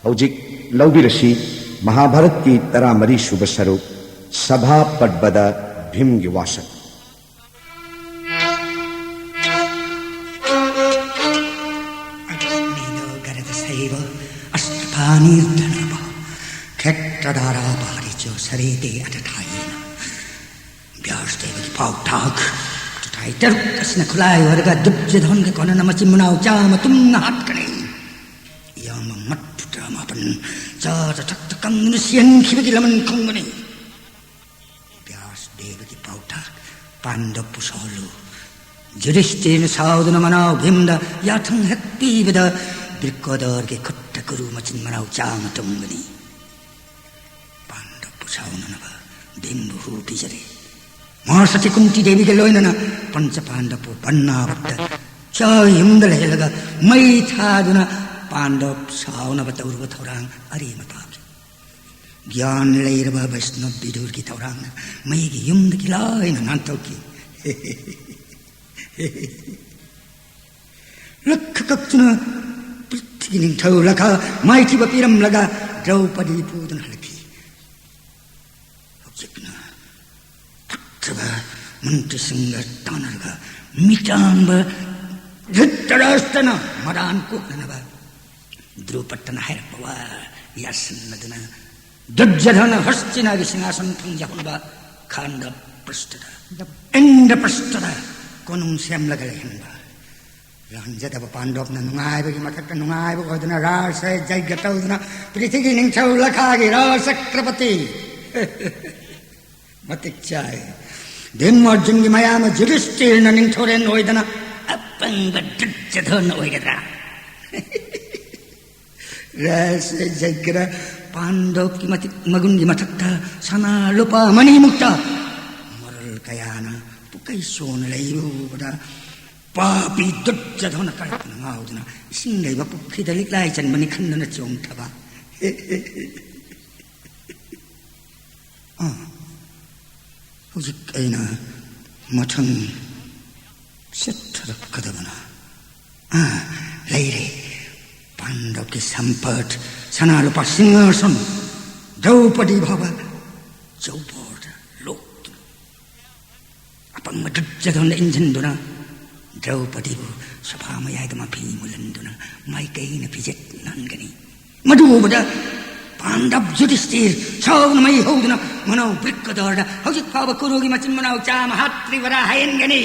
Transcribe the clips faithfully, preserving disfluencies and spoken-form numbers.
ꯍꯧꯖꯤꯛ ꯂꯧꯕꯤꯔꯁꯤ ꯃꯍꯥꯚꯥꯔꯠꯀꯤ ꯇꯔꯥꯃꯔꯤ ꯁꯨꯕ ꯁꯔꯨꯛ, ꯁꯚꯥ ꯄꯔꯕꯗ ꯚꯤꯝꯒꯤ ꯋꯥꯁꯛ꯫ अग्निदो गरदसैव अष्टपानीर्धनवः। क्षेत्रधारा पारिचो सरेते अटठायेन꯫ ꯕ꯭ꯌꯥꯁꯗꯦꯕꯒꯤ ꯄꯥꯎꯇꯥꯛ꯫ ꯆꯨꯊꯥꯏ ꯇꯔꯨꯛ ꯑꯁꯤꯅ ꯈꯨꯠꯂꯥꯏ ꯑꯣꯏꯔꯒ ꯗꯨꯔꯖꯣꯙꯟꯒ ꯀꯣꯟꯅꯅ ꯃꯆꯤꯟ ꯃꯅꯥꯎ ꯆꯥꯝꯃ ꯇꯨꯝꯅ ꯍꯥꯠꯀꯅꯤ꯫ ꯏꯌꯥꯝꯕ ꯃꯠꯇꯨ ꯇꯔꯥꯃꯥꯄꯟ ꯆꯥꯗ ꯊꯛꯇ ꯀꯪꯗꯨꯅ ꯁꯤꯍꯟꯈꯤꯕꯒꯤ ꯂꯃꯟ ꯈꯨꯝꯒꯅꯤ꯫ ꯕ꯭ꯌꯥꯁꯗꯦꯕꯒꯤ ꯄꯥꯎꯇꯥꯛ꯫ ꯄꯥꯟꯗꯕꯄꯨ ꯁꯥꯎꯍꯜꯂꯨ꯫ ꯌꯨꯙꯤꯁꯇꯤꯔꯅ ꯁꯥꯎꯗꯨꯅ ꯃꯅꯥꯎ ꯚꯤꯝꯗ ꯌꯥꯊꯪ ꯍꯦꯛ ꯄꯤꯕꯗ ꯕ꯭ꯔꯤꯀꯣꯗꯔꯒꯤ ꯈꯨꯠꯇ ꯀꯨꯔꯨ ꯃꯆꯤꯟ ꯃꯅꯥꯎ ꯆꯥꯝꯃ ꯇꯨꯝꯒꯅꯤ꯫ ꯄꯥꯟꯗꯕꯄꯨ ꯁꯥꯎꯅꯅꯕ ꯚꯤꯝꯕꯨ ꯍꯨ ꯄꯤꯖꯔꯦ꯫ ꯃꯍꯥꯁꯇꯤ ꯀꯨꯟꯇꯤ ꯗꯦꯕꯤꯒ ꯂꯣꯏꯅꯅ ꯄꯟꯆ ꯄꯥꯟꯗꯕꯄꯨ ꯕꯟꯅꯥꯕꯠꯇ ꯆꯥ ꯌꯨꯝꯗ ꯂꯩꯍꯜꯂꯒ ꯃꯩ ꯊꯥꯗꯨꯅ ꯄꯥꯟꯗꯕ ꯁꯥꯎꯅꯕ ꯇꯧꯔꯨꯕ ꯊꯧꯔꯥꯡ ꯑꯔꯦꯝꯕ ꯇꯥꯈꯤ꯫ ꯒ꯭ꯌꯥꯟ ꯂꯩꯔꯕ ꯕꯩꯁꯅꯕ ꯕꯤꯗꯨꯔꯒꯤ ꯊꯧꯔꯥꯡꯅ ꯃꯩꯒꯤ ꯌꯨꯝꯗꯒꯤ ꯂꯥꯏꯅ ꯅꯥꯟꯊꯣꯛꯈꯤ꯫ ꯂꯛꯈ ꯀꯛꯇꯨꯅ ꯄ꯭ꯔꯤꯊꯤꯒꯤ ꯅꯤꯡꯊꯧ ꯂꯈꯥ ꯃꯥꯏꯊꯤꯕ ꯄꯤꯔꯝꯂꯒ ꯗ꯭ꯔꯧꯄꯗꯤ ꯄꯨꯗꯨꯅ ꯍꯜꯂꯛꯈꯤ꯫ ꯍꯧꯖꯤꯛꯅ ꯐꯠꯇꯕ ꯃꯟꯇ꯭ꯔꯤꯁꯤꯡꯒ ꯇꯥꯟꯅꯔꯒ ꯃꯤꯇꯥꯡꯕ ꯙ꯭ꯔꯤꯇꯔꯥꯁꯇ꯭ꯔꯅ ꯃꯔꯥꯟ ꯀꯣꯛꯅꯅꯕ ꯗ꯭ꯔꯨꯄꯗꯅ ꯍꯥꯏꯔꯛꯄ ꯋꯥ ꯌꯥꯁꯤꯟꯅꯗꯨꯅ ꯗꯨꯔꯖꯣꯙꯅ ꯍꯁꯇꯤꯅꯥꯒꯤ ꯁꯤꯡꯍꯥꯁꯟ ꯐꯪꯖꯍꯟꯕ ꯈꯥꯟꯗ ꯄ꯭ꯔꯁꯊꯗ, ꯏꯟꯗ꯭ꯔ ꯄ꯭ꯔꯁꯊꯗ ꯀꯣꯅꯨꯡ ꯁꯦꯝꯂꯒ ꯂꯩꯍꯟꯕ꯫ ꯂꯥꯟꯖꯗꯕ ꯄꯥꯟꯗꯕꯅ ꯅꯨꯡꯉꯥꯏꯕꯒꯤ ꯃꯊꯛꯇ ꯅꯨꯡꯉꯥꯏꯕ ꯑꯣꯏꯗꯨꯅ ꯔꯥꯁ ꯖꯩꯒ ꯇꯧꯗꯨꯅ ꯄ꯭ꯔꯤꯊꯤꯒꯤ ꯅꯤꯡꯊꯧ ꯂꯈꯥꯒꯤ ꯔꯥꯁ ꯆꯀ꯭ꯔꯄꯇꯤ ꯃꯇꯤꯛ ꯆꯥꯏ꯫ ꯚꯤꯝ ꯑꯔꯖꯨꯟꯒꯤ ꯃꯌꯥꯝꯕ ꯌꯨꯙꯤꯁꯇꯤꯔꯅ ꯅꯤꯡꯊꯧꯔꯦꯜ ꯑꯣꯏꯗꯅ ꯑꯄꯪꯕ ꯗꯨꯔꯖꯣꯙꯅ ꯑꯣꯏꯒꯗ꯭ꯔꯥ? ꯔꯥꯁ ꯖꯩꯒꯗ ꯄꯥꯟꯗꯕꯀꯤ ꯃꯇꯤꯛ ꯃꯒꯨꯟꯒꯤ ꯃꯊꯛꯇ ꯁꯅꯥ ꯂꯨꯄꯥ ꯃꯅꯤꯃꯨꯛꯇ ꯃꯣꯔꯦꯜ ꯀꯌꯥꯅ ꯄꯨꯀꯩ ꯁꯣꯟꯅ ꯂꯩꯔꯨꯕꯗ ꯄꯥꯄꯤ ꯗꯨꯔꯖꯣꯙꯅ ꯀꯔꯛꯇꯨꯅ ꯉꯥꯎꯗꯨꯅ ꯏꯁꯤꯡ ꯂꯩꯕ ꯄꯨꯈ꯭ꯔꯤꯗ ꯂꯤꯛꯂꯥꯏ ꯆꯟꯕꯅꯤ ꯈꯟꯗꯨꯅ ꯆꯣꯡꯊꯕ꯫ ꯑꯥ, ꯍꯧꯖꯤꯛ ꯑꯩꯅ ꯃꯊꯪ ꯆꯠꯊꯔꯛꯀꯗꯕꯅ, ꯑꯥ, ꯂꯩꯔꯦ꯫ ꯄꯥꯟꯗꯕꯀꯤ ꯁꯝꯄꯠ, ꯁꯅꯥ ꯂꯨꯄꯥ ꯁꯤꯡꯍꯥꯁꯟ, ꯗ꯭ꯔꯧꯄꯗꯤ ꯐꯥꯎꯕ ꯆꯧꯕꯣꯔꯗ ꯂꯣꯛꯇꯨꯅ, ꯑꯄꯪꯕ ꯗꯨꯔꯖꯣꯙꯟꯗ ꯏꯟꯁꯤꯟꯗꯨꯅ ꯗ꯭ꯔꯧꯄꯗꯤꯕꯨ ꯁꯚꯥ ꯃꯌꯥꯏꯗ ꯃꯐꯤ ꯃꯨꯜꯍꯟꯗꯨꯅ ꯃꯥꯏꯀꯩꯅ ꯐꯤꯖꯦꯠ ꯅꯥꯟꯒꯅꯤ꯫ ꯃꯗꯨ ꯎꯕꯗ ꯄꯥꯟꯗꯕ ꯌꯨꯙꯤꯁꯇꯤꯔ ꯁꯥꯎꯅ ꯃꯩ ꯍꯧꯗꯨꯅ ꯃꯅꯥꯎ ꯕ꯭ꯔꯤꯛꯀꯗꯣꯔꯗ ꯍꯧꯖꯤꯛ ꯐꯥꯎꯕ ꯀꯨꯔꯨꯒꯤ ꯃꯆꯤꯟ ꯃꯅꯥꯎ ꯆꯥꯝꯃ ꯍꯥꯠꯇ꯭ꯔꯤꯕꯔꯥ ꯍꯥꯏꯍꯟꯒꯅꯤ꯫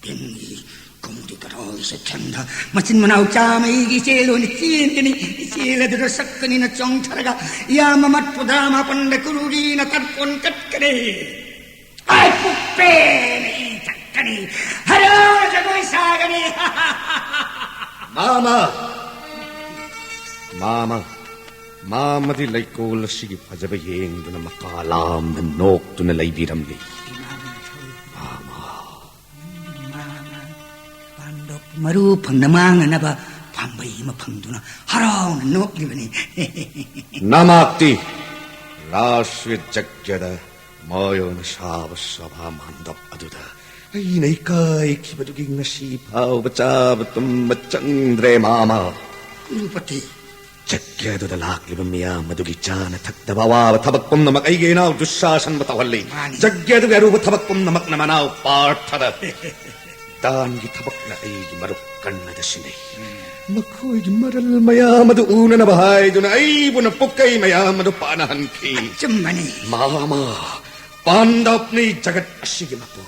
ꯚꯤꯝꯒꯤ ꯀꯣꯡꯗꯤ ꯀꯔꯥꯏ ꯆꯠꯈ꯭ꯔꯕꯗ ꯃꯆꯤꯟ ꯃꯅꯥꯎ ꯆꯥꯝꯃ ꯑꯩꯒꯤ ꯏꯆꯦꯜ ꯑꯣꯏꯅ ꯆꯦꯟꯒꯅꯤ꯫ ꯏꯆꯦꯜ ꯑꯗꯨꯗ ꯁꯛꯀꯅꯤꯅ ꯆꯣꯡꯊꯔꯒ ꯌꯥꯝꯃ ꯃꯠ ꯄꯨꯗꯥ ꯃꯥꯄꯟꯗ ꯀꯨꯔꯨꯒꯤꯅ ꯇꯔꯄꯣꯟ ꯀꯠꯀꯅꯤ꯫ ꯑꯩ ꯄꯨꯛꯄꯦꯟ ꯏ ꯊꯛꯀꯅꯤ꯫ ꯍꯔꯥꯎ ꯖꯒꯣꯏ ꯁꯥꯒꯅꯤ꯫ ꯃꯥꯃ! ꯃꯥꯃ! ꯃꯥꯃꯗꯤ ꯂꯩꯀꯣꯜ ꯑꯁꯤꯒꯤ ꯐꯖꯕ ꯌꯦꯡꯗꯨꯅ ꯃꯀꯥ ꯂꯥꯝꯅ ꯅꯣꯛꯇꯨꯅ ꯂꯩꯕꯤꯔꯝꯂꯤ꯫ ꯃꯥꯃ! ꯄꯥꯟꯗꯕ ꯃꯔꯨ ꯐꯪꯅ ꯃꯥꯡꯅꯅꯕ ꯄꯥꯝꯕꯩ ꯑꯃ ꯐꯪꯗꯨꯅ ꯍꯔꯥꯎꯅ ꯅꯣꯛꯂꯤꯕꯅꯤ꯫ ꯅꯃꯥꯛꯇꯤ ꯔꯥꯁ꯭ꯔꯤꯌ ꯖꯒ꯭ꯌꯗ ꯃꯥꯌꯣꯟꯅ ꯁꯥꯕ ꯁꯚꯥ ꯃꯥꯟꯗꯞ ꯑꯗꯨꯗ ꯑꯩꯅ ꯏꯀꯥꯏꯈꯤꯕꯗꯨꯒꯤ ꯉꯁꯤ ꯐꯥꯎꯕ ꯆꯥꯕ ꯇꯨꯝꯕ ꯆꯪꯗ꯭ꯔꯦ, ꯃꯥꯃ꯫ ꯀꯨꯔꯨꯄꯇꯤ꯫ ꯖꯒ꯭ꯌ ꯑꯗꯨꯗ ꯂꯥꯛꯂꯤꯕ ꯃꯤꯌꯥꯝ ꯑꯗꯨꯒꯤ ꯆꯥꯅ ꯊꯛꯇꯕ ꯑꯋꯥꯕ ꯊꯕꯛ ꯄꯨꯝꯅꯃꯛ ꯑꯩꯒꯤ ꯏꯅꯥꯎ ꯗꯨꯁꯥꯁꯟꯕꯨ ꯇꯧꯍꯜꯂꯤ꯫ ꯃꯥꯅꯤ꯫ ꯖꯒ꯭ꯌ ꯑꯗꯨꯒꯤ ꯑꯔꯨꯕ ꯊꯕꯛ ꯄꯨꯝꯅꯃꯛꯅ ꯃꯅꯥꯎ ꯄꯥꯔꯊꯗ ꯗꯥꯟꯒꯤ ꯊꯕꯛꯅ ꯑꯩꯒꯤ ꯃꯔꯨꯞ ꯀꯔꯅꯗ ꯁꯤꯟꯅꯩ꯫ ꯃꯈꯣꯏꯒꯤ ꯃꯔꯜ ꯃꯌꯥꯝ ꯑꯗꯨ ꯎꯅꯅꯕ ꯍꯥꯏꯗꯨꯅ ꯑꯩꯕꯨꯅ ꯄꯨꯛꯀꯩ ꯃꯌꯥꯝ ꯑꯗꯨ ꯄꯥꯅꯍꯟꯈꯤ꯫ ꯑꯆꯨꯝꯕꯅꯤ꯫ ꯃꯥꯃ, ꯄꯥꯟꯗꯞꯅꯤ ꯖꯒꯠ ꯑꯁꯤꯒꯤ ꯃꯄꯨ꯫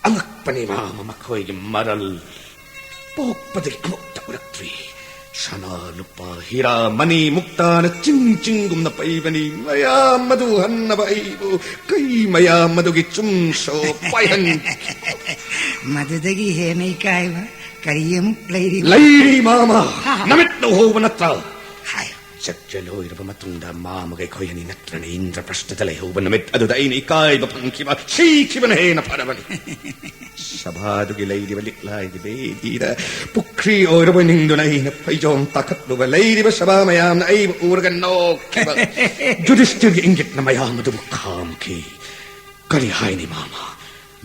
ꯑꯉꯛꯄꯅꯤ, ꯃꯥꯃ, ꯃꯈꯣꯏꯒꯤ ꯃꯔꯜ꯫ ꯄꯣꯛꯄꯗꯒꯤ ꯑꯃꯨꯛꯇ ꯎꯔꯛꯇ꯭ꯔꯤ꯫ ꯁꯅꯥ, ꯂꯨꯄꯥ, ꯍꯤꯔꯥ, ꯃꯅꯤ, ꯃꯨꯛꯇꯥꯅ ꯆꯤꯡ ꯆꯤꯡꯒꯨꯝꯅ ꯄꯩꯕꯅꯤ꯫ ꯃꯌꯥꯝ ꯑꯗꯨ ꯍꯟꯅꯕ ꯑꯩꯕꯨ ꯀꯩ ꯃꯌꯥꯝ ꯑꯗꯨꯒꯤ ꯆꯨꯝꯁꯣ ꯄꯥꯏꯍꯟꯈꯤ꯫ ꯃꯗꯨꯗꯒꯤ ꯍꯦꯟꯅ ꯏꯀꯥꯏꯕ ꯀꯔꯤ ꯑꯃꯨꯛ ꯂꯩꯔꯤ? ꯂꯩꯔꯤ, ꯃꯥꯃ꯫ ꯍꯥ, ꯍꯥ꯫ ꯅꯃꯤꯠ ꯎꯍꯧꯕ ꯅꯠꯇ꯭ꯔꯥ? ꯍꯥꯏ꯫ ꯆꯠꯆ ꯂꯣꯏꯔꯕ ꯃꯇꯨꯡꯗ ꯃꯥꯃꯒ ꯑꯩꯈꯣꯏ ꯑꯅꯤ ꯅꯠꯇ꯭ꯔꯅ ꯏꯟꯗ꯭ꯔꯄ꯭ꯔꯁ꯭ꯊꯗ ꯂꯩꯍꯧꯕ ꯅꯨꯃꯤꯠ ꯑꯗꯨꯗ ꯑꯩꯅ ꯏꯀꯥꯏꯕ ꯐꯪꯈꯤꯕ, ꯁꯤꯈꯤꯕꯅ ꯍꯦꯟꯅ ꯐꯔꯕꯅꯤ꯫ ꯁꯚꯥꯗꯨꯒꯤ ꯂꯩꯔꯤꯕ ꯂꯤꯛꯂꯥꯏꯒꯤ ꯕꯦꯗꯤꯗ ꯄꯨꯈ꯭ꯔꯤ ꯑꯣꯏꯔꯕꯣꯏ ꯅꯤꯡꯗꯨꯅ ꯑꯩꯅ ꯐꯩꯖꯣꯝ ꯇꯥꯈꯠꯂꯨꯕ, ꯂꯩꯔꯤꯕ ꯁꯚꯥ ꯃꯌꯥꯝꯅ ꯑꯩꯕꯨ ꯎꯔꯒ ꯅꯣꯛꯈꯤꯕ꯫ ꯌꯨꯙꯤꯁꯇꯤꯔꯒꯤ ꯏꯪꯒꯤꯠꯅ ꯃꯌꯥꯝ ꯑꯗꯨꯕꯨ ꯈꯥꯝꯈꯤ꯫ ꯀꯔꯤ ꯍꯥꯏꯅꯤ, ꯃꯥꯃ?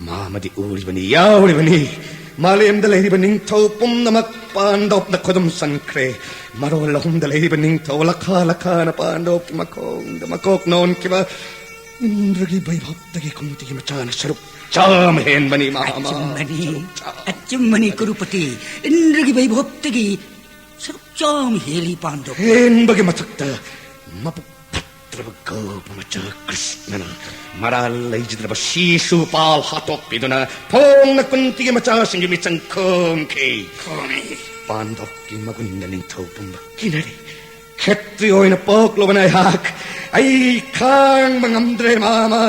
ꯃꯥꯃꯗꯤ ꯎꯔꯤꯕꯅꯤ, ꯌꯥꯎꯔꯤꯕꯅꯤ꯫ ꯃꯥꯂꯦꯝꯗ ꯂꯩꯔꯤꯕ ꯅꯤꯡꯊꯧ ꯄꯨꯝꯅꯃꯛ ꯄꯥꯟꯗꯣꯞꯅ ꯈꯨꯗꯨꯝ ꯆꯟꯈ꯭ꯔꯦ꯫ ꯃꯔꯣꯜ ꯑꯍꯨꯝꯗ ꯂꯩꯔꯤꯕ ꯅꯤꯡꯊꯧ ꯂꯈꯥ ꯂꯈꯥꯅ ꯄꯥꯟꯗꯣꯞꯀꯤ ꯃꯈꯣꯡꯗ ꯃꯀꯣꯛ ꯅꯣꯟꯈꯤꯕ ꯏꯟꯗ꯭ꯔꯒꯤ ꯕꯩꯚꯕꯇꯒꯤ ꯀꯨꯟꯇꯤꯒꯤ ꯃꯆꯥꯅ ꯁꯔꯨꯛ ꯆꯥꯝꯃ ꯍꯦꯟꯕꯅꯤ, ꯃꯍꯥꯃ꯫ ꯑꯆꯨꯝꯕꯅꯤ꯫ ꯁꯔꯨꯛ ꯆꯥꯝꯃ꯫ ꯑꯆꯨꯝꯕꯅꯤ, ꯀꯨꯔꯨꯄꯇꯤ꯫ ꯏꯟꯗ꯭ꯔꯒꯤ ꯕꯩꯚꯕꯇꯒꯤ ꯁꯔꯨꯛ ꯆꯥꯝꯃ ꯍꯦꯜꯂꯤ ꯄꯥꯟꯗꯣꯞ꯫ ꯍꯦꯟꯕꯒꯤ ꯃꯊꯛꯇ ꯃꯕꯨꯛ ꯐꯠꯇ꯭ꯔꯕ ꯒꯣꯄ ꯃꯆꯥ ꯀ꯭ꯔꯤꯁꯅꯅ ꯃꯔꯥꯜ ꯂꯩꯖꯗ꯭ꯔꯕ ꯁꯤꯁꯨꯄꯥꯜ ꯍꯥꯠꯇꯣꯛꯄꯤꯗꯨꯅ ꯐꯣꯡꯅ ꯀꯨꯟꯇꯤꯒꯤ ꯃꯆꯥꯁꯤꯡꯒꯤ ꯃꯤꯆꯪ ꯈꯣꯝꯈꯤ꯫ ꯈꯣꯝꯃꯤ꯫ ꯄꯥꯟꯗꯣꯞꯀꯤ ꯃꯒꯨꯟꯗ ꯅꯤꯡꯊꯧ ꯄꯨꯝꯕ ꯀꯤꯅꯔꯦ꯫ ꯈꯦꯇ꯭ꯔꯤ ꯑꯣꯏꯅ ꯄꯣꯛꯂꯨꯕꯅ ꯑꯩꯍꯥꯛ, ꯑꯩ ꯈꯥꯡꯕ ꯉꯝꯗ꯭ꯔꯦ, ꯃꯥꯃ꯫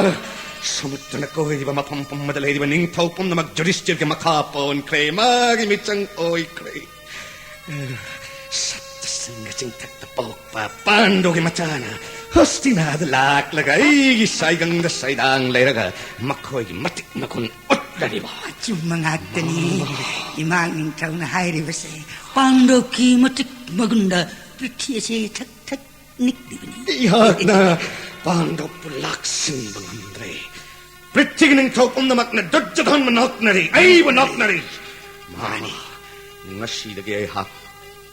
ꯁꯃꯨꯗ꯭ꯔꯅ ꯀꯣꯏꯔꯤꯕ ꯃꯐꯝ ꯄꯨꯝꯕꯗ ꯂꯩꯔꯤꯕ ꯅꯤꯡꯊꯧ ꯄꯨꯝꯅꯃꯛ ꯖꯨꯗꯤꯁꯇꯤꯔꯒꯤ ꯃꯈꯥ ꯄꯣꯟꯈ꯭ꯔꯦ, ꯃꯥꯒꯤ ꯃꯤꯆꯪ ꯑꯣꯏꯈ꯭ꯔꯦ꯫ ꯁꯠꯇ ꯁꯤꯡꯒ ꯆꯤꯡꯊꯛꯇ ꯄꯣꯛꯄ ꯄꯥꯟꯗꯨꯒꯤ ꯃꯆꯥꯅ ꯍꯣꯁꯇꯤꯅꯥꯗ ꯂꯥꯛꯂꯒ ꯑꯩꯒꯤ ꯁꯥꯏꯒꯪꯗ ꯁꯩꯗꯥꯡ ꯂꯩꯔꯒ ꯃꯈꯣꯏꯒꯤ ꯃꯇꯤꯛ ꯃꯒꯨꯟ ꯎꯠꯂꯔꯤꯕ꯫ ꯑꯆꯨꯝꯕ ꯉꯥꯛꯇꯅꯤ꯫ ꯏꯃꯥ ꯅꯤꯡꯊꯧꯅ ꯍꯥꯏꯔꯤꯕꯁꯦ ꯄꯥꯟꯗꯣꯞꯀꯤ ꯃꯇꯤꯛ ꯃꯒꯨꯟꯗ ꯄ꯭ꯔꯤꯊꯤ ꯑꯁꯦ ꯊꯛ ꯊꯛ ꯅꯤꯛꯂꯤꯕꯅꯤ꯫ ꯑꯩꯍꯥꯛꯅ ꯄꯥꯟꯗꯣꯞꯄꯨ ꯂꯥꯛꯁꯤꯟꯕ ꯉꯝꯗ꯭ꯔꯦ꯫ ꯄ꯭ꯔꯤꯊꯤꯒꯤ ꯅꯤꯡꯊꯧ ꯄꯨꯝꯅꯃꯛꯅ ꯗꯨꯔꯖꯣꯙꯟꯕꯨ ꯅꯣꯛꯅꯔꯤ, ꯑꯩꯕꯨ ꯅꯣꯛꯅꯔꯤ꯫ ꯃꯥꯅꯤ, ꯉꯁꯤꯗꯒꯤ ꯑꯩꯍꯥꯛ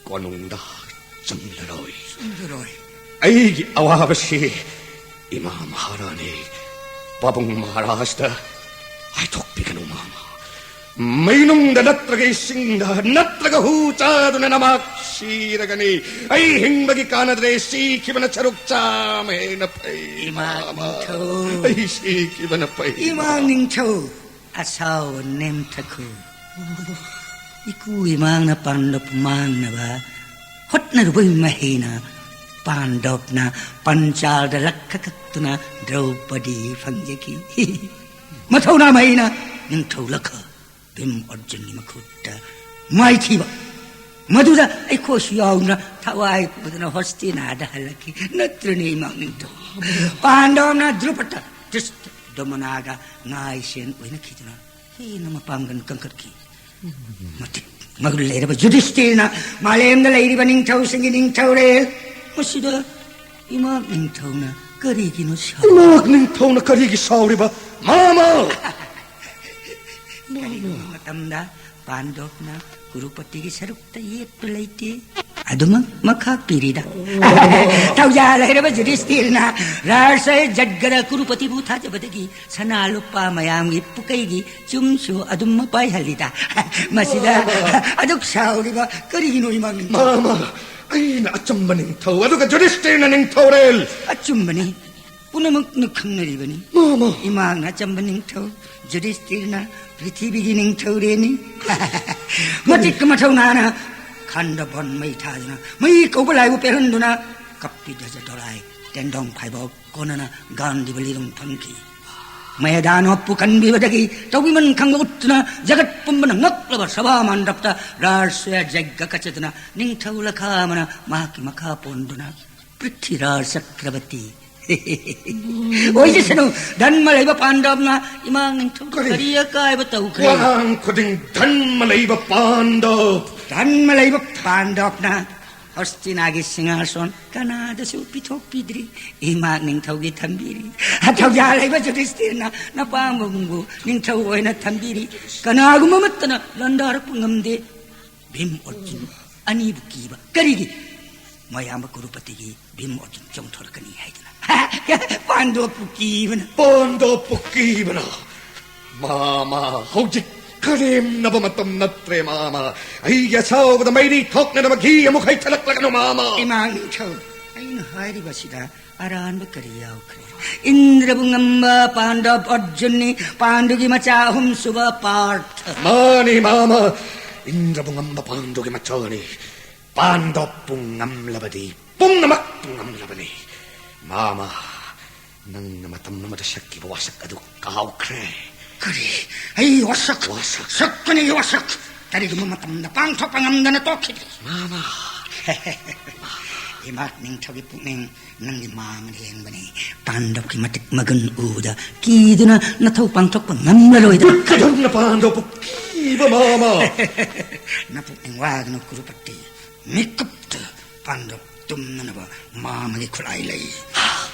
ꯀꯣꯅꯨꯡꯗ ꯆꯪꯂꯔꯣꯏ꯫ ꯆꯪꯂꯔꯣꯏ꯫ ꯑꯩꯒꯤ ꯑꯋꯥꯕꯁꯤ ꯏꯃꯥ ꯃꯍꯥꯔꯥꯅꯤ, ꯄꯥꯕꯨꯡ ꯃꯍꯥꯔꯥꯖꯇ ꯍꯥꯏꯗꯣꯛꯄꯤꯒꯅꯨ, ꯃꯥꯃ꯫ ꯃꯩꯅꯨꯡꯗ ꯅꯠꯇ꯭ꯔꯒ ꯏꯁꯤꯡꯗ ꯅꯠꯇ꯭ꯔꯒ ꯍꯨ ꯆꯥꯗꯨꯅ ꯅꯃꯥꯛ ꯁꯤꯔꯒꯅꯤ꯫ ꯑꯩ ꯍꯤꯡꯕꯒꯤ ꯀꯥꯟꯅꯗ꯭ꯔꯦ, ꯁꯤꯈꯤꯕꯅ ꯁꯔꯨꯛ ꯆꯥꯝꯃ ꯍꯦꯟꯅ ꯐꯩ, ꯏꯃꯥ ꯃꯥꯃ꯫ ꯅꯤꯡꯊꯧ꯫ ꯑꯩ ꯁꯤꯈꯤꯕꯅ ꯐꯩ, ꯏꯃꯥ ꯃꯥꯃ꯫ ꯅꯤꯡꯊꯧ꯫ ꯑꯁꯥꯎꯕ ꯅꯦꯝꯊꯈꯣ꯫ ꯏꯀꯨ ꯏꯃꯥꯡꯅ ꯄꯥꯟꯗꯣꯞ ꯃꯥꯡꯅꯕ ꯍꯣꯠꯅꯔꯨꯕꯒꯤ ꯃꯍꯩꯅ ꯄꯥꯟꯗꯣꯞꯅ ꯄꯟꯆꯥꯜꯗ ꯂꯛꯈ ꯀꯛꯇꯨꯅ ꯗ꯭ꯔꯧꯄꯗꯤ ꯐꯪꯖꯈꯤ꯫ ꯃꯊꯧꯅꯥ ꯃꯍꯩꯅ ꯅꯤꯡꯊꯧ ꯂꯈ ꯚꯤꯝ ꯑꯔꯖꯨꯟꯒꯤ ꯃꯈꯨꯠꯇ ꯃꯥꯏꯊꯤꯕ꯫ ꯃꯗꯨꯗ ꯑꯩꯈꯣꯏꯁꯨ ꯌꯥꯎꯗꯨꯅ ꯊꯋꯥꯏ ꯄꯨꯗꯨꯅ ꯍꯣꯁꯇꯤꯅꯥꯗ ꯍꯜꯂꯛꯈꯤ꯫ ꯅꯠꯇ꯭ꯔꯅꯦ, ꯏꯃꯥ ꯅꯤꯡꯊꯧ? ꯄꯥꯟꯗꯣꯞꯅ ꯗ꯭ꯔꯨꯄꯗ ꯗ꯭ꯔꯤꯁꯇ ꯗꯣꯃꯅꯥꯒ ꯉꯥꯏꯁꯦꯟ ꯑꯣꯏꯅꯈꯤꯗꯨꯅ ꯍꯦꯟꯅ ꯃꯄꯥꯡꯒꯜ ꯀꯟꯈꯠꯈꯤ꯫ ꯃꯇꯤꯛ ꯃꯒꯨꯟ ꯂꯩꯔꯕ ꯌꯨꯙꯤꯁꯇꯤꯔꯅ ꯃꯥꯂꯦꯝꯗ ꯂꯩꯔꯤꯕ ꯅꯤꯡꯊꯧꯁꯤꯡꯒꯤ ꯅꯤꯡꯊꯧꯔꯦꯜ꯫ ꯃꯁꯤꯗ ꯏꯃꯥ ꯅꯤꯡꯊꯧꯅ ꯀꯔꯤꯒꯤꯅꯣ ꯁꯥꯎ- ꯏꯃꯥ ꯅꯤꯡꯊꯧꯅ ꯀꯔꯤꯒꯤ ꯁꯥꯎꯔꯤꯕ, ꯃꯥꯃ? ꯀꯔꯤꯒꯨꯝꯕ ꯃꯇꯝꯗ ꯄꯥꯟꯗꯣꯞꯅ ꯀꯨꯔꯨꯄꯇꯤꯒꯤ ꯁꯔꯨꯛꯇ ꯌꯦꯠꯄ ꯂꯩꯇꯦ꯫ ꯑꯗꯨꯃꯛ ꯃꯈꯥ ꯄꯤꯔꯤꯗ꯫ ꯊꯧꯖꯥꯜ ꯍꯩꯔꯕ ꯌꯨꯙꯤꯁꯇꯤꯔꯅ ꯔꯥꯖꯁ ꯖꯠꯒꯗ ꯀꯨꯔꯨꯄꯇꯤꯕꯨ ꯊꯥꯖꯕꯗꯒꯤ ꯁꯅꯥ ꯂꯨꯄꯥ ꯃꯌꯥꯝꯒꯤ ꯄꯨꯀꯩꯒꯤ ꯆꯨꯝꯁꯨ ꯑꯗꯨꯝ ꯃꯄꯥꯏꯍꯜꯂꯤꯗ꯫ ꯃꯁꯤꯗ ꯑꯗꯨꯛ ꯁꯥꯎꯔꯤꯕ ꯀꯔꯤꯒꯤꯅꯣ, ꯏꯃꯥ ꯅꯤꯡꯊꯧ? ꯃꯥꯃ, ꯑꯩꯅ ꯑꯆꯝꯕ ꯅꯤꯡꯊꯧ, ꯑꯗꯨꯒ ꯌꯨꯙꯤꯁꯇꯤꯔꯅ ꯅꯤꯡꯊꯧꯔꯦꯜ꯫ ꯑꯆꯨꯝꯕꯅꯤ, ꯄꯨꯝꯅꯃꯛꯅ ꯈꯪꯅꯔꯤꯕꯅꯤ꯫ ꯃꯥꯃ꯫ ꯏꯃꯥꯅ ꯑꯆꯝꯕ ꯅꯤꯡꯊꯧ, ꯌꯨꯙꯤꯁꯇꯤꯔꯅ ꯄ꯭ꯔꯤꯊꯤꯕꯤꯒꯤ ꯅꯤꯡꯊꯧꯔꯦꯜꯅꯤ꯫ ꯃꯇꯤꯛ ꯃꯊꯧꯅꯥꯅ ꯈꯟꯗ ꯕꯣꯟ ꯃꯩ ꯊꯥꯗꯨꯅ, ꯃꯩ ꯀꯧꯕ ꯂꯥꯏꯕꯨ ꯄꯦꯜꯍꯟꯗꯨꯅ, ꯀꯞꯄꯤ ꯙꯖ ꯗꯣꯂꯥꯏ, ꯇꯦꯟꯗꯣꯡ ꯐꯥꯏꯕꯣꯛ ꯀꯣꯟꯅꯅ ꯒꯥꯟꯙꯤ ꯕꯂꯤꯔꯨꯝ ꯐꯪꯈꯤ꯫ ꯃꯌꯥꯗꯥꯅꯣꯞꯄꯨ ꯀꯟꯕꯤꯕꯗꯒꯤ ꯇꯧꯕꯤꯃꯟ ꯈꯪꯕ ꯎꯠꯇꯨꯅ, ꯖꯒꯠ ꯄꯨꯝꯕꯅ ꯉꯛꯂꯕ ꯁꯚꯥ ꯃꯟꯗꯞꯇ ꯔꯥꯖꯁ ꯖꯩꯒ ꯀꯆꯗꯨꯅ ꯅꯤꯡꯊꯧ ꯂꯈꯥ ꯑꯃꯅ ꯃꯍꯥꯛꯀꯤ ꯃꯈꯥ ꯄꯣꯟꯗꯨꯅ ꯄ꯭ꯔꯤꯊꯤꯔꯥꯖ ꯆꯀ꯭ꯔꯕꯇꯤ ꯑꯣꯏꯖꯁꯅꯨ꯫ ꯙꯟꯃ ꯂꯩꯕ ꯄꯥꯟꯗꯕꯅ ꯏꯃꯥ ꯅꯤꯡꯊꯧ ꯀꯔꯤ? ꯀꯔꯤ ꯑꯀꯥꯏꯕ ꯇꯧꯈ꯭ꯔꯦ? ꯋꯥꯍꯪ ꯈꯨꯗꯤꯡ ꯙꯟꯃ ꯂꯩꯕ ꯄꯥꯟꯗꯕ꯫ ꯙꯟꯃ ꯂꯩꯕ ꯄꯥꯟꯗꯕꯅ ꯍꯣꯁꯇꯤꯅꯥꯒꯤ ꯁꯤꯡꯍꯥꯁꯣꯟ ꯀꯅꯥꯗꯁꯨ ꯄꯤꯊꯣꯛꯄꯤꯗ꯭ꯔꯤ꯫ ꯏꯃꯥ ꯅꯤꯡꯊꯧꯒꯤ ꯊꯝꯕꯤꯔꯤ꯫ ꯊꯧꯖꯥꯜ ꯂꯩꯕ ꯌꯨꯙꯤꯁꯇꯤꯔꯅ ꯅꯄꯥꯝꯕꯕꯨ ꯅꯤꯡꯊꯧ ꯑꯣꯏꯅ ꯊꯝꯕꯤꯔꯤ꯫ ꯀꯅꯥꯒꯨꯝꯕ ꯑꯃꯠꯇꯅ ꯂꯥꯟꯗꯥꯔꯛꯄ ꯉꯝꯗꯦ꯫ ꯚꯤꯝ ꯑꯔꯖꯨꯟ ꯑꯅꯤꯕꯨ ꯀꯤꯕ ꯀꯔꯤꯒꯤ? ꯃꯌꯥꯝꯕ ꯀꯨꯔꯨꯄꯇꯤꯒꯤ ꯚꯤꯝ ꯑꯔꯖꯨꯟ ꯆꯣꯡꯊꯣꯔꯛꯀꯅꯤ ꯍꯥꯏꯗꯨꯅ꯫ ꯄꯥꯟꯗꯣꯞꯄꯨ ꯀꯤꯕꯅ꯫ ꯄꯥꯟꯗꯣꯞꯄꯨ ꯀꯤꯕꯅ꯫ ꯃꯥꯃ, ꯍꯧꯖꯤꯛ ꯀꯔꯦꯝꯅꯕ ꯃꯇꯝ ꯅꯠꯇ꯭ꯔꯦ, ꯃꯥꯃ꯫ ꯑꯩꯒꯤ ꯑꯁꯥꯎꯕꯗ ꯃꯩꯔꯤ ꯊꯣꯛꯅꯅꯕ ꯘꯤ ꯑꯃꯨꯛ ꯍꯩꯊꯂꯛꯂꯒꯅꯨ, ꯃꯥꯃ꯫ ꯏꯃꯥ ꯅꯤꯡꯊꯧ, ꯑꯩꯅ ꯍꯥꯏꯔꯤꯕꯁꯤꯗ ꯑꯔꯥꯟꯕ ꯀꯔꯤ ꯌꯥꯎꯈ꯭ꯔꯦ? ꯏꯟꯗ꯭ꯔꯕꯨ ꯉꯝꯕ ꯄꯥꯟꯗꯕ ꯑꯔꯖꯨꯟꯅꯤ, ꯄꯥꯟꯗꯨꯒꯤ ꯃꯆꯥ ꯑꯍꯨꯝꯁꯨꯕ ꯄꯥꯔꯊ꯫ ꯃꯥꯅꯤ, ꯃꯥꯃ, ꯏꯟꯗ꯭ꯔꯕꯨ ꯉꯝꯕ ꯄꯥꯟꯗꯨꯒꯤ ꯃꯆꯥꯅꯤ꯫ ꯄꯥꯟꯗꯕꯄꯨ ꯉꯝꯂꯕꯗꯤ ꯄꯨꯝꯅꯃꯛ ꯉꯝꯂꯕꯅꯤ꯫ ꯃꯥꯃ, ꯅꯪꯅ ꯃꯇꯝ ꯑꯃꯗ ꯁꯛꯈꯤꯕ ꯋꯥꯁꯛ ꯑꯗꯨ ꯀꯥꯎꯈ꯭ꯔꯦ꯫ ꯀꯔꯤ? ꯑꯩ ꯋꯥꯁꯛ? ꯋꯥꯁꯛ꯫ ꯁꯛꯀꯅꯤ ꯋꯥꯁꯛ꯫ ꯀꯔꯤꯒꯨꯝꯕ ꯃꯇꯝꯗ ꯄꯥꯡꯊꯣꯛꯄ ꯉꯝꯗꯅ ꯇꯣꯛꯈꯤꯗ꯭ꯔꯤ꯫ ꯃꯥꯃ꯫ ꯏꯃꯥ ꯅꯤꯡꯊꯧꯒꯤ ꯄꯨꯛꯅꯤꯡ ꯅꯪꯒꯤ ꯃꯥꯃ ꯂꯦꯡꯕꯅꯤ꯫ ꯄꯥꯟꯗꯕꯀꯤ ꯃꯇꯤꯛ ꯃꯒꯨꯟ ꯎꯕꯗ ꯀꯤꯗꯨꯅ ꯅꯊꯧ ꯄꯥꯡꯊꯣꯛꯄ ꯉꯝꯂꯔꯣꯏꯗꯕ꯫ ꯕꯨꯗꯙꯔꯃꯅ ꯄꯥꯟꯗꯕꯄꯨ ꯀꯤꯕ, ꯃꯥꯃ꯫ ꯅꯄꯨꯛꯅꯤꯡ ꯋꯥꯒꯅꯨ ꯀꯨꯔꯨꯄꯇꯤ꯫ ꯃꯤꯀꯨꯞꯇ ꯄꯥꯟꯗꯕ ꯇꯨꯝꯅꯅꯕ ꯃꯥꯃꯒꯤ ꯈꯨꯠꯂꯥꯏ ꯂꯩ꯫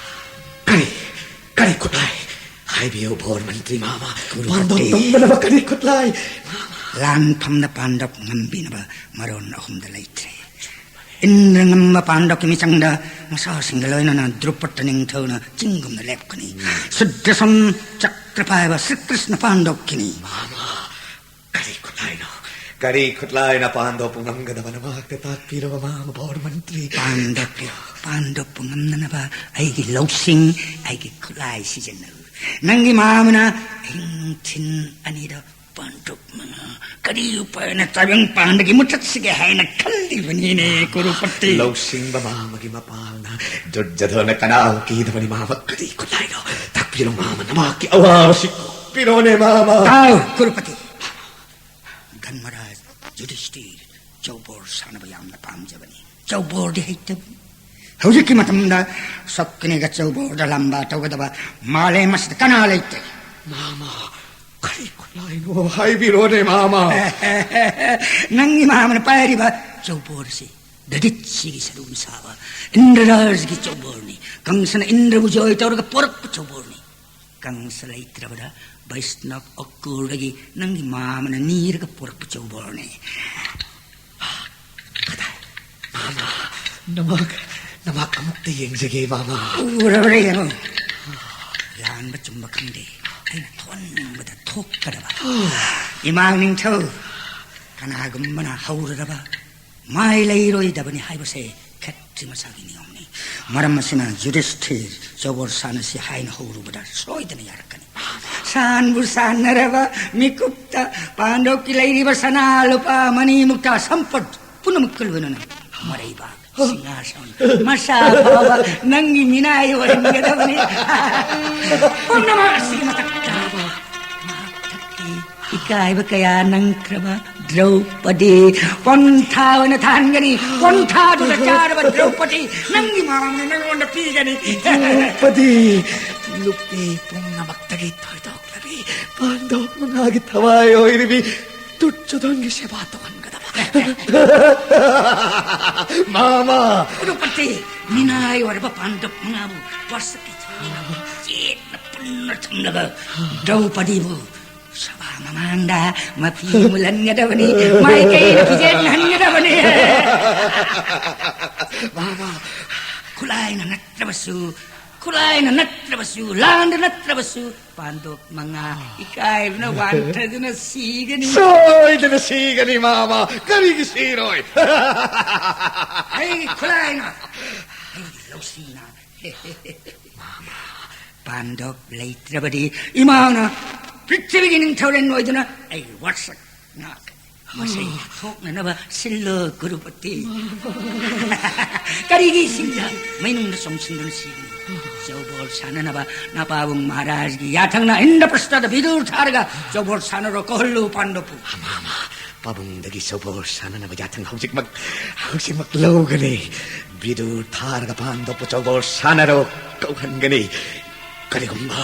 ꯀꯔꯤ? ꯀꯔꯤ ꯈꯨꯠꯂꯥꯏ? ꯍꯥꯏꯕꯤꯌꯨ ꯚꯣꯔ ꯃꯟꯇ꯭ꯔꯤ ꯃꯥꯃ, ꯀꯨꯔꯨꯄꯇꯤ꯫ ꯄꯥꯟꯗꯣꯞ ꯇꯨꯝꯗꯅꯕ ꯀꯔꯤ ꯈꯨꯠꯂꯥꯏ? ꯂꯥꯟꯐꯝꯗ ꯄꯥꯟꯗꯣꯞ ꯉꯝꯕꯤꯅꯕ ꯃꯔꯣꯟ ꯑꯍꯨꯝꯗ ꯂꯩꯇ꯭ꯔꯦ꯫ ꯏꯟꯗ꯭ꯔ ꯉꯝꯕ ꯄꯥꯟꯗꯣꯞꯀꯤ ꯃꯤꯆꯪꯗ ꯃꯆꯥꯁꯤꯡꯒ ꯂꯣꯏꯅꯅ ꯗ꯭ꯔꯨꯄꯗ ꯅꯤꯡꯊꯧꯅ ꯆꯤꯡꯒꯨꯝꯅ ꯂꯦꯞꯀꯅꯤ꯫ ꯎꯝ꯫ ꯁꯨꯗ꯭ꯔꯁꯟ ꯆꯀ꯭ꯔ ꯄꯥꯏꯕ ꯁ꯭ꯔꯤ ꯀ꯭ꯔꯤꯁꯅ ꯄꯥꯟꯗꯣꯞꯀꯤꯅꯤ꯫ ꯃꯥꯃ, ꯀꯔꯤ ꯈꯨꯠꯂꯥꯏꯅꯣ? ꯀꯔꯤ ꯈꯨꯠꯂꯥꯏꯅ ꯄꯥꯟꯗꯣꯞꯄꯨ ꯉꯝꯒꯗꯕ? ꯅꯃꯥꯛꯇ ꯇꯥꯛꯄꯤꯔꯕ ꯃꯥꯃ ꯚꯣꯔ ꯃꯟꯇ꯭ꯔꯤ꯫ ꯄꯥꯟꯗꯣꯞꯄꯨ, ꯄꯥꯟꯗꯣꯞꯄꯨ ꯉꯝꯅꯅꯕ ꯑꯩꯒꯤ ꯂꯧꯁꯤꯡ, ꯑꯩꯒꯤ ꯈꯨꯠꯂꯥꯏ ꯁꯤꯖꯤꯟꯅꯧ꯫ ꯅꯪꯒꯤ ꯃꯥꯃꯅ ꯑꯍꯤꯡ ꯅꯨꯡꯊꯤꯟ ꯑꯅꯤꯗ ꯄꯥꯟꯗꯣꯞ ꯃꯉꯥ ꯀꯔꯤ ꯎꯄꯥꯏꯅ ꯇꯥꯏꯕꯪ ꯄꯥꯟꯗꯒꯤ ꯃꯨꯊꯠꯁꯤꯒꯦ ꯍꯥꯏꯅ ꯈꯜꯂꯤꯕꯅꯤꯅꯦ, ꯀꯨꯔꯨꯄꯇꯤ꯫ ꯂꯧꯁꯤꯡꯕ ꯃꯥꯃꯒꯤ ꯃꯄꯥꯜꯅ ꯗꯨꯔꯖꯣꯙꯅ ꯀꯅꯥꯕꯨ ꯀꯤꯗꯕꯅꯤ ꯃꯥꯃ? ꯀꯔꯤ ꯈꯨꯠꯂꯥꯏꯅꯣ? ꯇꯥꯛꯄꯤꯔꯣ ꯃꯥꯃ, ꯅꯃꯥꯛꯀꯤ ꯑꯋꯥꯕꯁꯤ ꯀꯣꯛꯄꯤꯔꯣꯅꯦ ꯃꯥꯃ꯫ ꯇꯥꯎ, ꯀꯨꯔꯨꯄꯇꯤ꯫ ꯙꯔꯃꯔꯥꯖ ꯌꯨꯙꯤꯁꯇꯤꯔ ꯆꯧꯕꯣꯔ ꯁꯥꯟꯅꯕ ꯌꯥꯝꯅ ꯄꯥꯝꯖꯕꯅꯤ꯫ ꯆꯧꯕꯣꯔꯗꯤ ꯍꯩꯇꯕꯅꯤ꯫ ꯍꯧꯖꯤꯛꯀꯤ ꯃꯇꯝꯗ ꯁꯛꯀꯅꯤꯒ ꯆꯧꯕꯣꯔꯗ ꯂꯝꯕꯥ ꯇꯧꯒꯗꯕ ꯃꯥꯂꯦꯝ ꯑꯁꯤꯗ ꯀꯅꯥ ꯂꯩꯇꯦ? ꯃꯥꯃ, ꯀꯔꯤ ꯈꯨꯠꯂꯥꯏꯅꯣ? ꯍꯥꯏꯕꯤꯔꯣꯅꯦ ꯃꯥꯃ꯫ ꯅꯪꯒꯤ ꯃꯥꯃꯅ ꯄꯥꯏꯔꯤꯕ ꯆꯧꯕꯣꯔꯁꯤ ꯗꯗꯤꯠꯁꯤꯒꯤ ꯁꯔꯨꯅ ꯁꯥꯕ ꯏꯟꯗ꯭ꯔꯔꯥꯖꯒꯤ ꯆꯧꯕꯣꯔꯅꯤ꯫ ꯀꯪꯁꯅ ꯏꯟꯗ꯭ꯔꯕꯨ ꯖꯣꯏ ꯇꯧꯔꯒ ꯄꯣꯔꯛꯄ ꯆꯧꯕꯣꯔꯅꯤ꯫ ꯀꯪꯁ ꯂꯩꯇ꯭ꯔꯕꯗ ꯕꯩꯁꯅꯕ ꯑꯀꯨꯔꯗꯒꯤ ꯅꯪꯒꯤ ꯃꯥꯃꯅ ꯅꯤꯔꯒ ꯄꯨꯔꯛꯄ ꯆꯧꯕꯣꯔꯅꯦ꯫ ꯀꯗꯥꯏ? ꯃꯥꯃ, ꯅꯃꯛ, ꯅꯃꯛ ꯑꯃꯨꯛꯇ ꯌꯦꯡꯖꯒꯦ, ꯃꯥꯃ꯫ ꯎꯔꯕ꯭ꯔꯥ ꯌꯦꯡꯉꯨ꯫ ꯂꯥꯟꯕ ꯆꯨꯝꯕ ꯈꯪꯗꯦ꯫ ꯑꯩꯅ ꯊꯣꯛꯍꯟꯅꯤꯡꯕꯗ ꯊꯣꯛꯀꯗꯕ꯫ ꯏꯃꯥ ꯅꯤꯡꯊꯧ, ꯀꯅꯥꯒꯨꯝꯕꯅ ꯍꯧꯔꯨꯔꯕ ꯃꯥꯏ ꯂꯩꯔꯣꯏꯗꯕꯅꯤ ꯍꯥꯏꯕꯁꯦ ꯈꯦꯇ꯭ꯔꯤ ꯃꯆꯥꯒꯤ ꯅꯤꯌꯣꯝꯅꯤ꯫ ꯃꯔꯝ ꯑꯁꯤꯅ ꯌꯨꯙꯤꯁꯊꯤꯔ ꯆꯧꯕꯣꯔ ꯁꯥꯟꯅꯁꯤ ꯍꯥꯏꯅ ꯍꯧꯔꯨꯕꯗ ꯁꯣꯏꯗꯅ ꯌꯥꯔꯛꯀꯅꯤ꯫ ꯁꯥꯟꯕꯨ ꯁꯥꯟꯅꯔꯕ ꯃꯤꯀꯨꯞꯇ ꯄꯥꯟꯗꯣꯞꯀꯤ ꯂꯩꯔꯤꯕ ꯁꯅꯥ ꯂꯨꯄꯥ ꯃꯅꯤ ꯃꯨꯛꯇ ꯁꯝꯄꯠ ꯄꯨꯝꯅꯃꯛꯀ ꯂꯣꯏꯅꯅ ꯃꯔꯩꯕꯥꯛ, ꯁꯤꯡꯍꯥꯁꯟ, ꯃꯁꯥ ꯐꯥꯎꯕ ꯅꯪꯒꯤ ꯃꯤꯅꯥꯏ ꯑꯣꯏꯍꯟꯒꯗꯕꯅꯤ꯫ ꯄꯨꯝꯅꯃꯛ ꯑꯁꯤꯒꯤ ꯃꯊꯛꯇ ꯃꯍꯥꯛ ꯊꯛꯈꯤ꯫ ꯏꯀꯥꯏꯕ ꯀꯌꯥ ꯅꯪꯈ꯭ꯔꯕ ꯗ꯭ꯔꯧꯄꯗꯤ ꯄꯟꯊꯥ ꯑꯣꯏꯅ ꯊꯥꯍꯟꯒꯅꯤ꯫ ꯄꯟꯊꯥꯗꯨꯗ ꯆꯥꯔꯕ ꯗ꯭ꯔꯧꯄꯗꯤ ꯅꯪꯒꯤ ꯃꯥꯝꯅ ꯅꯪꯉꯣꯟꯗ ꯄꯤꯒꯅꯤ꯫ ꯗ꯭ꯔꯧꯄꯗꯤ, ꯅꯨꯄꯤ ꯄꯨꯝꯅꯃꯛꯇꯒꯤ ꯊꯣꯏꯗꯣꯛꯂꯕꯤ, ꯄꯥꯟꯗꯣꯞ ꯃꯉꯥꯒꯤ ꯊꯋꯥꯏ ꯑꯣꯏꯔꯤꯕꯤ ꯗꯨꯔꯖꯣꯙꯟꯒꯤ ꯁꯦꯕꯥ ꯇꯧꯍꯟꯒꯗꯕ꯫ ꯃꯥꯃ! ꯗ꯭ꯔꯧꯄꯗꯤ, ꯃꯤꯅꯥꯏ ꯑꯣꯏꯔꯕ ꯄꯥꯟꯗꯣꯞ ꯃꯉꯥꯕꯨ ꯄꯔꯁꯀꯤ ꯊꯋꯥꯏꯅ ꯆꯦꯠꯅ ꯊꯝꯂꯒ ꯗ꯭ꯔꯧꯄꯗꯤꯕꯨ ꯁꯚꯥ ꯃꯃꯥꯡꯗ ꯃꯐꯤ ꯃꯨꯜꯍꯟꯒꯗꯕꯅꯤ, ꯃꯥꯏꯀꯩꯅ ꯐꯤꯖꯦꯠꯍꯟꯒꯗꯕꯅꯤ꯫ ꯃꯥꯃ, ꯈꯨꯠꯂꯥꯏꯅ ꯅꯠꯇ꯭ꯔꯕꯁꯨ, ꯈꯨꯠꯂꯥꯏꯅ ꯅꯠꯇ꯭ꯔꯕꯁꯨ, ꯂꯥꯟꯗ ꯅꯠꯇ꯭ꯔꯕꯁꯨ, ꯄꯥꯟꯗꯣꯞ ꯃꯉꯥ ꯏꯀꯥꯏꯕꯅ ꯋꯥꯟꯊꯗꯨꯅ ꯁꯤꯒꯅꯤ꯫ ꯁꯣꯏꯗꯅ ꯁꯤꯒꯅꯤ, ꯃꯥꯃ꯫ ꯀꯔꯤꯒꯤ ꯁꯤꯔꯣꯏ? ꯑꯩꯒꯤ ꯈꯨꯠꯂꯥꯏꯅ, ꯑꯩꯒꯤ ꯂꯧꯁꯤꯅ꯫ ꯃꯥꯃ, ꯄꯥꯟꯗꯣꯞ ꯂꯩꯇ꯭ꯔꯕꯗꯤ ꯏꯃꯥꯅ ꯄ꯭ꯔꯤꯊꯤꯕꯤꯒꯤ ꯅꯤꯡꯊꯧꯔꯦꯜ ꯑꯣꯏꯗꯨꯅ ꯑꯩꯒꯤ ꯋꯥꯁꯛ ꯉꯥꯛꯀꯅꯤ꯫ ꯃꯁꯩ ꯊꯣꯛꯅꯅꯕ ꯁꯤꯜꯂꯣ, ꯒꯨꯔꯨꯄꯇꯤ꯫ ꯀꯔꯤꯒꯤ ꯏꯁꯤꯡꯗ ꯃꯩꯅꯨꯡꯗ ꯆꯣꯡꯁꯤꯟꯗꯨꯅ ꯁꯤꯒꯅꯤ? ꯆꯧꯕꯣꯜ ꯁꯥꯟꯅꯅꯕ ꯅꯄꯥꯕꯨꯡ ꯃꯍꯥꯔꯥꯖꯒꯤ ꯌꯥꯊꯪꯅ ꯏꯟꯗ꯭ꯔꯄ꯭ꯔꯁꯊꯗ ꯕꯤꯗꯨꯔ ꯊꯥꯔꯒ ꯆꯧꯕꯣꯜ ꯁꯥꯟꯅꯔꯣ, ꯀꯧꯍꯜꯂꯨ ꯄꯥꯟꯗꯣꯞꯄꯨ꯫ ꯃꯥꯃ, ꯄꯥꯕꯨꯡꯗꯒꯤ ꯆꯧꯕꯣꯜ ꯁꯥꯟꯅꯅꯕ ꯌꯥꯊꯪ ꯍꯧꯖꯤꯛꯃꯛ, ꯍꯧꯖꯤꯛꯃꯛ ꯂꯧꯒꯅꯤ꯫ ꯕꯤꯗꯨꯔ ꯊꯥꯔꯒ ꯄꯥꯟꯗꯣꯞꯄꯨ ꯆꯧꯕꯣꯜ ꯁꯥꯟꯅꯔꯣ ꯀꯧꯍꯟꯒꯅꯤ꯫ ꯀꯔꯤꯒꯨꯝꯕ,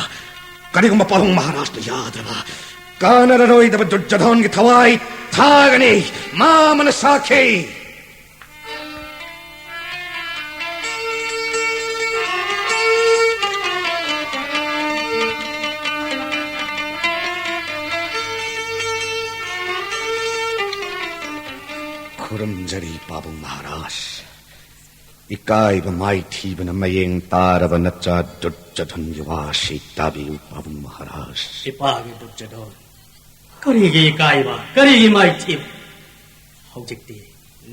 ꯀꯔꯤꯒꯨꯝꯕ ꯄꯥꯕꯨꯡ ꯃꯍꯥꯔꯥꯖꯅ ꯌꯥꯗ꯭ꯔꯕ, ꯀꯥꯟꯅꯔꯔꯣꯏꯗꯕ ꯗꯨꯔꯖꯣꯙꯟꯒꯤ ꯊꯋꯥꯏ ꯊꯥꯒꯅꯤ꯫ ꯃꯥꯃꯅ ꯁꯥꯈꯤ꯫ ꯈꯨꯔꯨꯝꯖꯔꯤ ꯄꯥꯕꯨꯡ ꯃꯍꯥꯔꯥꯖ꯫ ꯏꯀꯥꯏꯕ ꯃꯥꯏꯊꯤꯕꯅ ꯃꯌꯦꯡ ꯇꯥꯔꯕ ꯅꯆꯥ ꯗꯨꯔꯖꯣꯙꯟꯒꯤ ꯋꯥꯁꯤ ꯇꯥꯕꯤꯌꯨ ꯄꯥꯕꯨꯡ ꯃꯍꯥꯔꯥꯖ꯫ ꯏꯄꯥꯒꯤ ꯗꯨꯔꯖꯣꯙꯟ, ꯀꯔꯤꯒꯤ ꯏꯀꯥꯏꯕ, ꯀꯔꯤꯒꯤ ꯃꯥꯏꯊꯤꯕ? ꯍꯧꯖꯤꯛꯇꯤ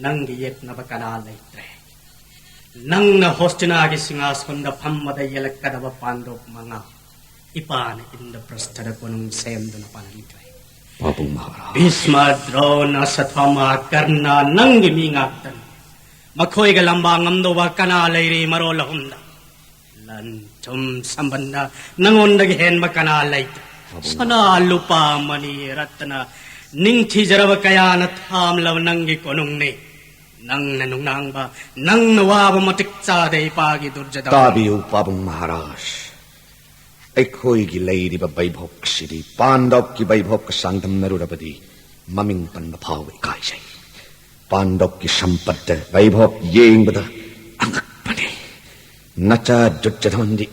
ꯅꯪꯒꯤ ꯌꯦꯠꯅꯕ ꯀꯅꯥ ꯂꯩꯇ꯭ꯔꯦ꯫ ꯅꯪꯅ ꯍꯣꯁꯇꯤꯅꯥꯒꯤ ꯁꯤꯡꯍꯥꯁꯣꯟꯗ ꯐꯝꯕꯗ ꯌꯦꯜꯂꯛꯀꯗꯕ ꯄꯥꯟꯗꯣꯞ ꯃꯉꯥ ꯏꯄꯥꯅ ꯏꯟꯗ꯭ꯔꯄ꯭ꯔꯁꯊꯗ ꯀꯣꯅꯨꯡ ꯁꯦꯝꯗꯨꯅ ꯄꯥꯜꯍꯟꯈ꯭ꯔꯦ꯫ ꯄꯥꯕꯨꯡ ꯃꯍꯥꯔꯥꯖ꯫ ꯚꯤꯁꯃ, ꯗ꯭ꯔꯣꯅ, ꯁꯊ꯭ꯋꯥꯃ, ꯀꯔꯅ, ꯅꯪꯒꯤ ꯃꯤ ꯉꯥꯛꯇꯅꯤ꯫ ꯃꯈꯣꯏꯒ ꯂꯝꯕꯥ ꯉꯝꯗꯧꯕ ꯀꯅꯥ ꯂꯩꯔꯤ ꯃꯔꯣꯜ ꯑꯍꯨꯝꯗ? ꯂꯟ ꯊꯨꯝ ꯁꯝꯕꯟꯗ ꯅꯉꯣꯟꯗꯒꯤ ꯍꯦꯟꯕ ꯀꯅꯥ ꯂꯩꯇꯦ꯫ ꯄꯥꯕꯨꯡ ꯁꯅꯥ, ꯂꯨꯄꯥ, ꯃꯅꯤ, ꯔꯠꯇꯅ, ꯅꯤꯡꯊꯤꯖꯔꯕ ꯀꯌꯥꯅ ꯊꯥꯝꯂꯕ ꯅꯪꯒꯤ ꯀꯣꯅꯨꯡꯅꯤ꯫ ꯅꯪꯅ ꯅꯨꯡꯅꯥꯡꯕ, ꯅꯪꯅ ꯋꯥꯕ ꯃꯇꯤꯛ ꯆꯥꯗꯦ ꯏꯄꯥꯒꯤ ꯗꯨꯔꯖꯣꯙꯟ꯫ ꯇꯥꯕꯤꯌꯨ ꯄꯥꯕꯨꯡ ꯃꯍꯥꯔꯥꯖ꯫ ꯑꯩꯈꯣꯏꯒꯤ ꯂꯩꯔꯤꯕ ꯚꯩꯚꯣꯛꯁꯤꯗꯤ ꯄꯥꯟꯗꯣꯞꯀꯤ ꯚꯩꯚꯣꯛꯀ ꯆꯥꯡꯗꯝꯅꯔꯨꯔꯕꯗꯤ ꯃꯃꯤꯡ ꯄꯟꯕ ꯐꯥꯎꯕ ꯏꯀꯥꯏꯖꯩ꯫ ꯄꯥꯟꯗꯣꯞꯀꯤ ꯁꯝꯄꯠꯇ ꯚꯩꯚꯣꯛ ꯌꯦꯡꯕꯗ ꯑꯉꯛꯄꯅꯤ꯫ ꯅꯆꯥ ꯗꯨꯔꯖꯣꯙꯟꯗꯤ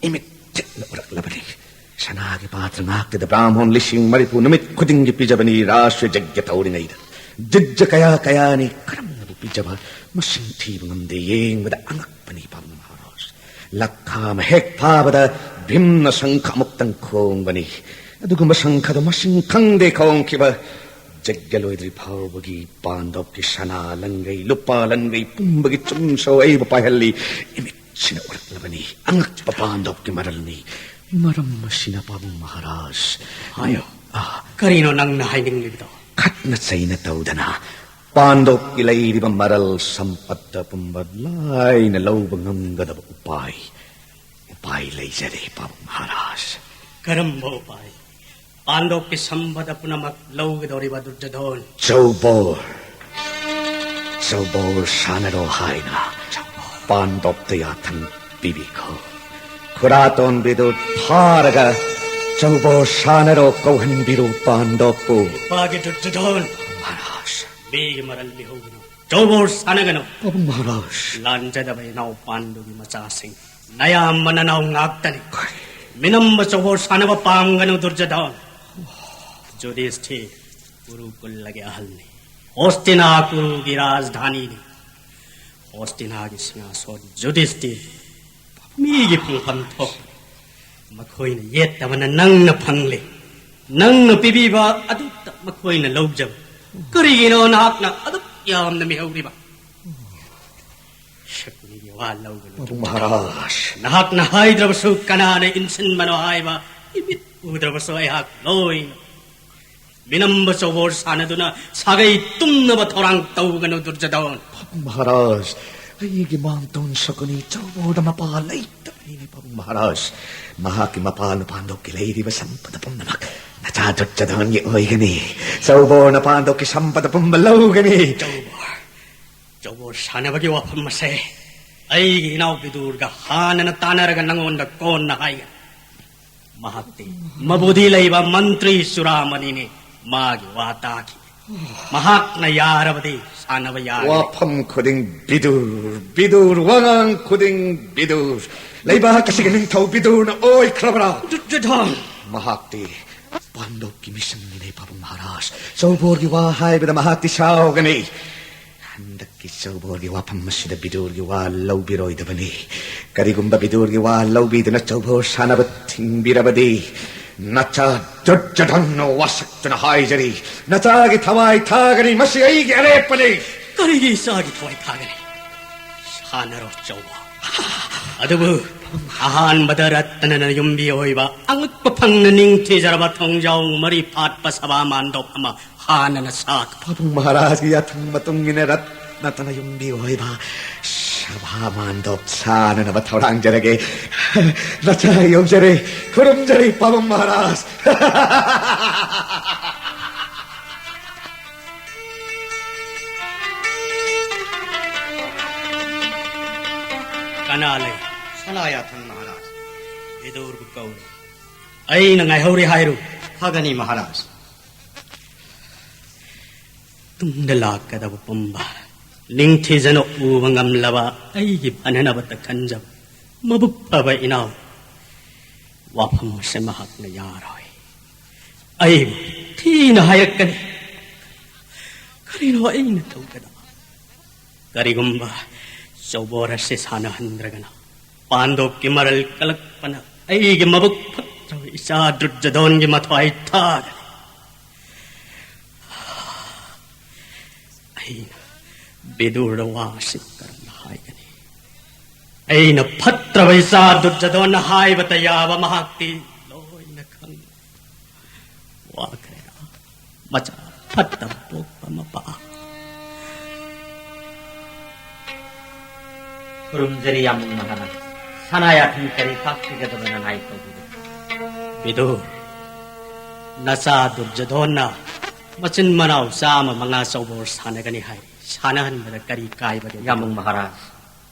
ꯏꯃꯤꯠ ꯊꯤꯠꯅ ꯎꯔꯛꯂꯕꯅꯤ꯫ ꯁꯅꯥꯒꯤ ꯄꯥꯇ꯭ꯔ ꯉꯥꯛꯇꯗ ꯕ꯭ꯔꯥꯍꯃꯣꯟ ꯂꯤꯁꯤꯡ ꯃꯔꯤꯐꯨ ꯅꯨꯃꯤꯠ ꯈꯨꯗꯤꯡꯒꯤ ꯄꯤꯖꯕꯅꯤ꯫ ꯔꯥꯁ ꯌꯖ꯭ઞ ꯇꯧꯔꯤꯉꯩꯗ ꯗ꯭ꯔꯤꯖ ꯀꯌꯥ ꯀꯌꯥꯅꯤ ꯀꯔꯝꯅꯕꯨ ꯄꯤꯖꯕ? ꯃꯁꯤꯡ ꯊꯤꯕ ꯉꯝꯗꯦ꯫ ꯌꯦꯡꯕꯗ ꯑꯉꯛꯄꯅꯤ, ꯄꯥꯕꯨꯡ ꯃꯍꯥꯔꯥꯖ꯫ ꯂꯛꯈꯥ ꯑꯃ ꯍꯦꯛ ꯐꯥꯕꯗ ꯚꯤꯝꯅ ꯁꯪꯈ ꯑꯃꯨꯛꯇꯪ ꯈꯣꯡꯕꯅꯤ꯫ ꯑꯗꯨꯒꯨꯝꯕ ꯁꯪꯈꯗꯣ ꯃꯁꯤꯡ ꯈꯪꯗꯦ ꯈꯣꯡꯈꯤꯕ꯫ ꯌꯖ꯭ઞ ꯂꯣꯏꯗ꯭ꯔꯤ ꯐꯥꯎꯕꯒꯤ ꯄꯥꯟꯗꯣꯞꯀꯤ ꯁꯅꯥ ꯂꯪꯒꯩ, ꯂꯨꯄꯥ ꯂꯪꯒꯩ ꯄꯨꯝꯕꯒꯤ ꯆꯨꯝꯁꯨ ꯑꯩꯕꯨ ꯄꯥꯏꯍꯜꯂꯤ꯫ ꯏꯃꯤꯠꯁꯤꯅ ꯎꯔꯛꯂꯕꯅꯤ꯫ ꯑꯉꯛꯄ ꯄꯥꯟꯗꯣꯞꯀꯤ ꯃꯔꯜꯅꯤ꯫ ꯃꯔꯝ ꯑꯁꯤꯅ, ꯄꯥꯕꯨꯡ ꯃꯍꯥꯔꯥꯖ, ꯍꯥꯏꯌꯣ꯫ ꯑꯥ, ꯀꯔꯤꯅꯣ ꯅꯪꯅ ꯍꯥꯏꯅꯤꯡꯂꯤꯕꯗꯣ? ꯈꯠꯅ ꯆꯩꯅ ꯇꯧꯗꯅ ꯄꯥꯟꯗꯣꯞꯀꯤ ꯂꯩꯔꯤꯕ ꯃꯔꯜ ꯁꯝꯄꯠꯇ ꯄꯨꯝꯕ ꯂꯥꯏꯅ ꯂꯧꯕ ꯉꯝꯒꯗꯕ ꯎꯄꯥꯏ, ꯎꯄꯥꯏ ꯂꯩꯖꯔꯦ, ꯄꯥꯕꯨꯡ ꯃꯍꯥꯔꯥꯖ꯫ ꯀꯔꯝꯕ ꯎꯄꯥꯏ? ꯄꯥꯟꯗꯣꯞꯀꯤ ꯁꯝꯄꯗ ꯄꯨꯝꯅꯃꯛ ꯂꯧꯒꯗꯧꯔꯤꯕ ꯗꯨꯔꯖꯣꯙꯣꯟ꯫ ꯆꯧꯕꯣꯔ, ꯆꯧꯕꯣꯔ ꯁꯥꯟꯅꯔꯣ ꯍꯥꯏꯅ ꯄꯥꯟꯗꯣꯞꯇ ꯌꯥꯊꯪ ꯄꯤꯕꯤꯈꯣ꯫ ꯈꯨꯔꯥꯇꯣꯟ ꯕꯤꯗꯨ ꯐꯥꯔꯒ ꯆꯧꯕꯣꯔ ꯁꯥꯟꯅꯔꯣ ꯀꯧꯍꯟꯕꯤꯔꯨ ꯄꯥꯟꯗꯣꯞꯄꯨ꯫ ꯅꯨꯄꯥꯒꯤ ꯗꯨꯔꯖꯣꯙꯣꯟ, ꯃꯍꯥꯔꯥꯖ꯫ ꯃꯤꯒꯤ ꯃꯔꯜ ꯃꯤꯍꯧꯒꯅꯨ꯫ ꯆꯧꯕꯣꯔ ꯁꯥꯟꯅꯒꯅꯨ꯫ ꯄꯥꯕꯨꯡ ꯃꯍꯥꯔꯥꯖ꯫ ꯂꯥꯟꯖꯗꯕ ꯏꯅꯥꯎ ꯄꯥꯟꯗꯨꯒꯤ ꯃꯆꯥꯁꯤꯡ, ꯅꯌꯥꯝꯕ ꯅꯅꯥꯎ ꯉꯥꯛꯇꯅꯤ꯫ ꯀꯔꯤ? ꯃꯤꯅꯝꯕ ꯆꯧꯕꯣꯔ ꯁꯥꯟꯅꯕ ꯄꯥꯝꯒꯅꯨ, ꯗꯨꯔꯖꯣꯙꯣꯟ꯫ ꯌꯨꯙꯤꯁꯊꯤꯔ ꯀꯨꯔꯨꯀꯨꯂꯒꯤ ꯑꯍꯜꯅꯤ꯫ ꯍꯣꯁꯇꯤꯅꯥ ꯀꯨꯔꯨꯒꯤ ꯔꯥꯖꯙꯥꯅꯤꯅꯤ꯫ ꯍꯣꯁꯇꯤꯅꯥꯒꯤ ꯁꯤꯡꯍꯥꯁꯣꯟ ꯌꯨꯙꯤꯁꯊꯤꯔ ꯃꯤꯒꯤ ꯐꯪꯐꯝ ꯊꯣꯛꯄꯅꯤ꯫ ꯃꯈꯣꯏꯅ ꯌꯦꯠꯇꯕꯅ ꯅꯪꯅ ꯐꯪꯂꯦ꯫ ꯅꯪꯅ ꯄꯤꯕꯤꯕ ꯑꯗꯨꯇ ꯃꯈꯣꯏꯅ ꯂꯧꯖꯕ꯫ ꯀꯔꯤꯒꯤꯅꯣ ꯅꯍꯥꯛꯅ ꯑꯗꯨꯛ ꯌꯥꯝꯅ ꯃꯤꯍꯧꯔꯤꯕ? ꯁꯀꯨꯅꯤꯒꯤ ꯋꯥ ꯂꯧꯒꯅꯨ꯫ ꯃꯍꯥꯔꯥꯖ꯫ ꯅꯍꯥꯛꯅ ꯍꯥꯏꯗ꯭ꯔꯕꯁꯨ ꯀꯅꯥꯅ ꯏꯟꯁꯤꯟꯕꯅꯣ ꯍꯥꯏꯕ ꯏꯃꯤꯠ ꯎꯗ꯭ꯔꯕꯁꯨ ꯑꯩꯍꯥꯛ ꯂꯣꯏꯅ ꯃꯤꯅꯝꯕ ꯆꯧꯕꯣꯔ ꯁꯥꯟꯅꯗꯨꯅ ꯁꯥꯒꯩ ꯇꯨꯝꯅꯕ ꯊꯧꯔꯥꯡ ꯇꯧꯒꯅꯨ, ꯗꯨꯔꯖꯣꯙꯣꯟ꯫ ꯃꯍꯥꯔꯥꯖ, ꯑꯩꯒꯤ ꯃꯥꯝꯇꯣꯟ ꯁꯀꯨꯅꯤ ꯆꯧꯕꯣꯔꯗ ꯃꯄꯥ ꯂꯩꯇꯕꯅꯤꯅꯦ, ꯄꯥꯕꯨꯡ ꯃꯍꯥꯔꯥꯖ꯫ ꯃꯍꯥꯛꯀꯤ ꯃꯄꯥ ꯅꯨꯄꯥꯟꯗꯣꯛꯀꯤ ꯂꯩꯔꯤꯕ ꯁꯝꯄꯗ ꯄꯨꯝꯅꯃꯛ ꯅꯆꯥ ꯗꯨꯔꯖꯣꯙꯣꯟꯒꯤ ꯑꯣꯏꯒꯅꯤ꯫ ꯆꯧꯕꯣꯔꯅ ꯄꯥꯟꯗꯣꯛꯀꯤ ꯁꯝꯄꯗ ꯄꯨꯝꯕ ꯂꯧꯒꯅꯤ꯫ ꯆꯧꯕꯣꯔ, ꯆꯧꯕꯣꯔ ꯁꯥꯟꯅꯕꯒꯤ ꯋꯥꯐꯝ ꯑꯁꯦ ꯑꯩꯒꯤ ꯏꯅꯥꯎ ꯕꯤꯗꯨꯔꯒ ꯍꯥꯟꯅꯅ ꯇꯥꯟꯅꯔꯒ ꯅꯉꯣꯟꯗ ꯀꯣꯟꯅ ꯍꯥꯏꯒꯅꯤ꯫ ꯃꯍꯥꯛꯇꯤ ꯃꯕꯨꯗꯤ ꯂꯩꯕ ꯃꯟꯇ꯭ꯔꯤ ꯆꯨꯔꯥꯃꯅꯤꯅꯤ꯫ ꯃꯥꯒꯤ ꯋꯥ ꯇꯥꯈꯤ꯫ ꯃꯍꯥꯛꯅ ꯌꯥꯔꯕꯗꯤ ꯁꯥꯟꯅꯕ ꯌꯥꯔꯦ꯫ ꯋꯥꯐꯝ ꯈꯨꯗꯤꯡ ꯕꯤꯗꯨꯔ, ꯕꯤꯗꯨꯔ, ꯋꯥꯉꯥꯡ ꯈꯨꯗꯤꯡ ꯕꯤꯗꯨꯔ꯫ ꯂꯩꯕꯥꯛ ꯑꯁꯤꯒꯤ ꯅꯤꯡꯊꯧ ꯕꯤꯗꯨꯔꯅ ꯑꯣꯏꯈ꯭ꯔꯕ꯭ꯔꯥ? ꯗꯨꯔꯖꯣꯙꯟ! ꯃꯍꯥꯛꯇꯤ ꯄꯥꯟꯗꯣꯞꯀꯤ ꯃꯤꯁꯛꯅꯤꯅꯦ, ꯄꯥꯕꯨꯡ ꯃꯍꯥꯔꯥꯖ꯫ ꯆꯧꯕꯣꯔꯒꯤ ꯋꯥ ꯍꯥꯏꯕꯗ ꯃꯍꯥꯛꯇꯤ ꯁꯥꯎꯒꯅꯤ꯫ ꯍꯟꯗꯛꯀꯤ ꯆꯧꯕꯣꯔꯒꯤ ꯋꯥꯐꯝ ꯑꯁꯤꯗ ꯕꯤꯗꯨꯔꯒꯤ ꯋꯥ ꯂꯧꯕꯤꯔꯣꯏꯗꯕꯅꯤ꯫ ꯀꯔꯤꯒꯨꯝꯕ ꯕꯤꯗꯨꯔꯒꯤ ꯋꯥ ꯂꯧꯕꯤꯗꯨꯅ ꯆꯧꯕꯣꯔ ꯁꯥꯟꯅꯕ ꯊꯤꯡꯕꯤꯔꯕꯗꯤ, ꯅꯆꯥ ꯗꯨꯔꯖꯣꯙꯟꯅ ꯋꯥꯁꯛꯇꯨꯅ ꯍꯥꯏꯖꯔꯤ, ꯅꯆꯥꯒꯤ ꯊꯋꯥꯏ ꯊꯥꯒꯅꯤ꯫ ꯃꯁꯤ ꯑꯩꯒꯤ ꯑꯔꯦꯞꯄꯅꯤ꯫ ꯀꯔꯤꯒꯤ ꯏꯆꯥꯒꯤ ꯊꯋꯥꯏ ꯊꯥꯒꯅꯤ? ꯁꯥꯟꯅꯔꯣ ꯆꯧꯕꯣꯔ꯫ ꯑꯗꯨꯕꯨ ꯑꯍꯥꯟꯕꯗ ꯔꯠꯇꯅꯅ ꯌꯨꯝꯕꯤ ꯑꯣꯏꯕ ꯑꯉꯛꯄ ꯐꯪꯅ ꯅꯤꯡꯊꯤꯖꯔꯕ ꯊꯣꯡꯖꯥꯎ ꯃꯔꯤ ꯐꯥꯠꯄ ꯁꯚꯥ ꯃꯥꯟꯗꯣꯞ ꯑꯃ ꯍꯥꯟꯅꯅ ꯁꯥꯈ꯭ꯔꯦ꯫ ꯄꯥꯕꯨꯡ ꯃꯍꯥꯔꯥꯖꯒꯤ ꯌꯥꯊꯪ ꯃꯇꯨꯡ ꯏꯟꯅ ꯔꯠꯅꯇꯅ ꯌꯨꯝꯕꯤ ꯑꯣꯏꯕ ꯁꯚꯥ ꯃꯥꯟꯗꯣꯞ ꯁꯥꯟꯅꯅꯕ ꯊꯧꯔꯥꯡꯖꯔꯒꯦ꯫ ꯅꯆꯥ ꯌꯧꯖꯔꯦ, ꯈꯨꯔꯨꯝꯖꯔꯤ ꯄꯥꯕꯨꯡ ꯃꯍꯥꯔꯥꯖ꯫ ꯀꯅꯥ ꯂꯩ? ꯁꯅꯥ ꯌꯥꯊꯪ ꯃꯍꯥꯔꯥꯖ꯫ ꯕꯤꯗꯨꯔꯕꯨ ꯀꯧꯔꯤ꯫ ꯑꯩꯅ ꯉꯥꯏꯍꯧꯔꯤ ꯍꯥꯏꯔꯨ꯫ ꯐꯒꯅꯤ ꯃꯍꯥꯔꯥꯖ꯫ ꯇꯨꯡꯗ ꯂꯥꯛꯀꯗꯕ ꯄꯨꯝꯕ ꯅꯤꯡꯊꯤꯖꯅ ꯎꯕ ꯉꯝꯂꯕ ꯑꯩꯒꯤ ꯐꯅꯅꯕꯇ ꯈꯟꯖꯕ ꯃꯕꯨꯛ ꯐꯕ ꯏꯅꯥꯎ, ꯋꯥꯐꯝ ꯑꯁꯤ ꯃꯍꯥꯛꯅ ꯌꯥꯔꯣꯏ꯫ ꯑꯩꯕꯨ ꯊꯤꯅ ꯍꯥꯏꯔꯛꯀꯅꯤ꯫ ꯀꯔꯤꯅꯣ ꯑꯩꯅ ꯇꯧꯒꯗꯕ? ꯀꯔꯤꯒꯨꯝꯕ ꯆꯧꯕꯣꯔ ꯑꯁꯤ ꯁꯥꯟꯅꯍꯟꯗ꯭ꯔꯒꯅ ꯄꯥꯟꯗꯣꯞꯀꯤ ꯃꯔꯜ ꯀꯜꯂꯛꯄꯅ ꯑꯩꯒꯤ ꯃꯕꯨꯛ ꯐꯠꯇ꯭ꯔꯕ ꯏꯆꯥ ꯗꯨꯔꯖꯣꯙꯟꯒꯤ ꯃꯊ꯭ꯋꯥꯏ ꯊꯥꯒꯅꯤ꯫ ꯑꯩꯅ ꯕꯤꯗꯨꯔꯗ ꯋꯥ ꯑꯁꯤ ꯀꯔꯝꯅ ꯍꯥꯏꯒꯅꯤ? ꯑꯩꯅ ꯐꯠꯇ꯭ꯔꯕ ꯏꯆꯥ ꯗꯨꯔꯖꯣꯙꯟꯅ ꯍꯥꯏꯕꯇ ꯌꯥꯕ ꯃꯍꯥꯛꯇꯤ ꯂꯣꯏꯅ ꯈꯪꯏ꯫ ꯋꯥꯈ꯭ꯔꯦ꯫ ꯃꯆꯥ ꯐꯠꯇꯕ ꯄꯣꯛꯄ ꯃꯄꯥ꯫ ꯈꯨꯔꯨꯝꯖꯔꯤ ꯌꯥꯝꯕꯨꯡ ꯃꯍꯥꯔꯥꯖ꯫ ꯁꯅꯥ ꯌꯥꯊꯪ ꯀꯔꯤ ꯇꯥꯛꯄꯤꯒꯗꯕꯅ ꯅꯥꯏ ꯇꯧꯕꯤꯔꯤ? ꯕꯤꯗꯨ, ꯅꯆꯥ ꯗꯨꯔꯖꯣꯙꯟꯅ ꯃꯆꯤꯟ ꯃꯅꯥꯎ ꯆꯥꯝꯃ ꯃꯉꯥ ꯆꯧꯕꯣꯔ ꯁꯥꯟꯅꯒꯅꯤ ꯍꯥꯏ꯫ ꯁꯥꯟꯅꯍꯟꯕꯗ ꯀꯔꯤ ꯀꯥꯏꯕꯒꯦ? ꯌꯥꯝꯕꯨꯡ ꯃꯍꯥꯔꯥꯖ,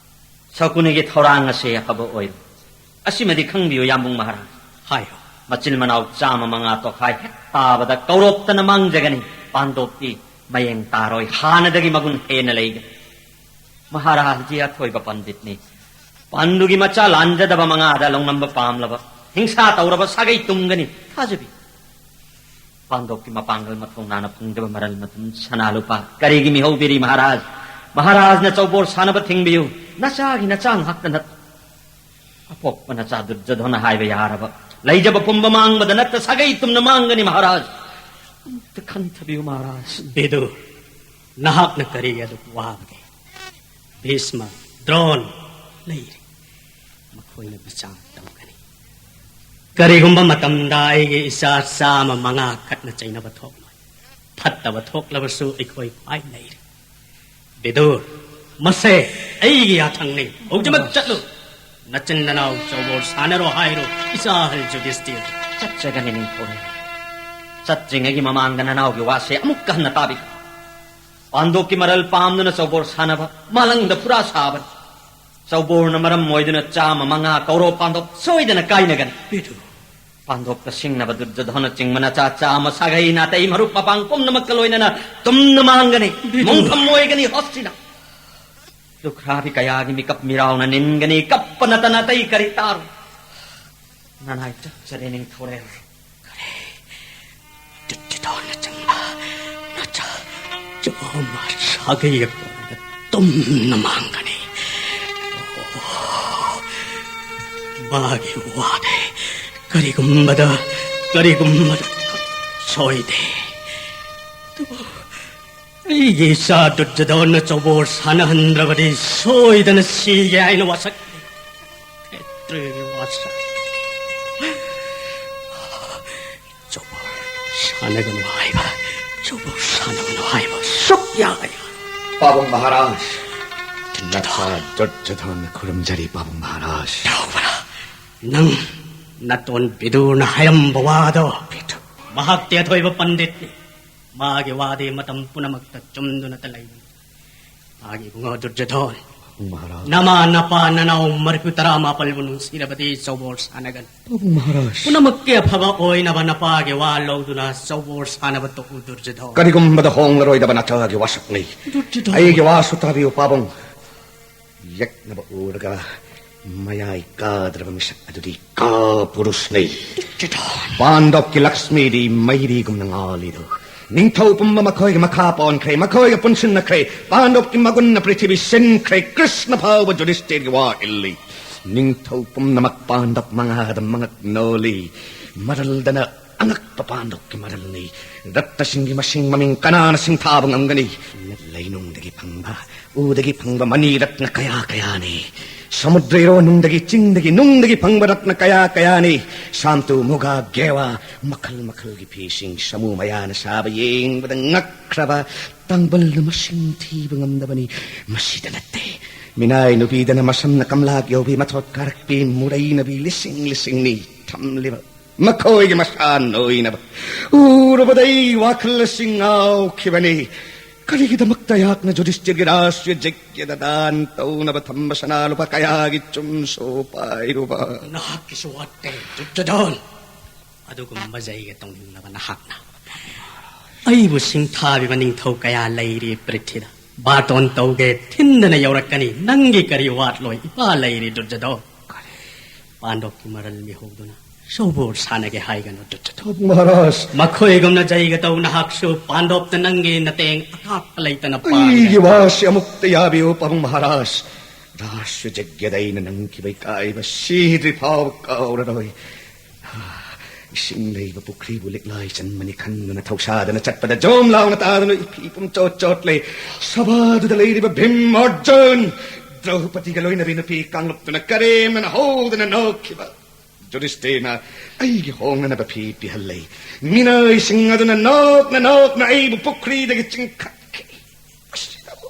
ꯁꯀꯨꯅꯤꯒꯤ ꯊꯧꯔꯥꯡ ꯑꯁꯤ ꯑꯐꯕ ꯑꯣꯏꯔꯣꯏ꯫ ꯑꯁꯤꯃꯗꯤ ꯈꯪꯕꯤꯌꯨ ꯌꯥꯝꯕꯨꯡ ꯃꯍꯥꯔꯥꯖ꯫ ꯍꯥꯏꯌꯨ꯫ ꯃꯆꯤꯟ ꯃꯅꯥꯎ ꯆꯥꯝꯃ ꯃꯉꯥ ꯇꯣꯈꯥꯏ ꯍꯦꯛ ꯇꯥꯕꯗ ꯀꯧꯔꯣꯞꯇꯅ ꯃꯥꯡꯖꯒꯅꯤ꯫ ꯄꯥꯟꯗꯣꯞꯇꯤ ꯃꯌꯦꯡ ꯇꯥꯔꯣꯏ, ꯍꯥꯟꯅꯗꯒꯤ ꯃꯒꯨꯟ ꯍꯦꯟꯅ ꯂꯩꯒꯅꯤ꯫ ꯃꯍꯥꯔꯥꯖꯖꯤ ꯑꯊꯣꯏꯕ ꯄꯟꯗꯤꯠꯅꯤ꯫ ꯄꯥꯟꯗꯨꯒꯤ ꯃꯆꯥ ꯂꯥꯟꯖꯗꯕ ꯃꯉꯥꯗ ꯂꯧꯅꯝꯕ ꯄꯥꯝꯂꯕ, ꯍꯤꯡꯁꯥ ꯇꯧꯔꯕ ꯁꯥꯒꯩ ꯇꯨꯝꯒꯅꯤ꯫ ꯊꯥꯖꯕꯤ꯫ ꯄꯥꯟꯗꯣꯞꯀꯤ ꯃꯄꯥꯡꯒꯜ ꯃꯊꯧꯅꯥꯅ ꯐꯪꯗꯕ ꯃꯔꯜ ꯃꯊꯨꯝ ꯁꯅꯥ ꯂꯨꯄꯥ ꯀꯔꯤꯒꯤ ꯃꯤꯍꯧꯕꯤꯔꯤ ꯃꯍꯥꯔꯥꯖ? ꯃꯍꯥꯔꯥꯖꯅ ꯆꯧꯕꯣꯔ ꯁꯥꯟꯅꯕ ꯊꯤꯡꯕꯤꯌꯨ꯫ ꯅꯆꯥꯒꯤ ꯅꯆꯥ ꯉꯥꯛꯇ ꯅꯠꯇ, ꯑꯄꯣꯛꯄ ꯅꯆꯥ ꯗꯨꯔꯖꯣꯙꯅ ꯍꯥꯏꯕ ꯌꯥꯔꯕ, ꯂꯩꯖꯕ ꯄꯨꯝꯕ ꯃꯥꯡꯕꯗ ꯅꯠꯇ ꯁꯥꯒꯩ ꯇꯨꯝꯅ ꯃꯥꯡꯒꯅꯤ ꯃꯍꯥꯔꯥꯖ꯫ ꯑꯃꯨꯛꯇ ꯈꯟꯊꯕꯤꯌꯨ ꯃꯍꯥꯔꯥꯖ꯫ ꯕꯤꯗꯨ, ꯅꯍꯥꯛꯅ ꯀꯔꯤꯒꯤ ꯑꯗꯨꯛ ꯋꯥꯕꯒꯦ? ꯚꯤꯁꯃ, ꯗ꯭ꯔꯣꯟ ꯂꯩꯔꯤ, ꯃꯈꯣꯏꯅ ꯕꯤꯆꯥꯔ ꯇꯧꯒꯅꯤ꯫ ꯀꯔꯤꯒꯨꯝꯕ ꯃꯇꯝꯗ ꯑꯩꯒꯤ ꯏꯆꯥ ꯆꯥꯝꯃ ꯃꯉꯥ ꯈꯠꯅ ꯆꯩꯅꯕ ꯊꯣꯛꯂꯣꯏ꯫ ꯐꯠꯇꯕ ꯊꯣꯛꯂꯕꯁꯨ ꯑꯩꯈꯣꯏ ꯈ꯭ꯋꯥꯏ ꯂꯩꯔꯤ꯫ ꯕꯤꯗꯨꯔ, ꯃꯁꯦ ꯑꯩꯒꯤ ꯌꯥꯊꯪꯅꯤ꯫ ꯍꯧꯖꯤꯛꯃꯛ ꯆꯠꯂꯨ꯫ ꯅꯆꯤꯟ ꯅꯅꯥꯎ ꯆꯧꯕꯣꯔ ꯁꯥꯟꯅꯔꯣ ꯍꯥꯏꯔꯣ, ꯏꯆꯥ ꯑꯍꯜ ꯌꯨꯙꯤꯁꯇꯤꯔ꯫ ꯆꯠꯆꯒꯅꯤ ꯅꯤꯡꯊꯧꯔꯦꯜ꯫ ꯆꯠꯇ꯭ꯔꯤꯉꯩꯒꯤ ꯃꯃꯥꯡꯗ ꯅꯅꯥꯎꯒꯤ ꯋꯥꯁꯦ ꯑꯃꯨꯛꯀ ꯍꯟꯅ ꯇꯥꯕꯤꯈꯣ꯫ ꯄꯥꯟꯗꯣꯞꯀꯤ ꯃꯔꯜ ꯄꯥꯝꯗꯨꯅ ꯆꯧꯕꯣꯔ ꯁꯥꯟꯅꯕ ꯃꯥꯂꯪꯗ ꯄꯨꯔꯥ ꯁꯥꯕꯅꯤ꯫ ꯆꯧꯕꯣꯔꯅ ꯃꯔꯝ ꯑꯣꯏꯗꯨꯅ ꯆꯥꯝꯃ ꯃꯉꯥ ꯀꯧꯔꯣ ꯄꯥꯟꯗꯣꯞ ꯁꯣꯏꯗꯅ ꯀꯥꯏꯅꯒꯅꯤ꯫ ꯕꯤꯗꯨ꯫ ꯄꯥꯟꯗꯣꯞꯇ ꯁꯤꯡꯅꯕ ꯗꯨꯔꯖꯣꯙꯅ ꯆꯤꯡꯕ ꯅꯆꯥ ꯆꯥꯝꯃ ꯁꯥꯒꯩ ꯅꯥꯇꯩ ꯃꯔꯨꯞ ꯃꯄꯥꯡ ꯄꯨꯝꯅꯃꯛꯀ ꯂꯣꯏꯅꯅ ꯇꯨꯝꯅ ꯃꯥꯡꯒꯅꯤ꯫ ꯕꯤꯗꯨ꯫ ꯃꯣꯡꯐꯝ ꯑꯣꯏꯒꯅꯤ ꯍꯣꯁꯇꯤꯅ꯫ ꯂꯨꯈ꯭ꯔꯥꯕꯤ ꯀꯌꯥꯒꯤ ꯃꯤꯀꯞ ꯃꯤꯔꯥꯎꯅ ꯅꯤꯟꯒꯅꯤ꯫ ꯀꯞꯄ ꯅꯠꯇꯅ ꯑꯇꯩ ꯀꯔꯤ ꯇꯥꯔꯣꯏ꯫ ꯅꯅꯥꯏ ꯆꯠꯆꯔꯦ ꯅꯤꯡꯊꯧꯔꯦꯜ꯫ ꯗꯨꯔꯖꯣꯙꯅꯆꯤꯡꯕ ꯅꯆꯥ ꯆꯥꯝꯃ ꯁꯥꯒꯩ ꯑꯄꯨꯝꯕꯗ ꯇꯨꯝꯅ ꯃꯥꯡꯒꯅꯤ꯫ ꯑꯣ, ꯃꯥꯒꯤ ꯋꯥꯗꯤ ꯀꯔꯤꯒꯨꯝꯕꯗ, ꯀꯔꯤꯒꯨꯝꯕꯗ ꯁꯣꯏꯗꯦ꯫ ꯑꯗꯨꯕꯨ ꯑꯩꯒꯤ ꯏꯆꯥ ꯗꯨꯔꯖꯣꯙꯅ ꯆꯧꯕꯣꯔ ꯁꯥꯟꯅꯍꯟꯗ꯭ꯔꯕꯗꯤ ꯁꯣꯏꯗꯅ ꯁꯤꯒꯦ ꯍꯥꯏꯅ ꯋꯥꯁꯛ ꯈꯦꯇ꯭ꯔꯤꯒꯤ ꯋꯥꯁꯛ꯫ ꯆꯧꯕꯣꯔ ꯁꯥꯟꯅꯒꯅꯨ ꯍꯥꯏꯕ, ꯆꯧꯕꯣꯔ ꯁꯥꯟꯅꯒꯅꯨ ꯍꯥꯏꯕ ꯁꯨꯛꯌꯥ ꯌꯥꯔꯣꯏ꯫ ꯄꯥꯕꯨꯡ ꯃꯍꯥꯔꯥꯖ, ꯅꯆꯥ ꯗꯨꯔꯖꯣꯙꯅ ꯈꯨꯔꯨꯝꯖꯔꯤ, ꯄꯥꯕꯨꯡ ꯃꯍꯥꯔꯥꯖ꯫ ꯇꯧꯕ꯭ꯔꯥ? ꯅꯪ ꯅꯇꯣꯟ ꯕꯤꯗꯨꯔꯅ ꯍꯥꯏꯔꯝꯕ ꯋꯥꯗꯣ? ꯕꯤꯗꯨꯔ꯫ ꯃꯍꯥꯛꯇꯤ ꯑꯊꯣꯏꯕ ꯄꯟꯗꯤꯠꯅꯤ꯫ ꯃꯥꯒꯤ ꯋꯥꯗꯤ ꯃꯇꯝ ꯄꯨꯝꯅꯃꯛꯇ ꯆꯨꯝꯗꯨꯅꯇ ꯂꯩꯕꯅꯤ꯫ ꯃꯥꯒꯤ ꯏꯕꯨꯡꯉꯣ ꯗꯨꯔꯖꯣꯙꯟ, ꯃꯍꯥꯔꯥꯖ꯫ ꯅꯃꯥ, ꯅꯄꯥ, ꯅꯅꯥꯎ ꯃꯔꯤꯐꯨ ꯇꯔꯥ ꯃꯥꯄꯜꯕꯨ ꯅꯨꯡꯁꯤꯔꯕꯗꯤ ꯆꯧꯕꯣꯔ ꯁꯥꯟꯅꯒꯅꯨ꯫ ꯄꯥꯕꯨꯡ ꯃꯍꯥꯔꯥꯖ꯫ ꯄꯨꯝꯅꯃꯛꯀꯤ ꯑꯐꯕ ꯑꯣꯏꯅꯕ ꯅꯄꯥꯒꯤ ꯋꯥ ꯂꯧꯗꯨꯅ ꯆꯧꯕꯣꯔ ꯁꯥꯟꯅꯕ ꯇꯣꯛꯎ, ꯗꯨꯔꯖꯣꯙꯟ꯫ ꯀꯔꯤꯒꯨꯝꯕꯗ ꯍꯣꯡꯂꯔꯣꯏꯗꯕ ꯅꯆꯥꯒꯤ ꯋꯥꯁꯛꯅꯤ꯫ ꯗꯨꯔꯖꯣꯙꯟ꯫ ꯑꯩꯒꯤ ꯋꯥꯁꯨ ꯇꯥꯕꯤꯌꯨ, ꯄꯥꯕꯨꯡ꯫ ꯌꯦꯛꯅꯕ ꯎꯔꯒ ꯃꯌꯥꯏ ꯀꯥꯗ꯭ꯔꯕ ꯃꯤꯁꯛ ꯑꯗꯨꯗꯤ ꯀꯥꯄꯨꯔꯨꯁꯅꯤ꯫ ꯄꯥꯟꯗꯣꯞꯀꯤ ꯂꯛꯁꯃꯤꯗꯤ ꯃꯩꯔꯤꯒꯨꯝꯅ ꯉꯥꯜꯂꯤꯗꯨ꯫ ꯅꯤꯡꯊꯧ ꯄꯨꯝꯕ ꯃꯈꯣꯏꯒꯤ ꯃꯈꯥ ꯄꯣꯟꯈ꯭ꯔꯦ, ꯃꯈꯣꯏꯒ ꯄꯨꯟꯁꯤꯟꯅꯈ꯭ꯔꯦ꯫ ꯄꯥꯟꯗꯣꯞꯀꯤ ꯃꯒꯨꯟꯅ ꯄ꯭ꯔꯤꯊꯤꯕꯤ ꯁꯤꯟꯈ꯭ꯔꯦ꯫ ꯀ꯭ꯔꯤꯁꯅ ꯐꯥꯎꯕ ꯖꯨꯗꯤꯁꯇꯤꯔꯒꯤ ꯋꯥ ꯏꯜꯂꯤ꯫ ꯅꯤꯡꯊꯧ ꯄꯨꯝꯅꯃꯛ ꯄꯥꯟꯗꯣꯞ ꯃꯉꯥꯗ ꯃꯉꯛ ꯅꯣꯜꯂꯤ꯫ ꯃꯔꯜꯗꯅ ꯑꯉꯛꯄ ꯄꯥꯟꯗꯣꯞꯀꯤ ꯃꯔꯜꯅꯤ꯫ ꯔꯠꯅꯁꯤꯡꯒꯤ ꯃꯁꯤꯡ ꯃꯃꯤꯡ ꯀꯅꯥꯅ ꯁꯤꯡꯊꯥꯕ ꯉꯝꯒꯅꯤ? ꯂꯩꯅꯨꯡꯗꯒꯤ ꯐꯪꯕ, ꯎꯗꯒꯤ ꯐꯪꯕ ꯃꯅꯤ ꯔꯠꯅ ꯀꯌꯥ ꯀꯌꯥꯅꯤ꯫ ꯁꯃꯨꯗ꯭ꯔ ꯏꯔꯣꯟꯅꯨꯡꯗꯒꯤ, ꯆꯤꯡꯗꯒꯤ, ꯅꯨꯡꯗꯒꯤ ꯐꯪꯕ ꯔꯠꯅ ꯀꯌꯥ ꯀꯌꯥꯅꯤ꯫ ꯁꯥꯝꯇꯨ, ꯃꯨꯒꯥ, ꯒꯦꯋꯥ, ꯃꯈꯜ ꯃꯈꯜꯒꯤ ꯐꯤꯁꯤꯡ, ꯁꯃꯨ ꯃꯌꯥꯅ ꯁꯥꯕ, ꯌꯦꯡꯕꯗ ꯉꯛꯈ꯭ꯔꯕ, ꯇꯥꯡꯕꯜꯅ ꯃꯁꯤꯡ ꯊꯤꯕ ꯉꯝꯗꯕꯅꯤ꯫ ꯃꯁꯤꯗ ꯅꯠꯇꯦ, ꯃꯤꯅꯥꯏ ꯅꯨꯄꯤꯗꯅ ꯃꯁꯝꯅ ꯀꯝꯂꯥꯛ ꯌꯧꯕꯤ, ꯃꯊꯣꯠ ꯀꯥꯔꯛꯄꯤ, ꯃꯨꯔꯩꯅꯕꯤ ꯂꯤꯁꯤꯡ ꯂꯤꯁꯤꯡꯅꯤ ꯊꯝꯂꯤꯕ꯫ ꯃꯈꯣꯏꯒꯤ ꯃꯁꯥ ꯅꯣꯏꯅꯕ ꯎꯔꯨꯕꯗ ꯑꯩ ꯋꯥꯈꯜ ꯑꯁꯤ ꯉꯥꯎꯈꯤꯕꯅꯤ꯫ ꯀꯔꯤꯒꯤꯗꯃꯛꯇ ꯑꯩꯍꯥꯛꯅ ꯖꯨꯗꯤꯁꯇꯤꯔꯒꯤ ꯔꯥꯁꯇ꯭ꯔꯤꯌ ꯖꯩꯒ꯭ꯌꯗ ꯗꯥꯟ ꯇꯧꯅꯕ ꯊꯝꯕ ꯁꯅꯥ ꯂꯨꯄꯥ ꯀꯌꯥꯒꯤ ꯆꯨꯝꯁꯨ ꯄꯥꯏꯔꯨꯕ? ꯅꯍꯥꯛꯀꯤꯁꯨ ꯋꯥꯠꯇꯦ, ꯗꯨꯔꯖꯣꯙꯟ꯫ ꯑꯗꯨꯒꯨꯝꯕ ꯖꯩꯒ ꯇꯧꯅꯤꯡꯂꯕ ꯅꯍꯥꯛꯅ ꯑꯩꯕꯨ ꯁꯤꯡꯊꯥꯕꯤꯕ ꯅꯤꯡꯊꯧ ꯀꯌꯥ ꯂꯩꯔꯤ ꯄ꯭ꯔꯤꯊꯤꯗ꯫ ꯕꯥꯇꯣꯟ ꯇꯧꯒꯦ ꯊꯤꯟꯗꯅ ꯌꯧꯔꯛꯀꯅꯤ꯫ ꯅꯪꯒꯤ ꯀꯔꯤ ꯋꯥꯠꯂꯣꯏ? ꯏꯄꯥ ꯂꯩꯔꯤ, ꯗꯨꯔꯖꯣꯙꯟ꯫ ꯄꯥꯟꯗꯣꯞꯀꯤ ꯃꯔꯜ ꯃꯤꯍꯧꯗꯨꯅ ꯆꯧꯕꯣꯔ ꯁꯥꯟꯅꯒꯦ ꯍꯥꯏꯒꯅꯨ, ꯗꯨꯔꯖꯣꯙꯟ꯫ ꯃꯍꯥꯔꯥꯖ꯫ ꯃꯈꯣꯏꯒꯨꯝꯅ ꯖꯩꯒ ꯇꯧ ꯅꯍꯥꯛꯁꯨ ꯄꯥꯟꯗꯣꯞꯇ ꯅꯪꯒꯤ ꯅꯇꯦꯡ ꯑꯀꯥꯛꯄ ꯂꯩꯇꯅ ꯑꯩꯒꯤ ꯄꯥꯡꯒꯅꯤ꯫ ꯋꯥꯁꯤ ꯑꯃꯨꯛꯇ ꯌꯥꯕꯤꯌꯨ, ꯄꯥꯕꯨꯡ ꯃꯍꯥꯔꯥꯖ꯫ ꯔꯥꯁ ꯖꯩꯒ꯭ꯌꯗ ꯑꯩꯅ ꯅꯪꯈꯤꯕ ꯏꯀꯥꯏꯕ ꯁꯤꯗ꯭ꯔꯤ ꯐꯥꯎꯕ ꯀꯥꯎꯔꯔꯣꯏ꯫ ꯏꯁꯤꯡ ꯂꯩꯕ ꯄꯨꯈ꯭ꯔꯤꯕꯨ ꯂꯤꯛꯂꯥꯏ ꯆꯟꯕꯅꯤ ꯈꯟꯗꯨꯅ ꯊꯧꯁꯥꯗꯅ ꯆꯠꯄꯗ ꯖꯣꯝ ꯂꯥꯎꯅ ꯇꯥꯗꯨꯅ ꯏꯐꯤ ꯄꯨꯝꯆꯣꯠ ꯆꯣꯠꯂꯦ꯫ ꯁꯚꯥꯗꯨꯗ ꯂꯩꯔꯤꯕ ꯚꯤꯝ, ꯑꯔꯖꯨꯟ, ꯗ꯭ꯔꯧꯄꯗꯤꯒ ꯂꯣꯏꯅꯕꯤ ꯅꯨꯄꯤ ꯀꯥꯡꯂꯨꯞꯇꯨꯅ ꯀꯔꯦꯝꯅꯅ ꯍꯧꯗꯅ ꯅꯣꯛꯈꯤꯕ꯫ ꯖꯨꯗꯤꯁꯇꯤꯔꯅ ꯑꯩꯒꯤ ꯍꯣꯡꯅꯅꯕ ꯐꯤ ꯄꯤꯍꯜꯂꯦ꯫ ꯃꯤꯅꯥꯏꯁꯤꯡ ꯑꯗꯨꯅ ꯅꯣꯛꯅ ꯅꯣꯛꯅ ꯑꯩꯕꯨ ꯄꯨꯈ꯭ꯔꯤꯗꯒꯤ ꯆꯤꯡꯈꯠꯈꯤ꯫ ꯃꯁꯤꯗꯕꯨ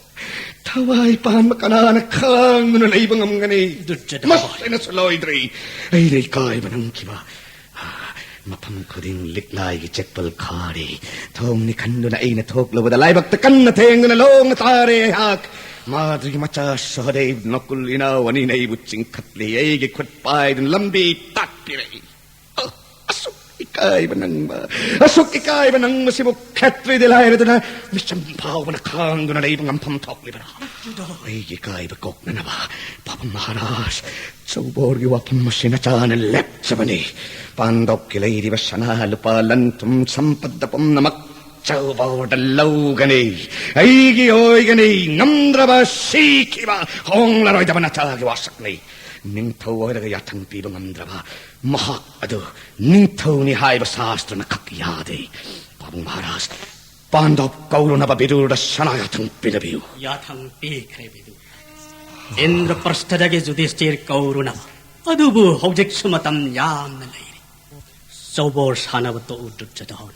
ꯊꯋꯥꯏ ꯄꯥꯟꯕ ꯀꯅꯥꯅ ꯈꯥꯡꯗꯨꯅ ꯂꯩꯕ ꯉꯝꯒꯅꯤ? ꯗꯨꯔꯖꯣꯙꯟ꯫ ꯃꯁꯤꯅꯁꯨ ꯂꯣꯏꯗ꯭ꯔꯤ꯫ ꯑꯩꯅ ꯏꯀꯥꯏꯕ ꯅꯪꯈꯤꯕ꯫ ꯃꯐꯝ ꯈꯨꯗꯤꯡ ꯂꯤꯛꯂꯥꯏꯒꯤ ꯆꯦꯛꯄꯜ ꯈꯥꯔꯤ꯫ ꯊꯣꯡꯅꯤ ꯈꯟꯗꯨꯅ ꯑꯩꯅ ꯊꯣꯛꯂꯨꯕꯗ ꯂꯥꯏꯕꯛꯇ ꯀꯟꯅ ꯊꯦꯡꯗꯨꯅ ꯂꯣꯡꯅ ꯇꯥꯔꯦ ꯑꯩꯍꯥꯛ꯫ ꯃꯥꯗ꯭ꯔꯤꯒꯤ ꯃꯆꯥ ꯁꯍꯗꯦꯕ ꯅꯀꯨꯜ ꯏꯅꯥꯎ ꯑꯅꯤꯅ ꯑꯩꯕꯨ ꯆꯤꯡꯈꯠꯂꯤ, ꯑꯩꯒꯤ ꯈꯨꯠ ꯄꯥꯏꯗꯨꯅ ꯂꯝꯕꯤ ꯇꯥꯛꯄꯤꯔꯛꯏ꯫ ꯑꯣ, ꯑꯁꯨꯛ ꯏꯀꯥꯏꯕ ꯅꯪꯕ, ꯑꯁꯨꯛ ꯏꯀꯥꯏꯕ ꯅꯪꯕꯁꯤꯕꯨ ꯈꯦꯇ꯭ꯔꯤꯗꯤ ꯂꯥꯏꯔꯗꯅ ꯃꯤꯆꯝ ꯐꯥꯎꯕꯅ ꯈꯥꯡꯗꯨꯅ ꯂꯩꯕ ꯉꯝꯐꯝ ꯊꯣꯛꯂꯤꯕ꯭ꯔꯥ? ꯑꯩꯒꯤ ꯏꯀꯥꯏꯕ ꯀꯣꯛꯅꯅꯕ ꯄꯥꯕꯨꯡ ꯃꯍꯥꯔꯥꯖ, ꯆꯧꯕꯣꯔꯒꯤ ꯋꯥꯐꯝ ꯑꯁꯤ ꯅꯆꯥꯅ ꯂꯦꯞꯆꯕꯅꯤ꯫ ꯄꯥꯟꯗꯣꯞꯀꯤ ꯂꯩꯔꯤꯕ ꯁꯅꯥ ꯂꯨꯄꯥ ꯂꯟ ꯊꯨꯝ ꯁꯝꯄꯠꯇ ꯄꯨꯝꯅꯃꯛ ꯆꯧꯕꯣꯔꯗ ꯂꯧꯒꯅꯤ꯫ ꯑꯩꯒꯤ ꯑꯣꯏꯒꯅꯤ꯫ ꯉꯝꯗ꯭ꯔꯕ ꯁꯤꯈꯤꯕ ꯍꯣꯡꯂꯔꯣꯏꯗꯕ ꯅꯆꯥꯒꯤ ꯋꯥꯁꯛꯅꯤ꯫ ꯅꯤꯡꯊꯧ ꯑꯣꯏꯔꯒ ꯌꯥꯊꯪ ꯄꯤꯕ ꯉꯝꯗ꯭ꯔꯕ ꯃꯍꯥꯛ ꯑꯗꯨ ꯅꯤꯡꯊꯧꯅꯤ ꯍꯥꯏꯕ ꯁꯥꯁꯇ꯭ꯔꯅ ꯈꯛ ꯌꯥꯗꯦ꯫ ꯄꯥꯕꯨꯡ ꯃꯍꯥꯔꯥꯖ, ꯄꯥꯟꯗꯣꯞ ꯀꯧꯔꯨꯅꯕ ꯕꯤꯗꯨꯔꯗ ꯁꯅꯥ ꯌꯥꯊꯪ ꯄꯤꯅꯕꯤꯌꯨ꯫ ꯌꯥꯊꯪ ꯄꯤꯈ꯭ꯔꯦ ꯕꯤꯗꯨꯔ꯫ ꯏꯟꯗ꯭ꯔꯄ꯭ꯔꯁꯊꯗꯒꯤ ꯌꯨꯙꯤꯁꯇꯤꯔ ꯀꯧꯔꯨꯅꯕ꯫ ꯑꯗꯨꯕꯨ ꯍꯧꯖꯤꯛꯁꯨ ꯃꯇꯝ ꯌꯥꯝꯅ ꯂꯩꯔꯤ꯫ ꯆꯧꯕꯣꯔ ꯁꯥꯟꯅꯕ ꯇꯣꯛꯎ ꯗꯨꯔꯖꯣꯙꯟ꯫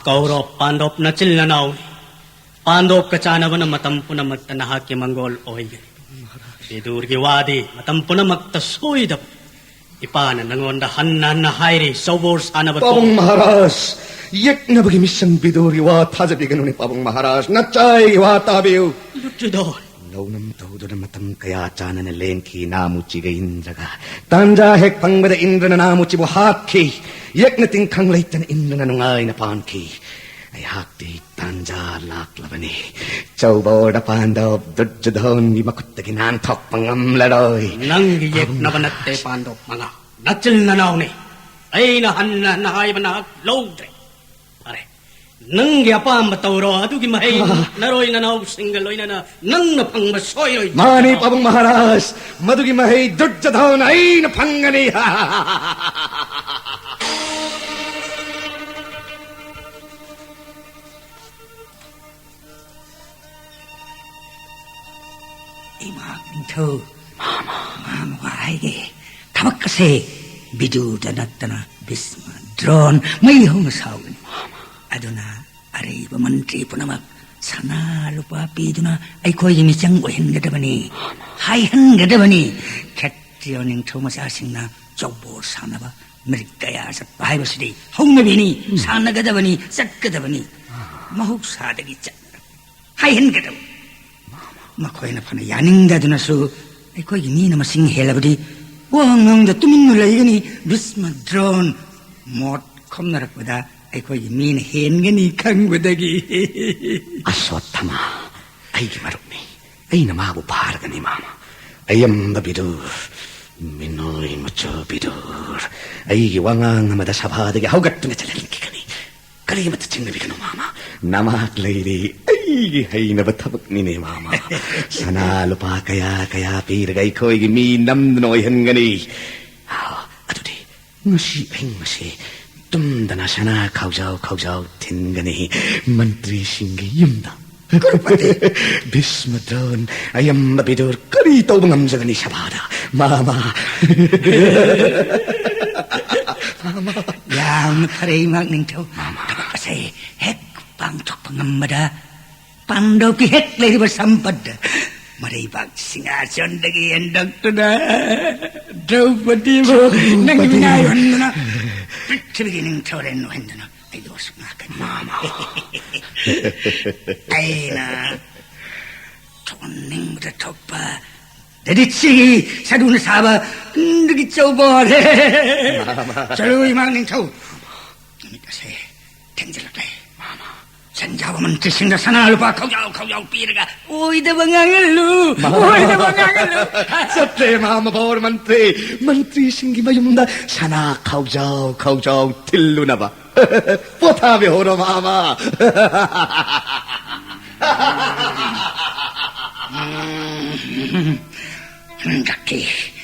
ꯀꯧꯔꯣ ꯄꯥꯟꯗꯣꯞ ꯅꯆꯤꯜ ꯅꯅꯥꯎꯅꯤ꯫ ꯄꯥꯟꯗꯣꯞꯀ ꯆꯥꯟꯅꯕꯅ ꯃꯇꯝ ꯄꯨꯝꯅꯃꯛꯇ ꯅꯍꯥꯛꯀꯤ ꯃꯪꯒꯣꯜ ꯑꯣꯏꯒꯅꯤ꯫ ꯕꯤꯗꯨꯔꯒꯤ ꯋꯥꯗꯤ ꯃꯇꯝ ꯄꯨꯝꯅꯃꯛꯇ ꯁꯣꯏꯗꯕ꯫ ꯏꯄꯥꯅ ꯅꯉꯣꯟꯗ ꯍꯟꯅ ꯍꯟꯅ ꯍꯥꯏꯔꯤ, ꯆꯧꯕꯣꯔ ꯁꯥꯟꯅꯕ ꯄꯥꯕꯨꯡ ꯇꯣꯛꯎ꯫ ꯃꯍꯥꯔꯥꯖ, ꯌꯦꯛꯅꯕꯒꯤ ꯃꯤꯁꯪ ꯕꯤꯗꯨꯔꯒꯤ ꯋꯥ ꯊꯥꯖꯕꯤꯒꯅꯨꯅꯦ ꯄꯥꯕꯨꯡ ꯃꯍꯥꯔꯥꯖ, ꯅꯆꯥꯏꯒꯤ ꯋꯥ ꯇꯥꯕꯤꯌꯨ꯫ ꯗꯨꯔꯖꯣꯙꯟ꯫ ꯂꯧꯅꯝ ꯇꯧꯗꯨꯅ ꯃꯇꯝ ꯀꯌꯥ ꯆꯥꯅꯅ ꯂꯦꯟꯈꯤ ꯅꯥꯃꯨꯆꯤꯒ ꯏꯟꯗ꯭ꯔꯒ꯫ ꯇꯥꯟꯖꯥ ꯍꯦꯛ ꯐꯪꯕꯗ ꯏꯟꯗ꯭ꯔꯅ ꯅꯥꯃꯨꯆꯤꯕꯨ ꯍꯥꯠꯈꯤ꯫ ꯌꯦꯛꯅ ꯇꯤꯡꯈꯪ ꯂꯩꯇꯅ ꯏꯟꯗ꯭ꯔꯅ ꯅꯨꯡꯉꯥꯏꯅ ꯄꯥꯟꯈꯤ꯫ ꯑꯩꯍꯥꯛꯇꯤ ꯇꯥꯟꯖꯥ ꯂꯥꯛꯂꯕꯅꯤ꯫ ꯆꯧꯕꯣꯔꯗ ꯄꯥꯟꯗꯣꯞ ꯗꯨꯔꯖꯣꯙꯟꯒꯤ ꯃꯈꯨꯠꯇꯒꯤ ꯅꯥꯟꯊꯣꯛꯄ ꯉꯝꯂꯔꯣꯏ꯫ ꯅꯪꯒꯤ ꯌꯦꯛꯅꯕ ꯅꯠꯇꯦ ꯄꯥꯟꯗꯣꯞ ꯃꯉꯥ꯫ ꯅꯆꯤꯜ ꯅꯅꯥꯎꯅꯤ꯫ ꯑꯩꯅ ꯍꯟꯅ ꯍꯟꯅ ꯍꯥꯏꯕ ꯅꯍꯥꯛ ꯂꯧꯗ꯭ꯔꯦ꯫ ꯐꯔꯦ, ꯅꯪꯒꯤ ꯑꯄꯥꯝꯕ ꯇꯧꯔꯣ꯫ ꯑꯗꯨꯒꯤ ꯃꯍꯩ ꯅꯔꯣꯏ ꯅꯅꯥꯎꯁꯤꯡꯒ ꯂꯣꯏꯅꯅ ꯅꯪꯅ ꯐꯪꯕ ꯁꯣꯏꯔꯣꯏ꯫ ꯃꯥꯅꯤ ꯄꯥꯕꯨꯡ ꯃꯍꯥꯔꯥꯖ, ꯃꯗꯨꯒꯤ ꯃꯍꯩ ꯗꯨꯔꯖꯣꯙꯟ ꯑꯩꯅ ꯐꯪꯒꯅꯤ꯫ ꯏꯃꯥ ꯅꯤꯡꯊꯧ, ꯃꯥꯃ ꯍꯥꯏꯒꯦ, ꯊꯕꯛ ꯑꯁꯦ ꯕꯤꯗꯨꯔꯗ ꯅꯠꯇꯅ ꯚꯤꯁꯃ, ꯗ꯭ꯔꯣꯟ, ꯃꯩ ꯍꯧꯅ ꯁꯥꯎꯒꯅꯤ꯫ ꯑꯗꯨꯅ ꯑꯔꯩꯕ ꯃꯟꯇ꯭ꯔꯤ ꯄꯨꯝꯅꯃꯛ ꯁꯅꯥ ꯂꯨꯄꯥ ꯄꯤꯗꯨꯅ ꯑꯩꯈꯣꯏꯒꯤ ꯃꯤꯆꯪ ꯑꯣꯏꯍꯟꯒꯗꯕꯅꯤ, ꯍꯥꯏꯍꯟꯒꯗꯕꯅꯤ꯫ ꯈꯦꯇ꯭ꯔꯤꯌ ꯅꯤꯡꯊꯧ ꯃꯆꯥꯁꯤꯡꯅ ꯆꯧꯕꯣꯔ ꯁꯥꯟꯅꯕ ꯃꯤꯔꯤꯛ ꯀꯌꯥ ꯆꯠꯄ ꯍꯥꯏꯕꯁꯤꯗꯤ ꯍꯧꯅꯕꯤꯅꯤ, ꯁꯥꯟꯅꯒꯗꯕꯅꯤ, ꯆꯠꯀꯗꯕꯅꯤ꯫ ꯃꯍꯧꯁꯥꯗꯒꯤ ꯆꯠꯅꯔꯛꯄ ꯍꯥꯏꯍꯟꯒꯗꯕ꯫ ꯃꯈꯣꯏꯅ ꯐꯅ ꯌꯥꯅꯤꯡꯗꯗꯨꯅꯁꯨ ꯑꯩꯈꯣꯏꯒꯤ ꯃꯤꯅ ꯃꯁꯤꯡ ꯍꯦꯜꯂꯕꯗꯤ ꯋꯥ ꯉꯥꯡꯗ ꯇꯨꯃꯤꯟꯅ ꯂꯩꯒꯅꯤ꯫ ꯚꯤꯁꯃ ꯗ꯭ꯔꯣꯟ ꯃꯣꯠ ꯈꯣꯝꯅꯔꯛꯄꯗ ꯑꯩꯈꯣꯏꯒꯤ ꯃꯤꯅ ꯍꯦꯟꯒꯅꯤ ꯈꯪꯕꯗꯒꯤ꯫ ꯑꯁꯣꯠꯊꯃ ꯑꯩꯒꯤ ꯃꯔꯨꯞꯅꯤ꯫ ꯑꯩꯅ ꯃꯥꯕꯨ ꯐꯥꯔꯒꯅꯤ, ꯃꯥꯃ꯫ ꯑꯌꯥꯝꯕ ꯕꯤꯗꯨꯔ, ꯃꯤꯅꯣꯏ ꯃꯆꯥ ꯕꯤꯗꯨꯔ, ꯑꯩꯒꯤ ꯋꯥꯉꯥꯡ ꯑꯃꯗ ꯁꯚꯥꯗꯒꯤ ꯍꯧꯒꯠꯇꯨꯅ ꯆꯠꯍꯟꯈꯤꯒꯅꯤ꯫ ꯀꯔꯤꯃꯠꯇ ꯆꯤꯡꯅꯕꯤꯒꯅꯨ, ꯃꯥꯃ꯫ ꯅꯃꯥꯛ ꯂꯩꯔꯤ꯫ ꯑꯩꯒꯤ ꯍꯩꯅꯕ ꯊꯕꯛꯅꯤꯅꯦ, ꯃꯥꯃ꯫ ꯁꯅꯥ ꯂꯨꯄꯥ ꯀꯌꯥ ꯀꯌꯥ ꯄꯤꯔꯒ ꯑꯩꯈꯣꯏꯒꯤ ꯃꯤ ꯅꯝꯗꯨꯅ ꯑꯣꯏꯍꯟꯒꯅꯤ꯫ ꯑꯥ, ꯑꯗꯨꯗꯤ ꯉꯁꯤ ꯑꯍꯤꯡ ꯑꯁꯤ ꯇꯨꯝꯗꯅ ꯁꯅꯥ ꯈꯥꯎꯖꯥꯎ ꯈꯥꯎꯖꯥꯎ ꯊꯤꯟꯒꯅꯤ ꯃꯟꯇ꯭ꯔꯤꯁꯤꯡꯒꯤ ꯌꯨꯝꯗ꯫ ꯀ꯭ꯔꯨꯄꯇꯤ! ꯚꯤꯁꯃ ꯗ꯭ꯔꯣꯟ, ꯑꯌꯥꯝꯕ ꯕꯤꯗꯨꯔ, ꯀꯔꯤ ꯇꯧꯕ ꯉꯝꯖꯒꯅꯤ ꯁꯚꯥꯗ? ꯃꯥꯃ꯫ ꯃꯥꯃ꯫ ꯌꯥꯝꯅ ꯐꯔꯦ, ꯏꯃꯥ ꯅꯤꯡꯊꯧ꯫ ꯃꯥꯃ꯫ ꯊꯕꯛ ꯑꯁꯦ ꯍꯦꯛ ꯄꯥꯡꯊꯣꯛꯄ ꯉꯝꯕꯗ ꯄꯥꯟꯗꯧꯀꯤ ꯍꯦꯛ ꯂꯩꯔꯤꯕ ꯁꯝꯄꯠ ꯃꯔꯩꯕꯥꯛ ꯁꯤꯡꯍꯥꯁꯟꯗꯒꯤ ꯍꯦꯟꯗꯣꯛꯇꯨꯅ ꯗ꯭ꯔꯧꯄꯗꯤꯕꯨ ꯅꯪꯒꯤ ꯗ꯭ꯔꯧꯄꯗꯤ꯫ ꯃꯤꯅꯥꯏ ꯑꯣꯏꯍꯟꯗꯨꯅ ꯄ꯭ꯔꯤꯊꯤꯕꯤꯒꯤ ꯅꯤꯡꯊꯧꯔꯦꯜ ꯑꯣꯏꯍꯟꯗꯨꯅ ꯑꯩ ꯂꯣꯛꯁꯨ ꯉꯥꯛꯀꯅꯤ꯫ ꯃꯥꯃ꯫ ꯑꯩꯅ ꯊꯣꯛꯍꯟꯅꯤꯡꯕꯗ ꯊꯣꯛꯄ ꯗꯦꯗꯤꯠꯁꯤꯒꯤ ꯁꯗꯨꯅ ꯁꯥꯕ ꯈꯨꯟꯗꯒꯤ ꯆꯧꯕ ꯍꯣꯔꯦ꯫ ꯃꯥꯃ꯫ ꯆꯠꯂꯨ, ꯏꯃꯥ ꯅꯤꯡꯊꯧ꯫ ꯅꯨꯃꯤꯠ ꯑꯁꯦ ꯊꯦꯡꯖꯤꯜꯂꯛꯂꯦ꯫ ꯃꯥꯃ꯫ ꯁꯟꯖꯥꯕ ꯃꯟꯇ꯭ꯔꯤꯁꯤꯡꯗ ꯁꯅꯥ ꯂꯨꯄꯥ ꯈꯥꯎꯖꯥꯎ ꯈꯥꯎꯖꯥꯎ ꯄꯤꯔꯒ ꯑꯣꯏꯗꯕ ꯉꯥꯡꯍꯜꯂꯨ, ꯃꯥꯃ꯫ ꯑꯣꯏꯗꯕ ꯉꯥꯡꯍꯜꯂꯨ꯫ ꯆꯠꯂꯦ, ꯃꯥꯃ ꯕꯣꯔ ꯃꯟꯇ꯭ꯔꯤ꯫ ꯃꯟꯇ꯭ꯔꯤꯁꯤꯡꯒꯤ ꯃꯌꯨꯝꯗ ꯁꯅꯥ ꯈꯥꯎꯖꯥꯎ ꯈꯥꯎꯖꯥꯎ ꯊꯤꯜꯂꯨꯅꯕ꯫ ꯄꯣꯊꯥꯕꯤꯍꯧꯔꯣ, ꯃꯥꯃ꯫ ꯍꯟꯗꯛꯇꯤ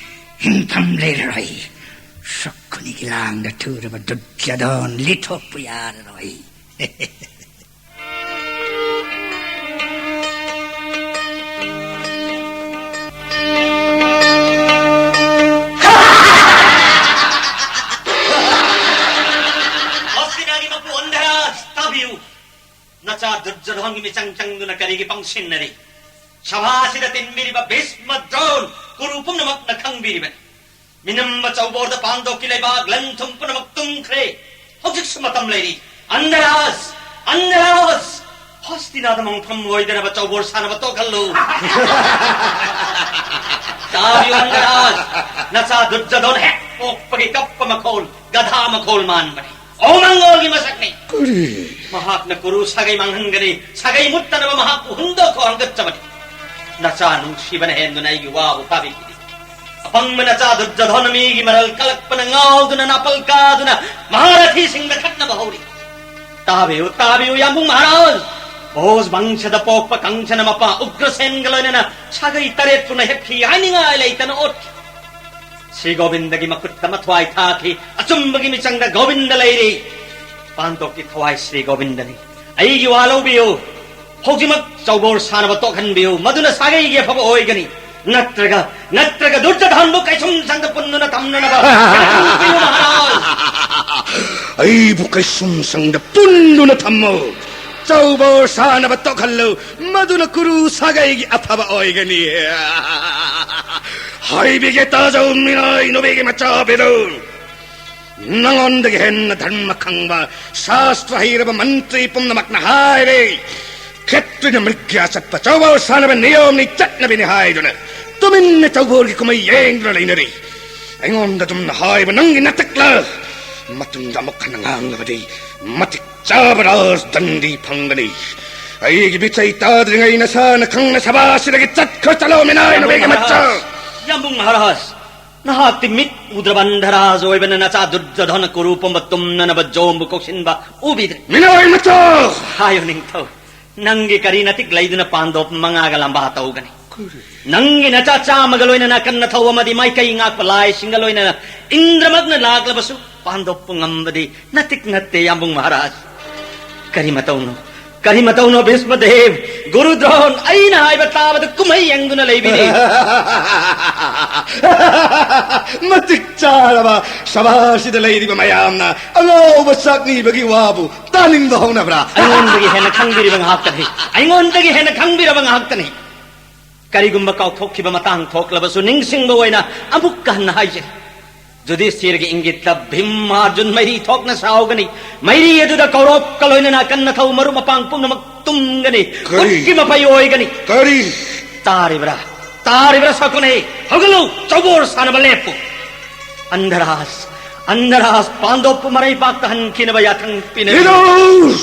ꯍꯤꯡꯐꯝ ꯂꯩꯔꯔꯣꯏ꯫ ꯁꯛꯈꯨꯅꯤꯒꯤ ꯂꯥꯡꯗ ꯊꯨꯔꯕ ꯗꯨꯔꯖꯣꯙꯟ ꯂꯤꯊꯣꯛꯄ ꯌꯥꯔꯔꯣꯏ꯫ ꯍꯣꯁꯇꯤꯅꯥꯒꯤ ꯃꯄꯨ ꯑꯟꯙꯔꯥꯖ, ꯇꯥꯕꯤꯌꯨ꯫ ꯅꯆꯥ ꯗꯨꯔꯖꯣꯙꯟꯒꯤ ꯃꯤꯆꯪ ꯆꯪꯗꯨꯅ ꯀꯔꯤꯒꯤ ꯄꯪꯁꯤꯟꯅꯔꯤ? ꯁꯚꯥ ꯑꯁꯤꯗ ꯇꯤꯟꯕꯤꯔꯤꯕ ꯚꯤꯁꯃ ꯗ꯭ꯔꯣꯟ ꯀꯨꯔꯨ ꯄꯨꯝꯅꯃꯛꯅ ꯈꯪꯕꯤꯔꯤꯕꯅꯤ꯫ ꯃꯤꯅꯝꯕ ꯆꯧꯕꯣꯔꯗ ꯄꯥꯡꯗꯣꯛꯀꯤ ꯂꯩꯕꯥꯛ ꯂꯟ ꯊꯨꯝ ꯄꯨꯝꯅꯃꯛ ꯇꯨꯝꯈ꯭ꯔꯦ꯫ ꯍꯧꯖꯤꯛꯁꯨ ꯃꯇꯝ ꯂꯩꯔꯤ꯫ ꯑꯟꯙꯔꯥꯖ! ꯑꯟꯙꯔꯥꯖ! ꯍꯣꯁ ꯇꯤꯟꯅꯗ ꯃꯪꯐꯝ ꯑꯣꯏꯗꯅꯕ ꯆꯧꯕꯣꯔ ꯁꯥꯟꯅꯕ ꯇꯣꯛꯍꯜꯂꯨ꯫ ꯇꯥꯕꯤꯌꯨ ꯃꯍꯥꯔꯥꯖ, ꯅꯆꯥ ꯗꯨꯔꯖꯣꯙꯟ ꯍꯦꯛ ꯄꯣꯛꯄꯒꯤ ꯀꯞꯄ ꯃꯈꯣꯜ ꯒꯙꯥ ꯃꯈꯣꯜ ꯃꯥꯟꯕꯅꯤ꯫ ꯑꯣ ꯃꯪꯒꯣꯜꯒꯤ ꯃꯁꯛꯅꯤ꯫ ꯀꯔꯤ? ꯃꯍꯥꯛꯅ ꯀꯨꯔꯨ ꯁꯥꯒꯩ ꯃꯥꯡꯍꯟꯒꯅꯤ, ꯁꯥꯒꯩ ꯃꯨꯠꯇꯅꯕ ꯃꯍꯥꯛꯄꯨ ꯍꯨꯟꯗꯣꯛꯈꯣ ꯍꯪꯒꯠꯆꯕꯅꯤ꯫ ꯅꯆꯥ ꯅꯨꯡꯁꯤꯕꯅ ꯍꯦꯟꯗꯨꯅ ꯑꯩꯒꯤ ꯋꯥꯕꯨ ꯇꯥꯕꯤꯈꯤꯗꯦ꯫ ꯑꯄꯪꯕ ꯅꯆꯥ ꯗꯨꯔꯖꯣꯙꯟ ꯃꯤꯒꯤ ꯃꯔꯜ ꯀꯜꯂꯛꯄꯅ ꯉꯥꯎꯗꯨꯅ ꯅꯥꯄꯜ ꯀꯥꯗꯨꯅ ꯃꯍꯥꯔꯊꯤꯁꯤꯡꯗ ꯈꯠꯅꯕ ꯍꯧꯔꯤ꯫ ꯇꯥꯕꯤꯌꯨ, ꯇꯥꯕꯤꯌꯨ, ꯌꯥꯝꯕꯨꯡ ꯃꯍꯥꯔꯥꯖ꯫ ꯚꯣꯖ ꯚꯪꯁꯗ ꯄꯣꯛꯄ ꯀꯪꯁꯅ ꯃꯄꯥ ꯎꯒ꯭ꯔꯁꯦꯟꯒ ꯂꯣꯏꯅꯅ ꯁꯥꯒꯩ ꯇꯔꯦꯠ ꯄꯨꯅ ꯍꯦꯞꯈꯤ ꯍꯥꯏꯅꯤꯡꯉꯥꯏ ꯂꯩꯇꯅ ꯑꯣꯠꯈꯤ꯫ ꯁ꯭ꯔꯤ ꯒꯣꯕꯤꯟꯗꯒꯤ ꯃꯈꯨꯠꯇ ꯃꯊ꯭ꯋꯥꯏ ꯊꯥꯈꯤ꯫ ꯑꯆꯨꯝꯕꯒꯤ ꯃꯤꯆꯪꯗ ꯒꯣꯕꯤꯟꯗ ꯂꯩꯔꯤ꯫ ꯄꯥꯟꯗꯣꯞꯀꯤ ꯊꯋꯥꯏ ꯁ꯭ꯔꯤ ꯒꯣꯕꯤꯟꯗꯅꯤ꯫ ꯑꯩꯒꯤ ꯋꯥ ꯂꯧꯕꯤꯌꯨ꯫ ꯍꯧꯖꯤꯛꯃꯛ ꯆꯧꯕꯣꯔ ꯁꯥꯟꯅꯕ ꯇꯣꯛꯍꯟꯕꯤꯌꯨ, ꯃꯗꯨꯅ ꯁꯥꯒꯩꯒꯤ ꯑꯐꯕ ꯑꯣꯏꯒꯅꯤ꯫ ꯅꯠꯇ꯭ꯔꯒ, ꯅꯠꯇ꯭ꯔꯒ ꯗꯨꯔꯖꯣꯙꯟꯕꯨ ꯀꯩꯁꯨꯝꯁꯪꯗ ꯄꯨꯟꯗꯨꯅ ꯊꯝꯅꯅꯕ ꯇꯧꯕꯤꯌꯨ, ꯃꯍꯥꯔꯥꯖ꯫ ꯑꯩꯕꯨ ꯀꯩꯁꯨꯝꯁꯪꯗ ꯄꯨꯟꯗꯨꯅ ꯊꯝꯃꯨ꯫ ꯆꯧꯕꯣꯔ ꯁꯥꯟꯅꯕ ꯇꯣꯛꯍꯜꯂꯨ, ꯃꯗꯨꯅ ꯀꯨꯔꯨ ꯁꯥꯒꯩꯒꯤ ꯑꯐꯕ ꯑꯣꯏꯒꯅꯤ꯫ ꯍꯥꯏꯕꯤꯒꯦ ꯇꯥꯖꯧ, ꯃꯤꯅꯥꯏ ꯅꯨꯄꯤꯒꯤ ꯃꯆꯥ ꯕꯤꯗꯨ꯫ ꯅꯉꯣꯟꯗꯒꯤ ꯍꯦꯟꯅ ꯙꯔꯃ ꯈꯪꯕ, ꯁꯥꯁꯇ꯭ꯔ ꯍꯩꯔꯕ ꯃꯟꯇ꯭ꯔꯤ ꯄꯨꯝꯅꯃꯛꯅ ꯍꯥꯏꯔꯦ, ꯈꯦꯇ꯭ꯔꯤꯅ ꯃ꯭ꯔꯤꯒ꯭ꯌꯥ ꯆꯠꯄ, ꯆꯧꯕꯣꯔ ꯁꯥꯟꯅꯕ ꯅꯤꯌꯣꯝꯅꯤ, ꯆꯠꯅꯕꯤꯅꯤ ꯍꯥꯏꯗꯨꯅ꯫ ꯇꯨꯃꯤꯟꯅ ꯆꯧꯕꯣꯔꯒꯤ ꯀꯨꯝꯍꯩ ꯌꯦꯡꯗꯨꯅ ꯂꯩꯅꯔꯤ꯫ ꯑꯩꯉꯣꯟꯗ ꯑꯗꯨꯝꯅ ꯍꯥꯏꯕ ꯅꯪꯒꯤ ꯅꯇꯛꯂ? ꯃꯇꯨꯡꯗ ꯑꯃꯨꯛ ꯍꯟꯅ ꯉꯥꯡꯂꯕꯗꯤ ꯃꯇꯤꯛ ꯆꯥꯕ ꯔꯥꯖ ꯗꯟꯗꯤ ꯐꯪꯒꯅꯤ꯫ ꯑꯩꯒꯤ ꯕꯤꯆꯩ ꯇꯥꯗ꯭ꯔꯤꯉꯩ ꯅꯁꯥꯅ ꯈꯪꯅ ꯁꯚꯥꯁꯤꯗꯒꯤ ꯆꯠꯈ꯭ꯔ ꯆꯠꯂꯣ, ꯃꯤꯅꯥꯏ ꯅꯨꯄꯤꯒꯤ ꯃꯆꯥ꯫ ꯌꯥꯝꯕꯨꯡ ꯃꯍꯥꯔꯥꯖ, ꯅꯍꯥꯛꯇꯤ ꯃꯤꯠ ꯎꯗ꯭ꯔꯕ ꯑꯟꯙꯔꯥꯖ ꯑꯣꯏꯕꯅ ꯅꯆꯥ ꯗꯨꯔꯖꯣꯙꯅ ꯀꯨꯔꯨ ꯄꯨꯝꯕ ꯇꯨꯝꯅꯅꯕ ꯖꯣꯝꯕꯨ ꯀꯧꯁꯤꯟꯕ ꯎꯕꯤꯗ꯭ꯔꯦ꯫ ꯃꯤꯅꯥꯏ ꯃꯆꯥ! ꯍꯥꯏꯌꯨ ꯅꯤꯡꯊꯧ, ꯅꯪꯒꯤ ꯀꯔꯤ ꯅꯇꯤꯛ ꯂꯩꯗꯨꯅ ꯄꯥꯟꯗꯣꯞ ꯃꯉꯥꯒ ꯂꯝꯕꯥ ꯇꯧꯒꯅꯤ? ꯀꯔꯤ? ꯅꯪꯒꯤ ꯅꯆꯥ ꯆꯥꯝꯃꯒ ꯂꯣꯏꯅꯅ ꯀꯟꯅ ꯊꯧ ꯑꯃꯗꯤ ꯃꯥꯏꯀꯩ ꯉꯥꯛꯄ ꯂꯥꯏꯁꯤꯡꯒ ꯂꯣꯏꯅꯅ ꯏꯟꯗ꯭ꯔꯃꯛꯅ ꯂꯥꯛꯂꯕꯁꯨ ꯄꯥꯟꯗꯣꯞꯄꯨ ꯉꯝꯕꯗꯤ ꯅꯇꯤꯛ ꯅꯠꯇꯦ, ꯌꯥꯝꯕꯨꯡ ꯃꯍꯥꯔꯥꯖ꯫ ꯀꯔꯤ ꯃꯇꯧꯅꯣ? ꯀꯔꯤ ꯃꯇꯧꯅꯣ, ꯚꯤꯁꯃꯗꯦꯕ? ꯒꯨꯔꯨ ꯗ꯭ꯔꯣꯟ, ꯑꯩꯅ ꯍꯥꯏꯕ ꯇꯥꯕꯗ ꯀꯨꯝꯍꯩ ꯌꯦꯡꯗꯨꯅ ꯂꯩꯕꯤꯔꯤ꯫ ꯃꯇꯤꯛ ꯆꯥꯔꯕ ꯁꯚꯥꯁꯤꯗ ꯂꯩꯔꯤꯕ ꯃꯌꯥꯝꯅ ꯑꯉꯥꯎꯕ ꯆꯥꯛꯅꯤꯕꯒꯤ ꯋꯥꯕꯨ ꯇꯥꯅꯤꯡꯕ ꯍꯧꯅꯕ꯭ꯔꯥ? ꯑꯩꯉꯣꯟꯗꯒꯤ ꯍꯦꯟꯅ ꯈꯪꯕꯤꯔꯤꯕ ꯉꯥꯛꯇꯅꯤ꯫ ꯑꯩꯉꯣꯟꯗꯒꯤ ꯍꯦꯟꯅ ꯈꯪꯕꯤꯔꯕ ꯉꯥꯛꯇꯅꯤ꯫ ꯀꯔꯤꯒꯨꯝꯕ ꯀꯥꯎꯊꯣꯛꯈꯤꯕ ꯃꯇꯥꯡ ꯊꯣꯛꯂꯕꯁꯨ ꯅꯤꯡꯁꯤꯡꯕ ꯑꯣꯏꯅ ꯑꯃꯨꯛꯀ ꯍꯟꯅ ꯍꯥꯏꯖꯔꯤ꯫ ꯌꯨꯙꯤꯁꯊꯤꯔꯒꯤ ꯏꯪꯒꯤꯠꯇ ꯚꯤꯝ ꯑꯔꯖꯨꯟ ꯃꯩꯔꯤ ꯊꯣꯛꯅ ꯁꯥꯎꯒꯅꯤ꯫ ꯃꯩꯔꯤ ꯑꯗꯨꯗ ꯀꯧꯔꯣꯞꯀ ꯂꯣꯏꯅꯅ ꯀꯟꯅ ꯊꯧ ꯃꯔꯨꯞ ꯃꯄꯥꯡ ꯄꯨꯝꯅꯃꯛ ꯇꯨꯝꯒꯅꯤ, ꯀꯔꯤ? ꯈꯨꯠꯀꯤ ꯃꯄꯩ ꯑꯣꯏꯒꯅꯤ꯫ ꯀꯔꯤ? ꯇꯥꯔꯤꯕ꯭ꯔꯥ? ꯇꯥꯔꯤꯕ꯭ꯔꯥ, ꯁꯀꯨꯅꯤ? ꯍꯧꯒꯠꯂꯨ, ꯆꯧꯕꯣꯔ ꯁꯥꯟꯅꯕ ꯂꯦꯞꯄꯨ꯫ ꯑꯟꯙꯔꯥꯖ, ꯑꯟꯙꯔꯥꯖ ꯄꯥꯟꯗꯣꯞꯄꯨ ꯃꯔꯩꯕꯥꯛꯇ ꯍꯟꯈꯤꯅꯕ ꯌꯥꯊꯪ ꯄꯤꯅꯔꯤ꯫ ꯂꯤꯗꯧ!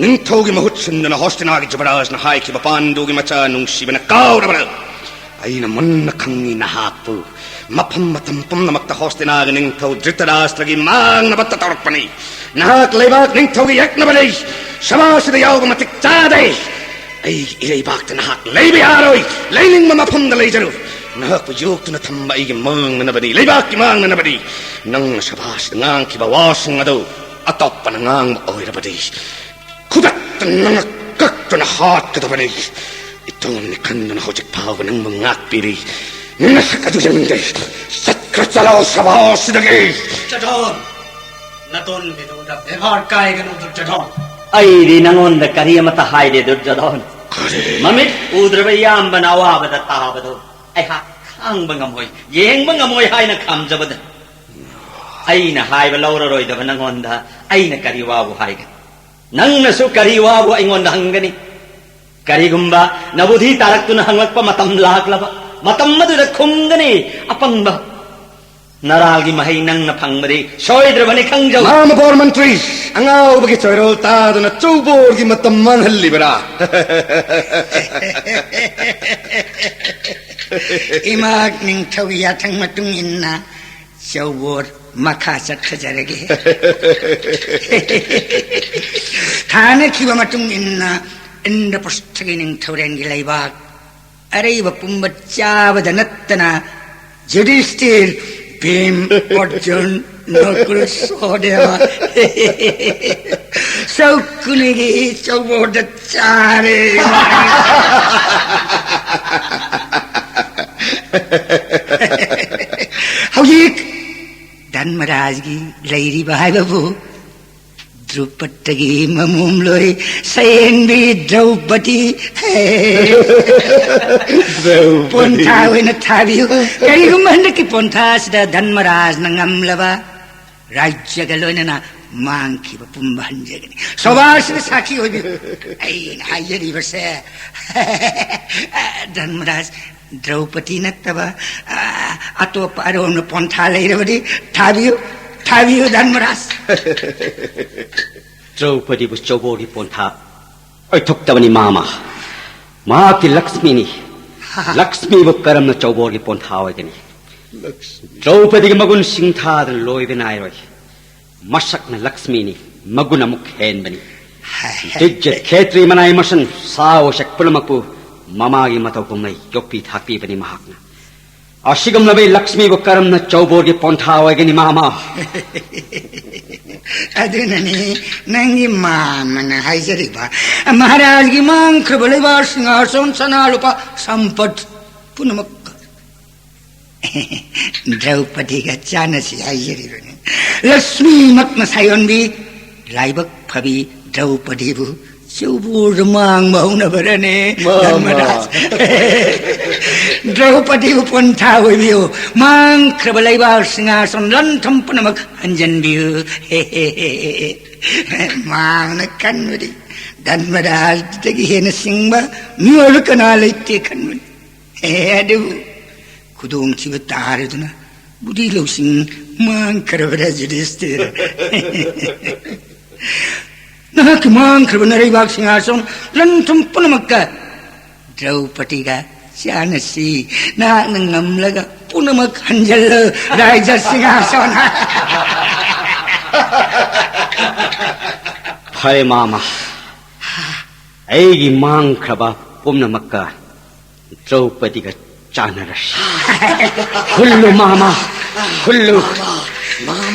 ꯅꯤꯡꯊꯧꯒꯤ ꯃꯍꯨꯠ ꯁꯤꯟꯗꯨꯅ ꯍꯣꯁꯇꯤꯅꯥꯒꯤ ꯖꯨꯕꯔꯥꯖꯅ ꯍꯥꯏꯈꯤꯕ ꯄꯥꯟꯗꯨꯒꯤ ꯃꯆꯥ ꯅꯨꯡꯁꯤꯕꯅ ꯀꯥꯎꯔꯕ꯭ꯔꯥ? ꯑꯩꯅ ꯃꯨꯟꯅ ꯈꯪꯉꯤ ꯅꯍꯥꯛꯄꯨ꯫ ꯃꯐꯝ ꯃꯇꯝ ꯄꯨꯝꯅꯃꯛꯇ ꯍꯣꯁꯇꯤꯅꯥꯒꯤ ꯅꯤꯡꯊꯧ ꯙ꯭ꯔꯤꯇꯔꯥꯁꯇ꯭ꯔꯒꯤ ꯃꯥꯡꯅꯕꯇ ꯇꯧꯔꯛꯄꯅꯤ꯫ ꯅꯍꯥꯛ ꯂꯩꯕꯥꯛ ꯅꯤꯡꯊꯧꯒꯤ ꯌꯦꯛꯅꯕꯅꯤ꯫ ꯁꯚꯥꯁꯤꯗ ꯌꯥꯎꯕ ꯃꯇꯤꯛ ꯆꯥꯗꯦ꯫ ꯑꯩꯒꯤ ꯏꯔꯩꯕꯥꯛꯇ ꯅꯍꯥꯛ ꯂꯩꯕ ꯌꯥꯔꯣꯏ꯫ ꯂꯩꯅꯤꯡꯕ ꯃꯐꯝꯗ ꯂꯩꯖꯔꯨ꯫ ꯅꯍꯥꯛꯄꯨ ꯌꯣꯛꯇꯨꯅ ꯊꯝꯕ ꯑꯩꯒꯤ ꯃꯥꯡꯅꯅꯕꯅꯤ, ꯂꯩꯕꯥꯛꯀꯤ ꯃꯥꯡꯅꯅꯕꯅꯤ꯫ ꯅꯪꯅ ꯁꯚꯥꯁꯤꯗ ꯉꯥꯡꯈꯤꯕ ꯋꯥꯁꯤꯡ ꯑꯗꯨ ꯑꯇꯣꯞꯄꯅ ꯉꯥꯡꯕ ꯑꯣꯏꯔꯕꯗꯤ, ꯈꯨꯗꯛꯇ ꯅꯪꯅ ꯀꯛꯇꯨꯅ ꯍꯥꯠꯀꯗꯕꯅꯤ꯫ ꯏꯇꯣꯝꯅꯤ ꯈꯟꯗꯨꯅ ꯍꯧꯖꯤꯛ ꯐꯥꯎꯕ ꯅꯪꯕꯨ ꯉꯥꯛꯄꯤꯔꯤ꯫ ꯅꯁꯛ ꯑꯗꯨ ꯌꯦꯡꯅꯤꯡꯗꯦ꯫ ꯆꯠꯈ꯭ꯔ ꯆꯠꯂꯣ ꯁꯚꯥꯁꯤꯗꯒꯤ꯫ ꯆꯠꯊꯣꯛ! ꯅꯇꯣꯟꯕꯤꯗꯨꯗ ꯕꯦꯕꯥꯔ ꯀꯥꯏꯒꯅꯨ, ꯗꯨꯔꯖꯣꯙꯣꯟ꯫ ꯑꯩꯗꯤ ꯅꯉꯣꯟꯗ ꯀꯔꯤ ꯑꯃꯠꯇ ꯍꯥꯏꯗꯦ, ꯗꯨꯔꯖꯣꯙꯣꯟ꯫ ꯀꯔꯤ? ꯃꯃꯤꯠ ꯎꯗ꯭ꯔꯕ ꯏꯌꯥꯝꯕꯅ ꯑꯋꯥꯕꯗ ꯇꯥꯕꯗꯣ ꯑꯩꯍꯥꯛ ꯈꯥꯡꯕ ꯉꯝꯃꯣꯏ, ꯌꯦꯡꯕ ꯉꯝꯃꯣꯏ ꯍꯥꯏꯅ ꯈꯥꯝꯖꯕꯗ, ꯑꯩꯅ ꯍꯥꯏꯕ ꯂꯧꯔꯔꯣꯏꯗꯕ ꯅꯉꯣꯟꯗ ꯑꯩꯅ ꯀꯔꯤ ꯋꯥꯕꯨ ꯍꯥꯏꯒꯅꯤ? ꯅꯪꯅꯁꯨ ꯀꯔꯤ ꯋꯥꯕꯨ ꯑꯩꯉꯣꯟꯗ ꯍꯪꯒꯅꯤ? ꯀꯔꯤꯒꯨꯝꯕ ꯅꯕꯨꯙꯤ ꯇꯥꯔꯛꯇꯨꯅ ꯍꯪꯂꯛꯄ ꯃꯇꯝ ꯂꯥꯛꯂꯕ ꯃꯇꯝ ꯑꯗꯨꯗ ꯈꯨꯝꯒꯅꯤ, ꯑꯄꯪꯕ꯫ ꯅꯔꯥꯜꯒꯤ ꯃꯍꯩ ꯅꯪꯅ ꯐꯪꯕꯗꯤ ꯁꯣꯏꯗ꯭ꯔꯕꯅꯤ, ꯈꯪꯖꯧ꯫ ꯃꯥꯃꯕꯣꯔ ꯃꯟꯇ꯭ꯔꯤ, ꯑꯉꯥꯎꯕꯒꯤ ꯆꯣꯏꯔꯣꯜ ꯇꯥꯗꯨꯅ ꯆꯧꯕꯣꯔꯒꯤ ꯃꯇꯝ ꯃꯥꯡꯍꯜꯂꯤꯕꯔꯥ? ꯏꯃꯥ ꯅꯤꯡꯊꯧꯒꯤ ꯌꯥꯊꯪ ꯃꯇꯨꯡ ꯏꯟꯅ ꯆꯧꯕꯣꯔ ꯃꯈꯥ ꯆꯠꯊꯖꯔꯒꯦ꯫ ꯊꯥꯅꯈꯤꯕ ꯃꯇꯨꯡ ꯏꯟꯅ ꯏꯟꯗ꯭ꯔꯄ꯭ꯔꯁꯊꯒꯤ ꯅꯤꯡꯊꯧꯔꯦꯜꯒꯤ ꯂꯩꯕꯥꯛ ꯑꯔꯩꯕ ꯄꯨꯝꯕ ꯆꯥꯕꯗ ꯅꯠꯇꯅ ꯌꯨꯙꯤꯁꯇꯤꯔ, ꯚꯤꯝ, ꯑꯔꯖꯨꯟ, ꯅꯀꯨꯜ, ꯁꯍꯗꯦꯕ, ꯁꯧꯀꯨꯅꯤꯒꯤ ꯆꯧꯕꯣꯔꯗ ꯆꯥꯔꯦ꯫ ꯍꯧꯖꯤꯛ ꯙꯔꯃꯔꯥꯖꯒꯤ ꯂꯩꯔꯤꯕ ꯍꯥꯏꯕꯕꯨ ꯗ꯭ꯔꯨꯄꯗꯒꯤ ꯃꯃꯣꯝꯂꯣꯏ ꯁꯌꯦꯟꯕꯤ ꯗ꯭ꯔꯧꯄꯗꯤ꯫ ꯗ꯭ꯔꯧꯄꯗꯤ꯫ ꯄꯣꯟꯊꯥ ꯑꯣꯏꯅ ꯊꯥꯕꯤꯌꯨ꯫ ꯀꯔꯤꯒꯨꯝꯕ ꯍꯟꯗꯛꯀꯤ ꯄꯣꯟꯊꯥ ꯑꯁꯤꯗ ꯙꯔꯃꯔꯥꯖꯅ ꯉꯝꯂꯕ, ꯔꯥꯖ꯭ꯌꯒ ꯂꯣꯏꯅꯅ ꯃꯥꯡꯈꯤꯕ ꯄꯨꯝꯕ ꯍꯟꯖꯒꯅꯤ꯫ ꯁꯣꯚꯥꯁꯤꯗ ꯁꯥꯈꯤ ꯑꯣꯏꯕꯤꯌꯨ꯫ ꯑꯩꯅ ꯍꯥꯏꯖꯔꯤꯕꯁꯦ, ꯙꯔꯃꯔꯥꯖ, ꯗ꯭ꯔꯧꯄꯗꯤ ꯅꯠꯇꯕ, ꯑ, ꯑꯇꯣꯞꯄ ꯑꯔꯣꯟꯕ ꯄꯣꯟꯊꯥ ꯂꯩꯔꯕꯗꯤ ꯊꯥꯕꯤꯌꯨ, ꯊꯥꯕꯤꯌꯨ, ꯙꯔꯃꯔꯥꯖ꯫ ꯗ꯭ꯔꯧꯄꯗꯤꯕꯨ ꯆꯧꯕꯣꯔꯒꯤ ꯄꯣꯟꯊꯥ ꯑꯣꯏꯊꯣꯛꯇꯕꯅꯤ, ꯃꯥꯃ꯫ ꯃꯍꯥꯛꯀꯤ ꯂꯛꯁꯃꯤꯅꯤ꯫ ꯂꯛꯁꯃꯤꯕꯨ ꯀꯔꯝꯅ ꯆꯧꯕꯣꯔꯒꯤ ꯄꯣꯟꯊꯥ ꯑꯣꯏꯒꯅꯤ? ꯂꯛꯁꯃꯤ꯫ ꯗ꯭ꯔꯧꯄꯗꯤꯒꯤ ꯃꯒꯨꯟ ꯁꯤꯡꯊꯥꯗꯅ ꯂꯣꯏꯕ ꯅꯥꯏꯔꯣꯏ꯫ ꯃꯁꯛꯅ ꯂꯛꯁꯃꯤꯅꯤ, ꯃꯒꯨꯟ ꯑꯃꯨꯛ ꯍꯦꯟꯕꯅꯤ꯫ ꯗꯤꯒꯖꯠ ꯈꯦꯇ꯭ꯔꯤ ꯃꯅꯥꯏ ꯃꯁꯟ ꯁꯥ ꯎꯆꯦꯛ ꯄꯨꯝꯅꯃꯛꯄꯨ ꯃꯃꯥꯒꯤ ꯃꯇꯧꯒꯨꯝꯅ ꯌꯣꯛꯄꯤ ꯊꯥꯛꯄꯤꯕꯅꯤ ꯃꯍꯥꯛꯅ꯫ ꯑꯁꯤꯒꯨꯝꯂꯕ ꯂꯛꯁꯃꯤꯕꯨ ꯀꯔꯝꯅ ꯆꯧꯕꯣꯔꯒꯤ ꯄꯣꯟꯊꯥ ꯑꯣꯏꯒꯅꯤ, ꯃꯥꯃ? ꯑꯗꯨꯅꯅꯤ ꯅꯪꯒꯤ ꯃꯥꯃꯅ ꯍꯥꯏꯖꯔꯤꯕ, ꯃꯍꯥꯔꯥꯖꯒꯤ ꯃꯥꯡꯈ꯭ꯔꯕ ꯂꯩꯕꯥꯛ ꯁꯤꯡꯍꯥꯁꯣꯟ ꯁꯅꯥ ꯂꯨꯄꯥ ꯁꯝꯄꯠ ꯄꯨꯝꯅꯃꯛ ꯗ꯭ꯔꯧꯄꯗꯤꯒ ꯆꯥꯟꯅꯁꯤ ꯍꯥꯏꯖꯔꯤꯕꯅꯤ꯫ ꯂꯛꯁꯃꯤꯃꯛꯅ ꯁꯥꯌꯣꯟꯕꯤ, ꯂꯥꯏꯕꯛ ꯐꯕꯤ ꯗ꯭ꯔꯧꯄꯗꯤꯕꯨ ꯆꯧꯕꯣꯔꯗ ꯃꯥꯡꯕ ꯍꯧꯅꯕꯔꯅꯦ, ꯃꯥꯃ꯫ ꯙꯔꯃꯔꯥꯖ꯫ ꯗ꯭ꯔꯧꯄꯗꯤꯕꯨ ꯄꯣꯟꯊꯥ ꯑꯣꯏꯕꯤꯌꯨ꯫ ꯃꯥꯡꯈ꯭ꯔꯕ ꯂꯩꯕꯥꯛ ꯁꯤꯡꯍꯥꯁꯟ ꯂꯟ ꯊꯨꯝ ꯄꯨꯝꯅꯃꯛ ꯍꯟꯖꯟꯕꯤꯌꯨ꯫ ꯃꯥꯃꯅ ꯈꯟꯕꯗꯤ ꯙꯔꯃꯔꯥꯖꯗꯒꯤ ꯍꯦꯟꯅ ꯁꯤꯡꯕ ꯃꯤꯑꯣꯏꯕ ꯀꯅꯥ ꯂꯩꯇꯦ ꯈꯟꯕꯅꯤ꯫ ꯑꯦ, ꯑꯗꯨꯕꯨ ꯈꯨꯗꯣꯡꯊꯤꯕ ꯇꯥꯔꯗꯨꯅ ꯕꯨꯙꯤ ꯂꯧꯁꯤꯡ ꯃꯥꯡꯈ꯭ꯔꯕ꯭ꯔꯥ, ꯌꯨꯙꯤꯁꯇꯤꯔ? ꯅꯍꯥꯛꯀꯤ ꯃꯥꯡꯈ꯭ꯔꯕ ꯅꯔꯩꯕꯥꯛ ꯁꯤꯡꯍꯥꯁꯟ ꯂꯟ ꯊꯨꯝ ꯄꯨꯝꯅꯃꯛꯀ ꯗ꯭ꯔꯧꯄꯗꯤꯒ ꯆꯥꯟꯅꯁꯤ꯫ ꯅꯍꯥꯛꯅ ꯉꯝꯂꯒ ꯄꯨꯝꯅꯃꯛ ꯍꯟꯖꯜꯂꯨ, ꯔꯥꯏꯖ ꯁꯤꯡꯍꯥꯁꯟ꯫ ꯐꯔꯦ, ꯃꯥꯃ꯫ ꯑꯩꯒꯤ ꯃꯥꯡꯈ꯭ꯔꯕ ꯄꯨꯝꯅꯃꯛꯀ ꯗ꯭ꯔꯧꯄꯗꯤꯒ ꯆꯥꯟꯅꯔꯁꯤ꯫ ꯍꯨꯜꯂꯨ, ꯃꯥꯃ, ꯍꯨꯜꯂꯨ꯫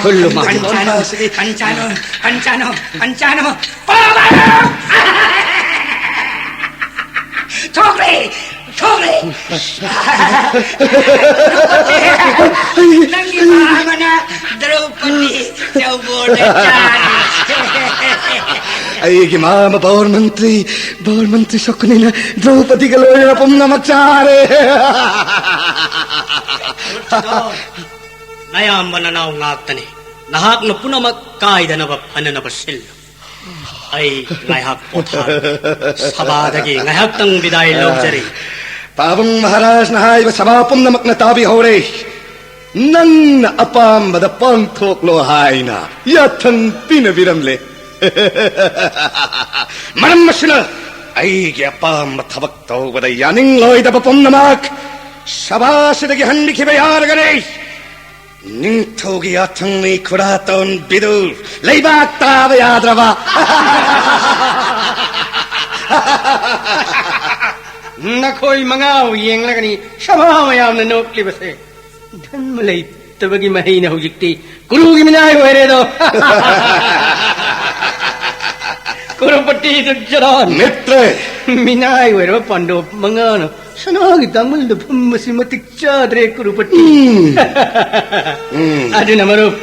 ꯍꯨꯜꯂꯨ, ꯃꯥꯃ꯫ ꯈꯟꯆꯥꯅꯣ, ꯈꯟꯆꯥꯅꯣ, ꯈꯟꯆꯥꯅꯣ, ꯈꯟꯆꯥꯅꯣ꯫ ꯄꯥꯕꯥ! ꯊꯣꯛꯂꯦ! ꯊꯣꯛꯂꯦ! ꯅꯪꯒꯤ ꯃꯥꯃꯅ ꯗ꯭ꯔꯧꯄꯗꯤ ꯆꯧꯕꯣꯔꯗ ꯆꯥꯔꯦ꯫ ꯑꯩꯒꯤ ꯃꯥꯃ ꯕꯧꯔ ꯃꯟꯇ꯭ꯔꯤ, ꯕꯧꯔ ꯃꯟꯇ꯭ꯔꯤ ꯁꯀꯨꯅꯤꯅ ꯗ꯭ꯔꯧꯄꯗꯤꯒ ꯂꯣꯏꯅꯅ ꯄꯨꯝꯅꯃꯛ ꯆꯥꯔꯦ꯫ ꯅꯌꯥꯝꯕ ꯅꯅꯥꯎ ꯉꯥꯛꯇꯅꯤ꯫ ꯅꯍꯥꯛꯅ ꯄꯨꯝꯅꯃꯛ ꯀꯥꯏꯗꯅꯕ ꯐꯅꯅꯕ ꯁꯤꯜꯂꯨ꯫ ꯑꯩ ꯉꯥꯏꯍꯥꯛ ꯄꯣꯊꯥ, ꯁꯚꯥꯗꯒꯤ ꯉꯥꯏꯍꯥꯛꯇꯪ ꯕꯤꯗꯥꯏ ꯂꯧꯖꯔꯤ꯫ ꯄꯥꯕꯨꯡ ꯃꯍꯥꯔꯥꯖꯅ ꯍꯥꯏꯕ ꯁꯚꯥ ꯄꯨꯝꯅꯃꯛꯅ ꯇꯥꯕꯤꯍꯧꯔꯦ꯫ ꯅꯪꯅ ꯑꯄꯥꯝꯕꯗ ꯄꯥꯡꯊꯣꯛꯂꯣ ꯍꯥꯏꯅ ꯌꯥꯊꯪ ꯄꯤꯅꯕꯤꯔꯝꯂꯦ꯫ ꯃꯔꯝ ꯑꯁꯤꯅ, ꯑꯩꯒꯤ ꯑꯄꯥꯝꯕ ꯊꯕꯛ ꯇꯧꯕꯗ ꯌꯥꯅꯤꯡꯂꯣꯏꯗꯕ ꯄꯨꯝꯅꯃꯛ ꯁꯚꯥꯁꯤꯗꯒꯤ ꯍꯟꯕꯤꯈꯤꯕ ꯌꯥꯔꯒꯅꯤ꯫ ꯅꯤꯡꯊꯧꯒꯤ ꯌꯥꯊꯪꯅꯤ ꯈꯨꯔꯥꯇꯣꯟ ꯕꯤꯗꯨ, ꯂꯩꯕꯥꯛ ꯇꯥꯕ ꯌꯥꯗ꯭ꯔꯕ꯫ ꯅꯈꯣꯏ ꯃꯉꯥꯕꯨ ꯌꯦꯡꯂꯒꯅꯤ ꯁꯚꯥ ꯃꯌꯥꯝꯅ ꯅꯣꯛꯂꯤꯕꯁꯦ꯫ ꯙꯔꯃ ꯂꯩꯇꯕꯒꯤ ꯃꯍꯩꯅ ꯍꯧꯖꯤꯛꯇꯤ ꯀꯨꯔꯨꯒꯤ ꯃꯤꯅꯥꯏ ꯑꯣꯏꯔꯦꯗꯣ꯫ ꯀꯨꯔꯨꯄꯇꯤ ꯗꯨꯖꯔꯥꯟ꯫ ꯃꯤꯇ꯭ꯔ꯫ ꯃꯤꯅꯥꯏ ꯑꯣꯏꯔꯕ ꯄꯥꯟꯗꯣꯞ ꯃꯉꯥꯅ ꯁꯅꯥꯒꯤ ꯇꯥꯡꯃꯜꯗ ꯐꯝꯕꯁꯤ ꯃꯇꯤꯛ ꯆꯥꯗ꯭ꯔꯦ, ꯀꯨꯔꯨꯄꯇꯤ꯫ ꯎꯝ꯫ ꯎꯝ꯫ ꯑꯗꯨꯅ ꯃꯔꯨꯞ,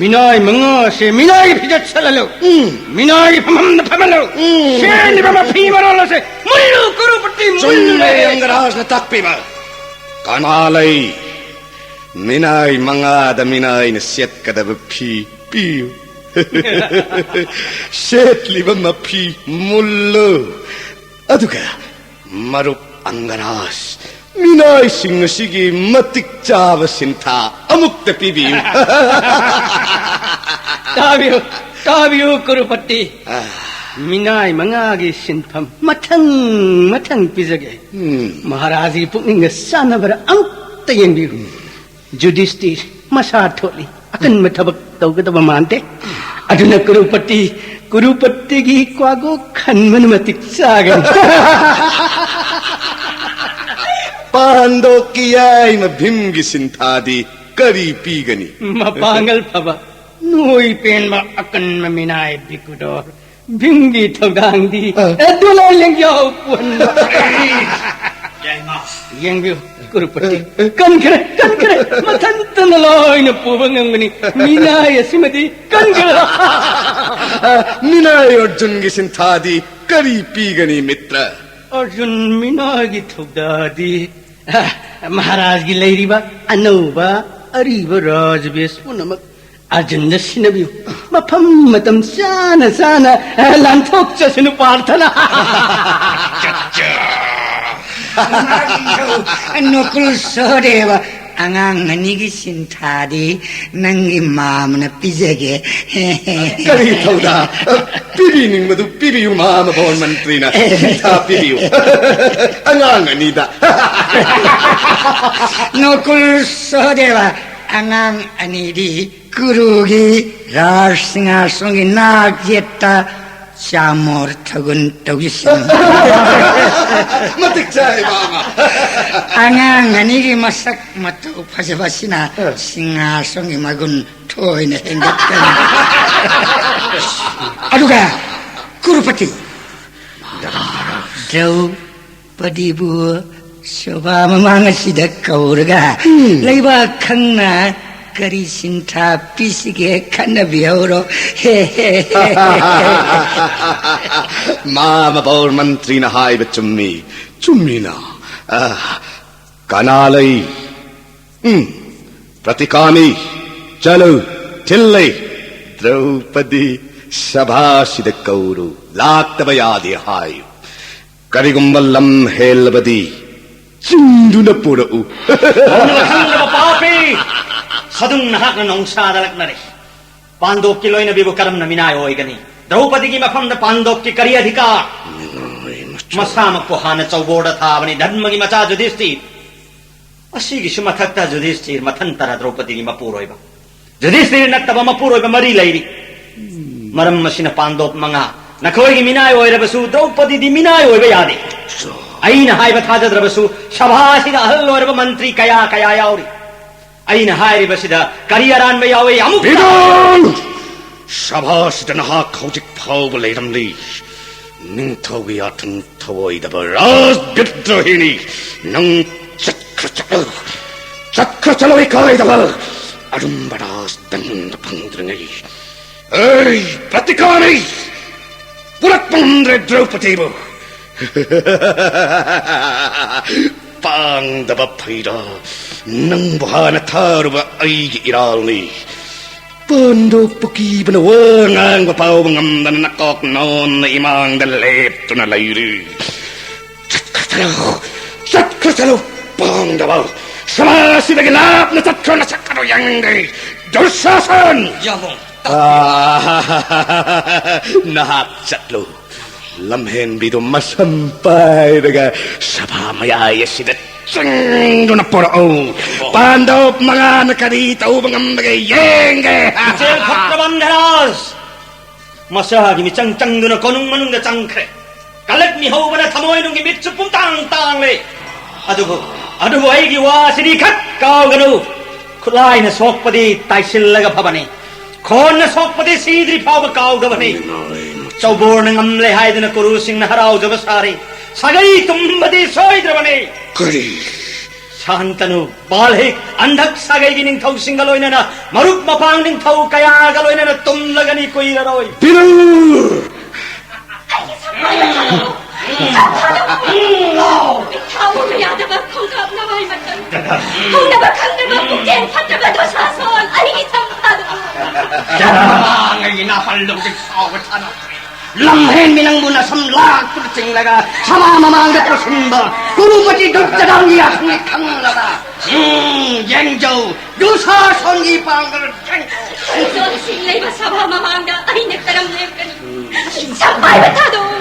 ꯃꯤꯅꯥꯏ ꯃꯉꯥꯁꯦ ꯃꯤꯅꯥꯏꯒꯤ ꯐꯤꯖꯦꯠ ꯁꯦꯠꯍꯜꯂꯨ꯫ ꯎꯝ꯫ ꯃꯤꯅꯥꯏꯒꯤ ꯐꯝꯐꯝꯗ ꯐꯝꯍꯜꯂꯨ꯫ ꯎꯝ꯫ ꯁꯦꯠꯂꯤꯕ ꯃꯐꯤ ꯃꯔꯣꯜ ꯑꯁꯦ ꯃꯨꯜꯂꯨ, ꯀꯨꯔꯨꯄꯇꯤ, ꯆꯨꯝꯃꯦ, ꯃꯨꯜꯂꯨ꯫ ꯑꯪꯒꯔꯥꯖꯅ ꯇꯥꯛꯄꯤꯕ꯫ ꯀꯅꯥ ꯂꯩ? ꯃꯤꯅꯥꯏ ꯃꯉꯥꯗ ꯃꯤꯅꯥꯏꯅ ꯁꯦꯠꯀꯗꯕ ꯐꯤ ꯄꯤꯌꯨ꯫ ꯁꯦꯠꯂꯤꯕ ꯃꯐꯤ ꯃꯨꯜꯂꯨ꯫ ꯑꯗꯨꯒ ꯃꯔꯨꯞ ꯑꯪꯒꯔꯥꯖ, ꯃꯤꯅꯥꯏꯁꯤꯡ ꯑꯁꯤꯒꯤ ꯃꯇꯤꯛ ꯆꯥꯕ ꯁꯤꯟꯊꯥ ꯑꯃꯨꯛꯇ ꯄꯤꯕꯤꯌꯨ꯫ ꯇꯥꯕꯤꯌꯨ, ꯇꯥꯕꯤꯌꯨ, ꯀꯨꯔꯨꯄꯇꯤ꯫ ꯑꯥ꯫ ꯃꯤꯅꯥꯏ ꯃꯉꯥꯒꯤ ꯁꯤꯟꯐꯝ ꯃꯊꯪ ꯃꯊꯪ ꯄꯤꯖꯒꯦ꯫ ꯎꯝ꯫ ꯃꯍꯥꯔꯥꯖꯒꯤ ꯄꯨꯛꯅꯤꯡꯒ ꯆꯥꯟꯅꯕ꯭ꯔꯥ ꯑꯃꯨꯛꯇ ꯌꯦꯡꯕꯤꯌꯨ꯫ ꯌꯨꯙꯤꯁꯇꯤꯔ ꯃꯁꯥ ꯊꯣꯠꯂꯤ, ꯑꯀꯟꯕ ꯊꯕꯛ ꯇꯧꯒꯗꯕ ꯃꯥꯟꯗꯦ꯫ ꯑꯗꯨꯅ ꯀꯨꯔꯨꯄꯇꯤ, ꯀꯨꯔꯨꯄꯇꯤꯒꯤ ꯀ꯭ꯋꯥꯒꯣꯛ ꯈꯟꯕꯅ ꯃꯇꯤꯛ ꯆꯥꯒꯅꯤ꯫ ꯄꯥꯟꯗꯣꯛꯀꯤ ꯌꯥꯏꯃ ꯚꯤꯝꯒꯤ ꯁꯤꯟꯊꯥꯗꯤ ꯀꯔꯤ ꯄꯤꯒꯅꯤ? ꯃꯄꯥꯡꯒꯜ ꯐꯕ, ꯅꯣꯏ ꯄꯦꯟꯕ, ꯑꯀꯟꯕ ꯃꯤꯅꯥꯏ ꯕꯤꯀꯨꯗꯣꯔ ꯚꯤꯝꯒꯤ ꯊꯧꯗꯥꯡꯗꯤ ꯑ꯫ ꯑꯦ, ꯗꯣꯂꯔ ꯂꯦꯡꯖꯥꯎ ꯄꯨꯍꯟꯕ꯫ ꯌꯥꯏꯃ꯫ ꯌꯦꯡꯕꯤꯌꯨ, ꯀꯨꯔꯨꯄꯇꯤ꯫ ꯑ, ꯑ꯫ ꯀꯟꯈ꯭ꯔꯦ, ꯀꯟꯈ꯭ꯔꯦ꯫ ꯃꯊꯟꯇꯅ ꯂꯣꯏꯅ ꯄꯨꯕ ꯉꯝꯒꯅꯤ꯫ ꯃꯤꯅꯥꯏ ꯑꯁꯤꯃꯗꯤ ꯀꯟꯈ꯭ꯔꯦ꯫ ꯑ, ꯃꯤꯅꯥꯏ ꯑꯔꯖꯨꯟꯒꯤ ꯁꯤꯟꯊꯥꯗꯤ ꯀꯔꯤ ꯄꯤꯒꯅꯤ, ꯃꯤꯇ꯭ꯔ? ꯑꯔꯖꯨꯟ ꯃꯤꯅꯥꯏꯒꯤ ꯊꯧꯗꯥꯗꯤ, ꯑ, ꯃꯍꯥꯔꯥꯖꯒꯤ ꯂꯩꯔꯤꯕ ꯑꯅꯧꯕ ꯑꯔꯤꯕ ꯔꯥꯖꯕꯦꯁ ꯄꯨꯝꯅꯃꯛ ꯑꯔꯖꯨꯟꯗ ꯁꯤꯟꯅꯕꯤꯌꯨ꯫ ꯃꯐꯝ ꯃꯇꯝ ꯆꯥꯅ ꯆꯥꯅ, ꯑ, ꯂꯥꯟꯊꯣꯛꯆꯁꯅꯨ ꯄꯥꯔꯊꯅ꯫ ꯅꯀꯨꯜ ꯁꯍꯗꯦꯕ, ꯑꯉꯥꯡ ꯑꯅꯤꯒꯤ ꯁꯤꯟꯊꯥꯗꯤ ꯅꯪꯒꯤ ꯃꯥꯃꯅ ꯄꯤꯖꯒꯦ꯫ ꯀꯔꯤ ꯊꯧꯗꯥ? ꯄꯤꯕꯤꯅꯤꯡꯕꯗꯨ ꯄꯤꯕꯤꯌꯨ, ꯃꯍꯥꯃꯕꯥꯍꯨꯟ ꯃꯟꯇ꯭ꯔꯤꯅ꯫ ꯁꯤꯟꯊꯥ ꯄꯤꯕꯤꯌꯨ꯫ ꯑꯉꯥꯡ ꯑꯅꯤꯗ꯫ ꯅꯀꯨꯜ ꯁꯍꯗꯦꯕ, ꯑꯉꯥꯡ ꯑꯅꯤꯗꯤ ꯀꯨꯔꯨꯒꯤ ꯔꯥꯖ ꯁꯤꯡꯍꯥꯁꯣꯟꯒꯤ ꯅꯥꯛ ꯌꯦꯠꯇ ꯆꯥꯃꯣꯔ ꯊꯒꯨꯟ ꯇꯧꯖꯁꯅꯨ꯫ ꯃꯇꯤꯛ ꯆꯥꯏ, ꯃꯥꯃ꯫ ꯑꯉꯥꯡ ꯑꯅꯤꯒꯤ ꯃꯁꯛ ꯃꯇꯧ ꯐꯖꯕꯁꯤꯅ ꯑ꯫ ꯁꯤꯡꯍꯥꯁꯣꯟꯒꯤ ꯃꯒꯨꯟ ꯊꯣꯏꯅ ꯍꯦꯟꯒꯠꯀꯅꯤ꯫ ꯑꯗꯨꯒ ꯀꯨꯔꯨꯄꯇꯤ, ꯗ꯭ꯔꯧ ꯄꯗꯤꯕꯨ ꯁꯣꯚꯥ ꯃꯃꯥꯡ ꯑꯁꯤꯗ ꯀꯧꯔꯒ, ꯎꯝ꯫ ꯂꯩꯕꯥꯛ ꯈꯪꯅ ꯀꯔꯤ ꯁꯤꯟꯊꯥ ꯄꯤꯁꯤꯒꯦ ꯈꯟꯅꯕꯤꯍꯧꯔꯣ꯫ ꯍꯦ, ꯍꯦ, ꯍꯦ, ꯍꯦ꯫ ꯃꯥꯃꯕꯥꯍꯨꯟ ꯃꯟꯇ꯭ꯔꯤꯅ ꯍꯥꯏꯕ ꯆꯨꯝꯃꯤ, ꯆꯨꯝꯃꯤꯅ꯫ ꯑ, ꯀꯅꯥ ꯂꯩ? ꯎꯝ, ꯄ꯭ꯔꯇꯤꯀꯥꯃꯤ, ꯆꯠꯂꯨ, ꯊꯤꯜꯂꯤ꯫ ꯗ꯭ꯔꯧꯄꯗꯤ ꯁꯚꯥꯁꯤꯗ ꯀꯧꯔꯨ, ꯂꯥꯛꯇꯕ ꯌꯥꯗꯦ ꯍꯥꯏꯌꯨ꯫ ꯀꯔꯤꯒꯨꯝꯕ ꯂꯝ ꯍꯦꯜꯂꯕꯗꯤ ꯆꯤꯡꯗꯨꯅ ꯄꯨꯔꯛꯎ꯫ ꯃꯧꯅ ꯈꯪꯗꯕ ꯄꯥꯄꯤ! ꯁꯗꯨꯡ ꯅꯍꯥꯛꯅ ꯅꯣꯡꯁꯥꯗ ꯂꯛꯅꯔꯦ꯫ ꯄꯥꯟꯗꯣꯞꯀꯤ ꯂꯣꯏꯅꯕꯤꯕꯨ ꯀꯔꯝꯅ ꯃꯤꯅꯥꯏ ꯑꯣꯏꯒꯅꯤ? ꯗ꯭ꯔꯧꯄꯗꯤꯒꯤ ꯃꯐꯝꯗ ꯄꯥꯟꯗꯣꯞꯀꯤ ꯀꯔꯤ ꯑꯙꯤꯀꯥꯔ? ꯃꯤꯅꯥꯏ ꯃꯆꯥ꯫ ꯃꯁꯥꯃꯛꯄꯨ ꯍꯥꯟꯅ ꯆꯧꯕꯣꯔꯗ ꯊꯥꯕꯅꯤ, ꯙꯔꯃꯒꯤ ꯃꯆꯥ ꯌꯨꯙꯤꯁꯇꯤꯔ꯫ ꯑꯁꯤꯒꯤꯁꯨ ꯃꯊꯛꯇ ꯌꯨꯙꯤꯁꯇꯤꯔ ꯃꯊꯟꯇꯔ ꯗ꯭ꯔꯧꯄꯗꯤꯒꯤ ꯃꯄꯨꯔꯣꯏꯕ? ꯌꯨꯙꯤꯁꯇꯤꯔ ꯅꯠꯇꯕ ꯃꯄꯨꯔꯣꯏꯕ ꯃꯔꯤ ꯂꯩꯔꯤ꯫ ꯃꯔꯝ ꯑꯁꯤꯅ ꯄꯥꯟꯗꯣꯞ ꯃꯉꯥ, ꯅꯈꯣꯏꯒꯤ ꯃꯤꯅꯥꯏ ꯑꯣꯏꯔꯕꯁꯨ ꯗ꯭ꯔꯧꯄꯗꯤꯗꯤ ꯃꯤꯅꯥꯏ ꯑꯣꯏꯕ ꯌꯥꯗꯦ꯫ ꯑꯩꯅ ꯍꯥꯏꯕ ꯊꯥꯖꯗ꯭ꯔꯕꯁꯨ ꯁꯚꯥ ꯑꯁꯤꯗ ꯑꯍꯜ ꯑꯣꯏꯔꯕ ꯃꯟꯇ꯭ꯔꯤ ꯀꯌꯥ ꯀꯌꯥ ꯌꯥꯎꯔꯤ꯫ ꯑꯩꯅ ꯍꯥꯏꯔꯤꯕꯁꯤꯗ ꯀꯔꯤ ꯑꯔꯥꯟꯕ ꯌꯥꯎꯏ? ꯑꯃꯨꯛ ꯕꯤꯗꯥꯜ! ꯁꯚꯥꯁꯤꯗ ꯅꯍꯥꯛ ꯍꯧꯖꯤꯛ ꯐꯥꯎꯕ ꯂꯩꯔꯝꯂꯤ꯫ ꯅꯤꯡꯊꯧꯒꯤ ꯌꯥꯊꯪ ꯊꯧꯑꯣꯏꯗꯕ ꯔꯥꯖ ꯕꯤꯗ꯭ꯔꯣꯍꯤꯅꯤ꯫ ꯅꯪ ꯆꯠꯈ꯭ꯔ ꯆꯠꯂꯨ꯫ ꯆꯠꯈ꯭ꯔ ꯆꯠꯂꯨ, ꯏꯀꯥꯏꯗꯕ꯫ ꯑꯔꯨꯝꯕ ꯔꯥꯖ ꯗꯟꯗ ꯐꯪꯗ꯭ꯔꯤꯉꯩ꯫ ꯑꯩ ꯄ꯭ꯔꯇꯤꯀꯥꯅꯤ꯫ ꯄꯨꯔꯛꯄ ꯉꯝꯗ꯭ꯔꯦ ꯗ꯭ꯔꯧꯄꯗꯤꯕꯨ꯫ ꯄꯥꯡꯗꯕ ꯐꯩꯔꯥ, ꯅꯪꯕꯨ ꯍꯥꯟꯅ ꯊꯥꯔꯨꯕ ꯑꯩꯒꯤ ꯏꯔꯥꯜꯅꯤ꯫ ꯄꯥꯟꯗꯣꯞꯄꯨ ꯀꯤꯕꯅ ꯋꯥ ꯉꯥꯡꯕ ꯐꯥꯎꯕ ꯉꯝꯗꯅ ꯅꯀꯣꯛ ꯅꯣꯟꯅ ꯏꯃꯥꯡꯗ ꯂꯦꯞꯇꯨꯅ ꯂꯩꯔꯤ꯫ ꯆꯠꯈ꯭ꯔꯁꯅꯨ, ꯆꯠꯈ꯭ꯔꯁꯅꯨ, ꯄꯥꯡꯗꯕ꯫ ꯁꯚꯥꯁꯤꯗꯒꯤ ꯂꯥꯞꯅ ꯆꯠꯈ꯭ꯔꯣ, ꯅꯁꯛ ꯑꯗꯨ ꯌꯦꯡꯅꯤꯡꯗꯦ꯫ ꯗꯨꯁꯥꯁꯟ! ꯌꯥꯃꯣ, ꯇꯥꯛꯄꯤꯌꯨ꯫ ꯑꯥ, ꯅꯍꯥꯛ ꯆꯠꯂꯨ꯫ ꯂꯝꯍꯦꯟꯕꯤꯗꯨ ꯃꯁꯝ ꯄꯥꯏꯔꯒ ꯁꯚꯥ ꯃꯌꯥꯏ ꯑꯁꯤꯗ ꯆꯪꯗꯨꯅ ꯄꯨꯔꯛꯎ꯫ ꯄꯥꯟꯗꯣꯞ ꯃꯉꯥꯅ ꯀꯔꯤ ꯇꯧꯕ ꯉꯝꯕꯒꯦ ꯌꯦꯡꯒꯦ꯫ ꯏꯆꯦꯜ ꯐꯠꯇ꯭ꯔꯕ ꯑꯟꯙꯔꯥꯖ! ꯃꯁꯥꯒꯤ ꯃꯤꯆꯪ ꯆꯪꯗꯨꯅ ꯀꯣꯅꯨꯡ ꯃꯅꯨꯡꯗ ꯆꯪꯈ꯭ꯔꯦ꯫ ꯀꯂꯛ ꯃꯤꯍꯧꯕꯅ ꯊꯃꯣꯏꯅꯨꯡꯒꯤ ꯃꯤꯠꯁꯨ ꯄꯨꯝꯇꯥꯡ ꯇꯥꯡꯂꯦ꯫ ꯑꯗꯨꯕꯨ, ꯑꯗꯨꯕꯨ ꯑꯩꯒꯤ ꯋꯥ ꯑꯁꯤꯗꯤ ꯈꯛ ꯀꯥꯎꯒꯅꯨ꯫ ꯈꯨꯠꯂꯥꯏꯅ ꯁꯣꯛꯄꯗꯤ ꯇꯥꯏꯁꯤꯜꯂꯒ ꯐꯕꯅꯤ꯫ ꯈꯣꯟꯅ ꯁꯣꯛꯄꯗꯤ ꯁꯤꯗ꯭ꯔꯤ ꯐꯥꯎꯕ ꯀꯥꯎꯗꯕꯅꯤ꯫ ꯆꯧꯕꯣꯔꯅ ꯉꯝꯂꯦ ꯍꯥꯏꯗꯨꯅ ꯀꯨꯔꯨꯁꯤꯡꯅ ꯍꯔꯥꯎꯖꯕ ꯁꯥꯔꯤ꯫ ꯁꯥꯒꯩ ꯇꯨꯝꯕꯗꯤ ꯁꯣꯏꯗ꯭ꯔꯕꯅꯤ꯫ ꯀꯔꯤ? ꯁꯥꯟꯇꯅꯨ, ꯕꯥꯜꯍꯤꯛ, ꯑꯟꯙꯛ ꯁꯥꯒꯩꯒꯤ ꯅꯤꯡꯊꯧꯁꯤꯡꯒ ꯂꯣꯏꯅꯅ ꯃꯔꯨꯞ ꯃꯄꯥꯡ ꯅꯤꯡꯊꯧ ꯀꯌꯥꯒ ꯂꯣꯏꯅꯅ ꯇꯨꯝꯂꯒꯅꯤ ꯀꯨꯏꯔꯔꯣꯏ꯫ ꯕꯤꯔꯨ! ꯃꯤꯠ ꯊꯥꯎ ꯌꯥꯗꯕ ꯈꯣꯡꯀꯥꯞ ꯅꯋꯥꯏ ꯃꯇꯝ꯫ ꯍꯧꯅꯕ ꯈꯪꯗꯕ ꯄꯨꯛꯆꯦꯜ ꯐꯠꯇꯕ ꯗꯨꯁꯥꯁꯣꯟ ꯑꯩꯒꯤ ꯁꯝ ꯊꯥꯗꯣꯛꯎ꯫ ꯆꯔꯥꯡ ꯑꯩꯒꯤ ꯅꯥꯄꯜ ꯂꯧꯖꯩ ꯁꯥꯎꯕ ꯊꯥꯅ꯫ ꯂꯝꯍꯦꯟꯕꯤ ꯅꯪꯕꯨ ꯅꯁꯝ ꯂꯥꯛꯄꯗ ꯆꯤꯡꯂꯒ ꯁꯃꯥ ꯃꯃꯥꯡꯗ ꯄꯨꯁꯤꯟꯕ ꯀꯨꯔꯨꯄꯇꯤ ꯗꯨꯠꯇꯗꯥꯡꯒꯤ ꯌꯥꯊꯪꯅꯤ ꯈꯪꯂꯕ? ꯎꯝ, ꯌꯦꯡꯖꯧ, ꯗꯨꯁꯥꯁꯣꯟꯒꯤ ꯄꯥꯡꯒꯜ ꯌꯦꯡꯖꯧ꯫ ꯂꯩꯕ ꯁꯚꯥ ꯃꯃꯥꯡꯗ ꯑꯩꯅ ꯀꯔꯝ ꯂꯦꯞꯀꯅꯤ? ꯁꯝꯄꯥꯏꯕ ꯊꯥꯗꯣꯛꯎ꯫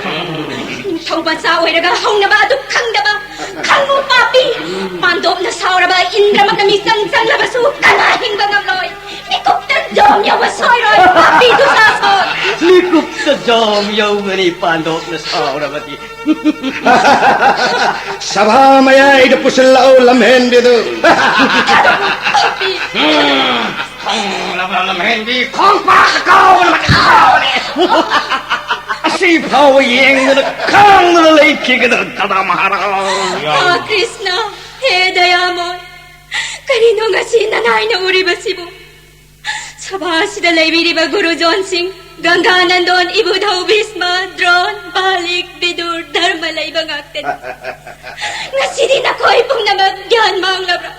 ꯅꯤꯡꯊꯧ ꯃꯆꯥ ꯑꯣꯏꯔꯒ ꯍꯧꯅꯕ ꯑꯗꯨ ꯈꯪꯗꯕ, ꯈꯪꯉꯨ ꯄꯥꯄꯤ꯫ ꯄꯥꯟꯗꯣꯞꯅ ꯁꯥꯎꯔꯕ ꯏꯟꯗ꯭ꯔꯃꯛꯅ ꯃꯤꯆꯪ ꯆꯪꯂꯕꯁꯨ ꯀꯅꯥ ꯍꯤꯡꯕ ꯉꯝꯂꯣꯏ? ꯃꯤꯀꯨꯞꯇ ꯖꯣꯝ ꯌꯧꯕ ꯁꯣꯏꯔꯣꯏ, ꯄꯥꯄꯤ ꯗꯨꯁꯥꯁꯣꯟ꯫ ꯃꯤꯀꯨꯞꯇ ꯖꯣꯝ ꯌꯧꯒꯅꯤ ꯄꯥꯟꯗꯣꯞꯅ ꯁꯥꯎꯔꯕꯗꯤ꯫ ꯁꯚꯥ ꯃꯌꯥꯏꯗ ꯄꯨꯁꯤꯜꯂꯛꯎ ꯂꯝꯍꯦꯟꯕꯤꯗꯨ꯫ ꯄꯥꯄꯤ꯫ ꯈꯪꯂꯕ ꯂꯝꯍꯦꯟꯕꯤ ꯈꯣꯡꯄꯥꯛꯇ ꯀꯥꯎꯕꯅ ꯃꯇꯤꯛ ꯀꯥꯎꯕꯅꯤ꯫ ꯑꯁꯤ ꯐꯥꯎꯕ ꯌꯦꯡꯗꯨꯅ ꯈꯥꯡꯗꯨꯅ ꯂꯩꯈꯤꯒꯗ꯭ꯔꯥ ꯗꯥꯗꯥ ꯃꯍꯥꯔꯥꯖ? ꯍꯥ ꯀ꯭ꯔꯤꯁꯅ, ꯍꯦ ꯗꯌꯥꯃꯣꯏ, ꯀꯔꯤꯅꯣ ꯉꯁꯤ ꯅꯅꯥꯏꯅ ꯎꯔꯤꯕꯁꯤꯕꯨ? ꯁꯚꯥ ꯑꯁꯤꯗ ꯂꯩꯕꯤꯔꯤꯕ ꯒꯨꯔꯨꯖꯣꯟꯁꯤꯡ, ꯒꯪꯒꯥ ꯅꯟꯗꯣꯟ, ꯏꯕꯨꯙꯧ ꯚꯤꯁꯃ, ꯗ꯭ꯔꯣꯟ, ꯕꯥꯂꯤꯛ, ꯕꯤꯗꯨꯔ, ꯙꯔꯃ ꯂꯩꯕ ꯉꯥꯛꯇꯅꯤ꯫ ꯉꯁꯤꯗꯤ ꯅꯈꯣꯏ ꯄꯨꯝꯅꯃꯛ ꯒ꯭ꯌꯥꯟ ꯃꯥꯡꯂꯕ꯭ꯔꯥ?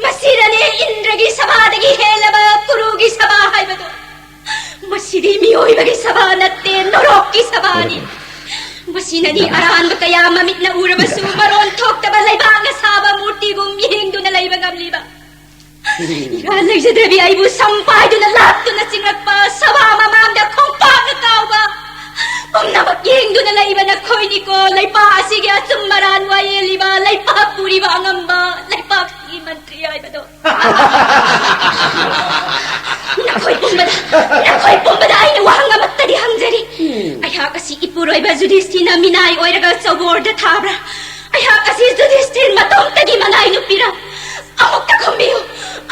ꯃꯁꯤ ꯏꯔꯅꯦ, ꯏꯟꯗ꯭ꯔꯒꯤ ꯁꯚꯥꯗꯒꯤ ꯍꯦꯜꯂꯕ ꯀꯨꯔꯨꯒꯤ ꯁꯚꯥ ꯍꯥꯏꯕꯗꯣ꯫ ꯃꯁꯤꯗꯤ ꯃꯤꯑꯣꯏꯕꯒꯤ ꯁꯚꯥ ꯅꯠꯇꯦ, ꯅꯣꯔꯣꯛꯀꯤ ꯁꯚꯥꯅꯤ꯫ ꯃꯁꯤꯅꯅꯤ ꯑꯔꯥꯟꯕ ꯀꯌꯥ ꯃꯃꯤꯠꯅ ꯎꯔꯕꯁꯨ ꯃꯔꯣꯟ ꯊꯣꯛꯇꯕ ꯂꯩꯕꯥꯛꯅ ꯁꯥꯕ ꯃꯨꯔꯇꯤꯒꯨꯝ ꯌꯦꯡꯗꯨꯅ ꯂꯩꯕ ꯉꯝꯂꯤꯕ꯫ ꯏꯔꯥꯜ ꯂꯩꯖꯗ꯭ꯔꯕꯤ ꯑꯩꯕꯨ ꯁꯝ ꯄꯥꯏꯗꯨꯅ ꯂꯥꯛꯇꯨꯅ ꯆꯤꯡꯂꯛꯄ ꯁꯚꯥ ꯃꯃꯥꯡꯗ ꯈꯣꯡꯄꯥꯛꯅ ꯀꯥꯎꯕ ꯄꯨꯝꯅꯃꯛ ꯌꯦꯡꯗꯨꯅ ꯂꯩꯕ ꯅꯈꯣꯏꯅꯤꯀꯣ, ꯂꯩꯄꯥꯛ ꯑꯁꯤꯒꯤ ꯑꯆꯨꯝ ꯑꯔꯥꯟ ꯋꯥꯌꯦꯜꯂꯤꯕ, ꯂꯩꯄꯥꯛ ꯄꯨꯔꯤꯕ ꯑꯉꯝꯕ, ꯂꯩꯄꯥꯛꯀꯤ ꯃꯟꯇ꯭ꯔꯤ ꯍꯥꯏꯕꯗꯣ꯫ ꯅꯈꯣꯏ ꯄꯨꯝꯕꯗ, ꯅꯈꯣꯏ ꯄꯨꯝꯕꯗ ꯑꯩꯅ ꯋꯥꯍꯪ ꯑꯃꯠꯇꯗꯤ ꯍꯪꯖꯔꯤ꯫ ꯑꯩꯍꯥꯛ ꯑꯁꯤ ꯏꯄꯨꯔꯣꯏꯕ ꯖꯨꯙꯤꯁꯊꯤꯔꯅ ꯃꯤꯅꯥꯏ ꯑꯣꯏꯔꯒ ꯆꯧꯕꯣꯔꯗ ꯊꯥꯕ꯭ꯔꯥ? ꯑꯩꯍꯥꯛ ꯑꯁꯤ ꯖꯨꯙꯤꯁꯊꯤꯔ ꯃꯇꯣꯝꯇꯒꯤ ꯃꯅꯥꯏ ꯅꯨꯄꯤꯔꯥ? ꯑꯃꯨꯛꯇ ꯈꯨꯝꯕꯤꯌꯨ,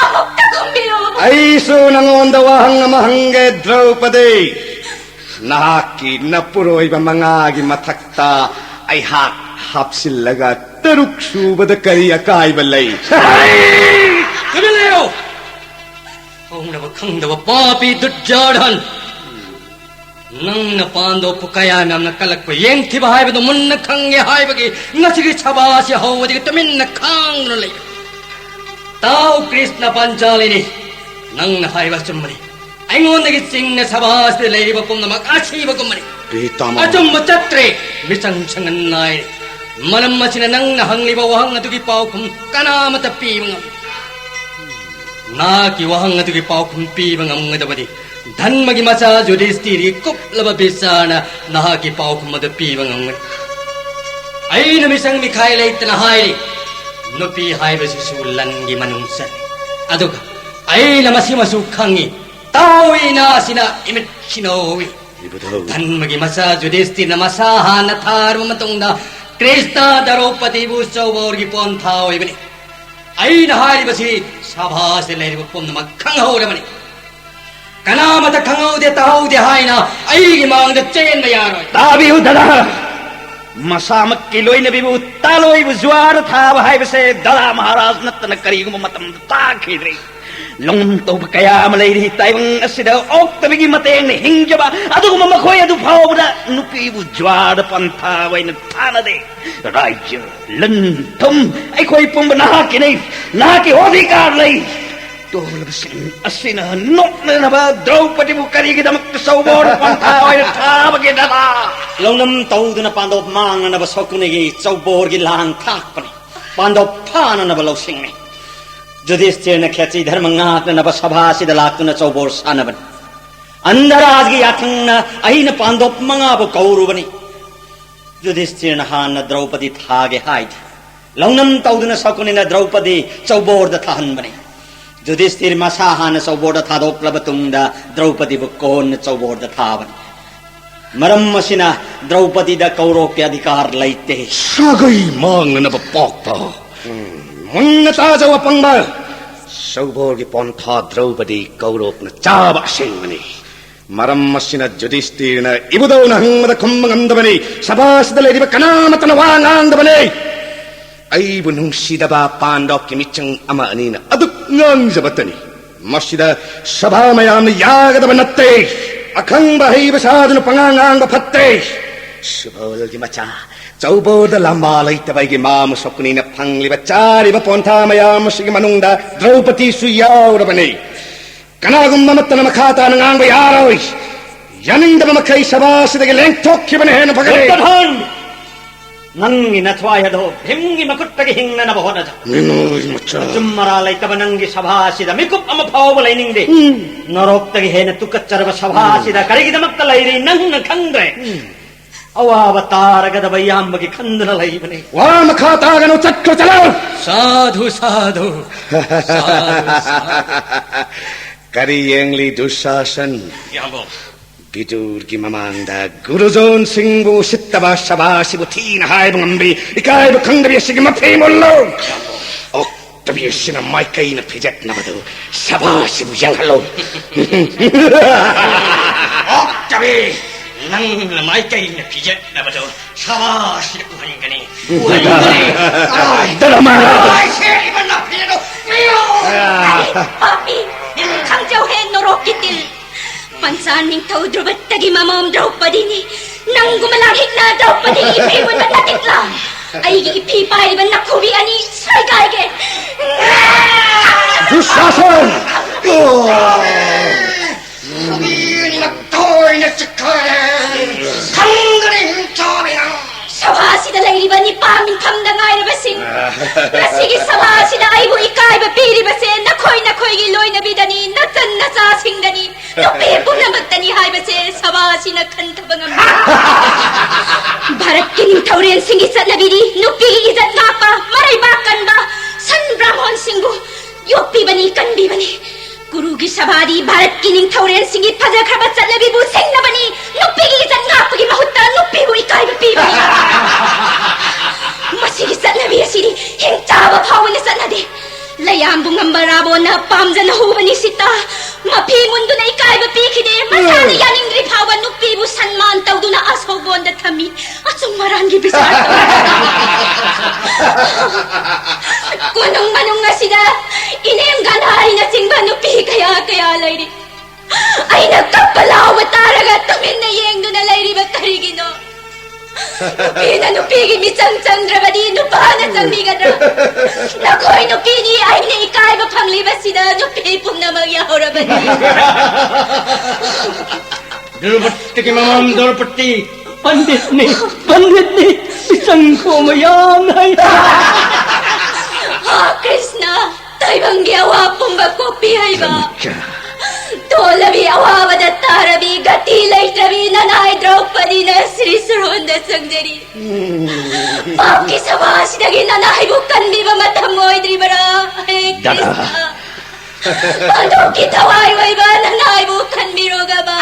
ꯑꯃꯨꯛꯇ ꯈꯨꯝꯕꯤꯌꯨ꯫ ꯑꯩꯁꯨ ꯅꯉꯣꯟꯗ ꯋꯥꯍꯪ ꯑꯃ ꯍꯪꯒꯦ, ꯗ꯭ꯔꯧꯄꯗꯤ꯫ ꯅꯍꯥꯛꯀꯤ ꯅꯄꯨꯔꯣꯏꯕ ꯃꯉꯥꯒꯤ ꯃꯊꯛꯇ ꯑꯩꯍꯥꯛ ꯍꯥꯞꯆꯤꯜꯂꯒ ꯇꯔꯨꯛ ꯁꯨꯕꯗ ꯀꯔꯤ ꯑꯀꯥꯏꯕ ꯂꯩ? ꯇꯨꯃꯤꯟ ꯂꯩꯌꯨ! ꯍꯧꯅꯕ ꯈꯪꯗꯕ ꯄꯥꯄꯤ ꯗꯨꯔꯖꯣꯙꯟ! ꯅꯪꯅ ꯄꯥꯟꯗꯣꯞꯄꯨ ꯀꯌꯥ ꯌꯥꯝꯅ ꯀꯜꯂꯛꯄ ꯌꯦꯡꯊꯤꯕ ꯍꯥꯏꯕꯗꯨ ꯃꯨꯟꯅ ꯈꯪꯒꯦ ꯍꯥꯏꯕꯒꯤ ꯉꯁꯤꯒꯤ ꯁꯚꯥ ꯑꯁꯤ ꯍꯧꯕꯗꯒꯤ ꯇꯨꯃꯤꯟꯅ ꯈꯥꯡꯗꯨꯅ ꯂꯩ꯫ ꯇꯥꯎ ꯀ꯭ꯔꯤꯁꯅ ꯄꯥꯟꯆꯥꯂꯤꯅꯤ, ꯅꯪꯅ ꯍꯥꯏꯕ ꯑꯆꯨꯝꯕꯅꯤ꯫ ꯑꯩꯉꯣꯟꯗꯒꯤ ꯆꯤꯡꯅ ꯁꯚꯥ ꯑꯁꯤꯗ ꯂꯩꯔꯤꯕ ꯄꯨꯝꯅꯃꯛ ꯑꯁꯤꯕꯒꯨꯝꯕꯅꯤ꯫ ꯄꯤꯇꯥꯃꯍ꯫ ꯑꯆꯨꯝꯕ ꯆꯠꯇ꯭ꯔꯦ, ꯃꯤꯆꯪ ꯁꯪꯍꯟ ꯅꯥꯏꯔꯦ꯫ ꯃꯔꯝ ꯑꯁꯤꯅ ꯅꯪꯅ ꯍꯪꯂꯤꯕ ꯋꯥꯍꯪ ꯑꯗꯨꯒꯤ ꯄꯥꯎꯈꯨꯝ ꯀꯅꯥꯃꯠꯇ ꯄꯤꯕ ꯉꯝꯗꯦ꯫ ꯅꯍꯥꯛꯀꯤ ꯋꯥꯍꯪ ꯑꯗꯨꯒꯤ ꯄꯥꯎꯈꯨꯝ ꯄꯤꯕ ꯉꯝꯒꯗꯕꯗꯤ ꯙꯔꯃꯒꯤ ꯃꯆꯥ ꯌꯨꯙꯤꯁꯇꯤꯔꯒꯤ ꯀꯨꯞꯂꯕ ꯕꯤꯆꯥꯔꯅ ꯅꯍꯥꯛꯀꯤ ꯄꯥꯎꯈꯨꯝ ꯑꯗꯨ ꯄꯤꯕ ꯉꯝꯒꯅꯤ꯫ ꯑꯩꯅ ꯃꯤꯆꯪ ꯃꯤꯈꯥꯏ ꯂꯩꯇꯅ ꯍꯥꯏꯔꯤ, ꯅꯨꯄꯤ ꯍꯥꯏꯕꯁꯤꯁꯨ ꯂꯟꯒꯤ ꯃꯅꯨꯡ ꯆꯜꯂꯤ꯫ ꯑꯗꯨꯒ ꯑꯩꯅ ꯃꯁꯤꯃꯁꯨ ꯈꯪꯉꯤ, ꯇꯥꯎꯏꯅ ꯑꯁꯤꯅ ꯏꯃꯤꯠꯁꯤꯅ ꯎꯏ꯫ ꯏꯕꯨꯙꯧ꯫ ꯙꯔꯃꯒꯤ ꯃꯆꯥ ꯌꯨꯙꯤꯁꯇꯤꯔꯅ ꯃꯁꯥ ꯍꯥꯟꯅ ꯊꯥꯔꯕ ꯃꯇꯨꯡꯗ ꯀ꯭ꯔꯤꯁꯅ ꯗ꯭ꯔꯧꯄꯗꯤꯕꯨ ꯆꯧꯕꯣꯔꯒꯤ ꯄꯣꯟꯊꯥ ꯑꯣꯏꯕꯅꯤ꯫ ꯑꯩꯅ ꯍꯥꯏꯔꯤꯕꯁꯤ ꯁꯚꯥꯁꯤꯗ ꯂꯩꯔꯤꯕ ꯄꯨꯝꯅꯃꯛ ꯈꯪꯍꯧꯔꯕꯅꯤ꯫ ꯀꯅꯥꯃꯠꯇ ꯈꯪꯍꯧꯗꯦ, ꯇꯥꯍꯧꯗꯦ ꯍꯥꯏꯅ ꯑꯩꯒꯤ ꯃꯥꯡꯗ ꯆꯦꯟꯕ ꯌꯥꯔꯣꯏ꯫ ꯇꯥꯕꯤꯌꯨ ꯗꯗꯥ, ꯃꯁꯥꯃꯛꯀꯤ ꯂꯣꯏꯅꯕꯤꯕꯨ ꯇꯥꯂꯣꯏꯕꯨ ꯖꯨꯋꯥꯔ ꯊꯥꯕ ꯍꯥꯏꯕꯁꯦ ꯗꯗꯥ ꯃꯍꯥꯔꯥꯖ ꯅꯠꯇꯅ ꯀꯔꯤꯒꯨꯝꯕ ꯃꯇꯝꯗ ꯇꯥꯈꯤꯗ꯭ꯔꯤ꯫ ꯂꯧꯅꯝ ꯇꯧꯕ ꯀꯌꯥ ꯑꯃ ꯂꯩꯔꯤ꯫ ꯇꯥꯏꯕꯪ ꯑꯁꯤꯗ ꯑꯣꯛꯇꯕꯤꯒꯤ ꯃꯇꯦꯡꯅ ꯍꯤꯡꯖꯕ ꯑꯗꯨꯒꯨꯝꯕ ꯃꯈꯣꯏ ꯑꯗꯨ ꯐꯥꯎꯕꯗ ꯅꯨꯄꯤꯕꯨ ꯖ꯭ꯋꯥꯔꯗ ꯄꯟꯊꯥ ꯑꯣꯏꯅ ꯊꯥꯅꯗꯦ꯫ ꯔꯥꯏꯖ, ꯂꯟ, ꯊꯨꯝ, ꯑꯩꯈꯣꯏ ꯄꯨꯝꯕ ꯅꯍꯥꯛꯀꯤꯅꯤ꯫ ꯅꯍꯥꯛꯀꯤ ꯑꯣꯙꯤꯀꯥꯔ ꯂꯩ꯫ ꯇꯣꯜꯂꯕꯁꯤꯡ ꯑꯁꯤꯅ ꯅꯣꯛꯅꯅꯕ ꯗ꯭ꯔꯧꯄꯗꯤꯕꯨ ꯀꯔꯤꯒꯤꯗꯃꯛꯇ ꯆꯧꯕꯣꯔ ꯄꯟꯊꯥ ꯑꯣꯏꯅ ꯊꯥꯕꯒꯦ, ꯗꯗꯥ? ꯂꯧꯅꯝ ꯇꯧꯗꯨꯅ ꯄꯥꯟꯗꯣꯞ ꯃꯥꯡꯅꯅꯕ ꯁꯀꯨꯅꯤꯒꯤ ꯆꯧꯕꯣꯔꯒꯤ ꯂꯥꯡ ꯊꯥꯛꯄꯅꯤ꯫ ꯄꯥꯟꯗꯣꯞ ꯊꯥꯅꯅꯕ ꯂꯧꯁꯤꯡꯅꯤ꯫ ꯌꯨꯙꯤꯁꯇꯤꯔꯅ ꯈꯦꯆꯤ ꯙꯔꯃ ꯉꯥꯛꯅꯅꯕ ꯁꯚꯥ ꯑꯁꯤꯗ ꯂꯥꯛꯇꯨꯅ ꯆꯧꯕꯣꯔ ꯁꯥꯟꯅꯕꯅꯤ꯫ ꯑꯟꯙꯔꯥꯖꯒꯤ ꯌꯥꯊꯪꯅ ꯑꯩꯅ ꯄꯥꯟꯗꯣꯞ ꯃꯉꯥꯕꯨ ꯀꯧꯔꯨꯕꯅꯤ꯫ ꯌꯨꯙꯤꯁꯇꯤꯔꯅ ꯍꯥꯟꯅ ꯗ꯭ꯔꯧꯄꯗꯤ ꯊꯥꯒꯦ ꯍꯥꯏꯗꯦ꯫ ꯂꯧꯅꯝ ꯇꯧꯗꯨꯅ ꯁꯀꯨꯅꯤꯅ ꯗ꯭ꯔꯧꯄꯗꯤ ꯆꯧꯕꯣꯔꯗ ꯊꯥꯍꯟꯕꯅꯤ꯫ ꯌꯨꯙꯤꯁꯇꯤꯔ ꯃꯁꯥ ꯍꯥꯟꯅ ꯆꯧꯕꯣꯔꯗ ꯊꯥꯗꯣꯛꯂꯕ ꯇꯨꯡꯗ ꯗ꯭ꯔꯧꯄꯗꯤꯕꯨ ꯀꯣꯟꯅ ꯆꯧꯕꯣꯔꯗ ꯊꯥꯕꯅꯤ꯫ ꯃꯔꯝ ꯑꯁꯤꯅ ꯗ꯭ꯔꯧꯄꯗꯤꯗ ꯀꯧꯔꯣꯛꯀꯤ ꯑꯙꯤꯀꯥꯔ ꯂꯩꯇꯦ꯫ ꯁꯥꯒꯩ ꯃꯥꯡꯅꯅꯕ ꯄꯥꯎꯇꯥꯛ꯫ ꯃꯨꯟꯅ ꯇꯥꯖꯧ, ꯑꯄꯪꯕ꯫ ꯆꯧꯕꯣꯔꯒꯤ ꯄꯣꯟꯊꯥ ꯗ꯭ꯔꯧꯄꯗꯤ ꯀꯧꯔꯣꯛꯅ ꯆꯥꯕ ꯑꯁꯦꯡꯕꯅꯤ꯫ ꯃꯔꯝ ꯑꯁꯤꯅ ꯌꯨꯙꯤꯁꯇꯤꯔꯅ ꯏꯕꯨꯙꯧꯅ ꯍꯪꯕꯗ ꯈꯨꯝꯕ ꯉꯝꯗꯕꯅꯤ꯫ ꯁꯚꯥꯁꯤꯗ ꯂꯩꯔꯤꯕ ꯀꯅꯥꯃꯠꯇꯅ ꯋꯥ ꯉꯥꯡꯗꯕꯅꯤ꯫ ꯑꯩꯕꯨ ꯅꯨꯡꯁꯤꯗꯕ ꯄꯥꯟꯗꯣꯞꯀꯤ ꯃꯤꯆꯪ ꯑꯃ ꯑꯅꯤꯅ ꯑꯗꯨꯛ ꯉꯥꯡꯖꯕꯇꯅꯤ꯫ ꯃꯁꯤꯗ ꯁꯚꯥ ꯃꯌꯥꯝꯅ ꯌꯥꯒꯗꯕ ꯅꯠꯇꯦ꯫ ꯑꯈꯪꯕ ꯑꯍꯩꯕ ꯁꯥꯗꯨꯅ ꯄꯉꯥꯡ ꯉꯥꯡꯕ ꯐꯠꯇꯦ꯫ ꯁꯨꯕꯣꯜꯒꯤ ꯃꯆꯥ, ꯆꯧꯕꯣꯔꯗ ꯂꯝꯕꯥ ꯂꯩꯇꯕꯒꯤ ꯃꯥ ꯃꯁꯛꯅꯤꯅ ꯐꯪꯂꯤꯕ ꯆꯥꯔꯤꯕ ꯄꯣꯟꯊꯥ ꯃꯌꯥꯝ ꯑꯁꯤꯒꯤ ꯃꯅꯨꯡꯗ ꯗ꯭ꯔꯧꯄꯗꯤꯁꯨ ꯌꯥꯎꯔꯕꯅꯤ꯫ ꯀꯅꯥꯒꯨꯝꯕ ꯑꯃꯠꯇꯅ ꯃꯈꯥ ꯇꯥꯅ ꯉꯥꯡꯕ ꯌꯥꯔꯣꯏ꯫ ꯌꯥꯅꯤꯡꯗꯕ ꯃꯈꯩ ꯁꯚꯥ ꯑꯁꯤꯗꯒꯤ ꯂꯦꯡꯊꯣꯛꯈꯤꯕꯅ ꯍꯦꯟꯅ ꯐꯒꯅꯤ꯫ ꯗꯨꯔꯌꯣꯙꯟ! ꯅꯪꯒꯤ ꯅꯊ꯭ꯋꯥꯏ ꯑꯗꯣ ꯚꯤꯝꯒꯤ ꯃꯈꯨꯠꯇꯒꯤ ꯍꯤꯡꯅꯅꯕ ꯍꯣꯠꯅꯖꯧ꯫ ꯃꯤꯅꯣꯏ ꯃꯆꯥ꯫ ꯑꯆꯨꯝ ꯑꯔꯥ ꯂꯩꯇꯕ ꯅꯪꯒꯤ ꯁꯚꯥ ꯑꯁꯤꯗ ꯃꯤꯀꯨꯞ ꯑꯃ ꯐꯥꯎꯕ ꯂꯩꯅꯤꯡꯗꯦ꯫ ꯎꯝ꯫ ꯅꯔꯣꯛꯇꯒꯤ ꯍꯦꯟꯅ ꯇꯨꯀꯠꯆꯔꯕ ꯁꯚꯥ ꯎꯝ꯫ ꯑꯁꯤꯗ ꯀꯔꯤꯒꯤꯗꯃꯛꯇ ꯂꯩꯔꯤ ꯅꯪꯅ ꯈꯪꯗ꯭ꯔꯦ꯫ ꯎꯝ꯫ ꯑꯋꯥꯕ ꯇꯥꯔꯒꯗꯕ ꯏꯌꯥꯝꯕꯒꯤ ꯈꯟꯗꯨꯅ ꯂꯩꯕꯅꯤ꯫ ꯋꯥ ꯃꯈꯥ ꯇꯥꯒꯅꯨ, ꯆꯠꯈ꯭ꯔꯣ, ꯆꯠꯂꯣ꯫ ꯁꯥꯙꯨ, ꯁꯥꯙꯨ꯫ ꯁꯥꯙꯨ, ꯁꯥꯙꯨ꯫ ꯀꯔꯤ ꯌꯦꯡꯂꯤ, ꯗꯨꯁꯥꯁꯟ? ꯏꯌꯥꯝꯕ꯫ ꯕꯤꯗꯨꯔꯒꯤ ꯃꯃꯥꯡꯗ ꯒꯨꯔꯨꯖꯣꯟ ꯁꯤꯡꯕꯨ ꯎꯁꯤꯠꯇꯕ, ꯁꯚꯥꯁꯤꯕꯨ ꯊꯤꯅ ꯍꯥꯏꯕ ꯉꯝꯕꯤ, ꯏꯀꯥꯏꯕ ꯈꯪꯗꯕꯤ ꯑꯁꯤꯒꯤ ꯃꯐꯤ ꯃꯨꯜꯂꯨ꯫ ꯑꯣꯛꯇꯕꯤ ꯑꯁꯤꯅ ꯃꯥꯏꯀꯩꯅ ꯐꯤꯖꯠꯅꯕꯗꯨ ꯁꯚꯥꯁꯤꯕꯨ ꯌꯦꯡꯍꯜꯂꯨ꯫ ꯑꯣꯛꯇꯕꯤ, ꯅꯪꯅ ꯃꯥꯏꯀꯩꯅ ꯐꯤꯖꯠꯅꯕꯗꯨ ꯁꯚꯥꯁꯤꯗ ꯎꯍꯟꯒꯅꯤ꯫ ꯎꯍꯟꯒꯅꯤ꯫ ꯀꯔꯥꯏ? ꯗꯔꯃꯥ! ꯀꯔꯥꯏ ꯁꯦꯠꯂꯤꯕ ꯅꯥꯐꯤ ꯑꯗꯨ? ꯄꯤꯌꯨ! ꯄꯥꯄꯤ, ꯈꯪꯖꯧꯍꯦ ꯅꯣꯔꯣꯛꯀꯤ ꯇꯤꯜ꯫ ꯄꯟꯆꯥ ꯅꯤꯡꯊꯧ ꯗ꯭ꯔꯨꯄꯗꯒꯤ ꯃꯃꯣꯝ ꯗ꯭ꯔꯧꯄꯗꯤꯅꯤ꯫ ꯅꯪꯒꯨꯝꯕ ꯂꯥꯡꯍꯤꯛꯅ ꯗ꯭ꯔꯧꯄꯗꯤꯒꯤ ꯏꯐꯦ ꯃꯨꯟꯕ ꯅꯇꯤꯛꯂꯥ꯫ ꯑꯩꯒꯤ ꯏꯐꯤ ꯄꯥꯏꯔꯤꯕ ꯅꯈꯨꯕꯤ ꯑꯅꯤ ꯁꯣꯏꯒꯥꯏꯒꯦ꯫ ꯗꯨꯁꯥꯁꯟ! ꯅꯨꯄꯤ ꯑꯅꯤꯃꯛ ꯊꯣꯏꯅ ꯆꯤꯛꯈꯥꯏꯔꯦ꯫ ꯈꯪꯒꯅꯤ ꯆꯥꯕꯤꯅ꯫ ꯁꯚꯥꯁꯤꯗ ꯂꯩꯔꯤꯕ ꯅꯤꯄꯥ ꯃꯤꯡꯐꯝꯗ ꯉꯥꯏꯔꯕꯁꯤꯡ, ꯉꯁꯤꯒꯤ ꯁꯚꯥꯁꯤꯗ ꯑꯩꯕꯨ ꯏꯀꯥꯏꯕ ꯄꯤꯔꯤꯕꯁꯦ ꯅꯈꯣꯏ ꯅꯈꯣꯏꯒꯤ ꯂꯣꯏꯅꯕꯤꯗꯅꯤ, ꯅꯆꯟ ꯅꯆꯥꯁꯤꯡꯗꯅꯤ, ꯅꯨꯄꯤ ꯄꯨꯝꯅꯃꯛꯇꯅꯤ ꯍꯥꯏꯕꯁꯦ ꯁꯚꯥꯁꯤꯅ ꯈꯟꯊꯕ ꯉꯝꯗꯦ꯫ ꯚꯥꯔꯠꯀꯤ ꯅꯤꯡꯊꯧꯔꯦꯜꯁꯤꯡꯒꯤ ꯆꯠꯅꯕꯤꯗꯤ ꯅꯨꯄꯤꯒꯤ ꯏꯖꯠ ꯉꯥꯛꯄ, ꯃꯔꯩꯕꯥꯛ ꯀꯟꯕ, ꯁꯟ ꯕ꯭ꯔꯥꯍꯃꯣꯟꯁꯤꯡꯕꯨ ꯌꯣꯛꯄꯤꯕꯅꯤ, ꯀꯟꯕꯤꯕꯅꯤ꯫ ꯀꯨꯔꯨꯒꯤ ꯁꯚꯥꯗꯤ ꯚꯥꯔꯠꯀꯤ ꯅꯤꯡꯊꯧꯔꯦꯜꯁꯤꯡꯒꯤ ꯐꯖꯈ꯭ꯔꯕ ꯆꯠꯅꯕꯤꯕꯨ ꯁꯤꯡꯅꯕꯅꯤ꯫ ꯅꯨꯄꯤꯒꯤ ꯏꯖꯠ ꯉꯥꯛꯄꯒꯤ ꯃꯍꯨꯠꯇ ꯅꯨꯄꯤꯕꯨ ꯏꯀꯥꯏꯕ ꯄꯤꯕꯅꯤ꯫ ꯃꯁꯤꯒꯤ ꯆꯠꯅꯕꯤ ꯑꯁꯤꯗꯤ ꯍꯤꯡꯆꯥꯕ ꯐꯥꯎꯕꯅ ꯆꯠꯅꯗꯦ꯫ ꯂꯩꯌꯥꯝꯕꯨ ꯉꯝꯕ ꯔꯥꯕꯣꯟꯅ ꯄꯥꯝꯖꯅ ꯍꯨꯕꯅꯤ ꯁꯤꯇꯥ꯫ ꯃꯐꯤ ꯃꯨꯟꯗꯨꯅ ꯏꯀꯥꯏꯕ ꯄꯤꯈꯤꯗꯦ꯫ ꯃꯁꯥꯅ ꯌꯥꯅꯤꯡꯗ꯭ꯔꯤ ꯐꯥꯎꯕ ꯅꯨꯄꯤꯕꯨ ꯁꯟꯃꯥꯟ ꯇꯧꯗꯨꯅ ꯑꯁꯣꯛꯕꯣꯟꯗ ꯊꯝꯃꯤ꯫ ꯑꯆꯨꯝ ꯑꯔꯥꯟꯒꯤ ꯕꯤꯆꯥꯔ ꯇꯧꯔꯤ꯫ ꯀꯣꯅꯨꯡ ꯃꯅꯨꯡ ꯑꯁꯤꯗ ꯏꯅꯦꯝ ꯒꯥꯟꯙꯥꯔꯤꯅꯆꯤꯡꯕ ꯅꯨꯄꯤ ꯀꯌꯥ ꯀꯌꯥ ꯂꯩꯔꯤ꯫ ꯑꯩꯅ ꯀꯞꯄ ꯂꯥꯎꯕ ꯇꯥꯔꯒ ꯇꯨꯃꯤꯟꯅ ꯌꯦꯡꯗꯨꯅ ꯂꯩꯔꯤꯕ ꯀꯔꯤꯒꯤꯅꯣ? ꯅꯨꯄꯤꯅ ꯅꯨꯄꯤꯒꯤ ꯃꯤꯆꯪ ꯆꯪꯗ꯭ꯔꯕꯗꯤ ꯅꯨꯄꯥꯅ ꯆꯪꯕꯤꯒꯗ꯭ꯔꯥ? ꯅꯈꯣꯏ ꯅꯨꯄꯤꯅꯤ ꯑꯩꯅ ꯏꯀꯥꯏꯕ ꯐꯪꯂꯤꯕꯁꯤꯗ ꯅꯨꯄꯤ ꯄꯨꯝꯅꯃꯛ ꯌꯥꯎꯔꯕꯅꯤ꯫ ꯗ꯭ꯔꯧꯄꯗꯤꯒꯤ ꯃꯃꯥꯝ ꯗ꯭ꯔꯧꯄꯗꯤ ꯄꯟꯗꯤꯠꯅꯤ, ꯄꯟꯗꯤꯠꯅꯤ, ꯃꯤꯆꯪ ꯈꯣꯝꯕ ꯌꯥꯝꯅ ꯍꯩ꯫ ꯍꯥ ꯀ꯭ꯔꯤꯁꯅ, ꯇꯥꯏꯕꯪꯒꯤ ꯑꯋꯥ ꯄꯨꯝꯕ ꯀꯣꯛꯄꯤ ꯍꯩꯕ꯫ ꯇꯣꯜꯂꯕꯤ ꯑꯋꯥꯕꯗ ꯇꯥꯔꯕꯤ ꯒꯇꯤ ꯂꯩꯇ꯭ꯔꯕꯤ ꯅꯅꯥꯏ ꯗ꯭ꯔꯧꯄꯗꯤꯅ ꯁ꯭ꯔꯤ ꯁꯨꯔꯣꯟꯗ ꯆꯪꯖꯔꯤ꯫ ꯄꯥꯞꯀꯤ ꯁꯚꯥꯁꯤꯗꯒꯤ ꯅꯅꯥꯏꯕꯨ ꯀꯟꯕꯤꯕ ꯃꯇꯝ ꯑꯣꯏꯗ꯭ꯔꯤꯕꯔꯥ? ꯍꯦ ꯗꯥꯗꯥ꯫ ꯀ꯭ꯔꯤꯁꯅ, ꯄꯥꯟꯗꯣꯞꯀꯤ ꯊꯋꯥꯏ ꯑꯣꯏꯕ ꯅꯅꯥꯏꯕꯨ ꯀꯟꯕꯤꯔꯣꯒꯕ꯫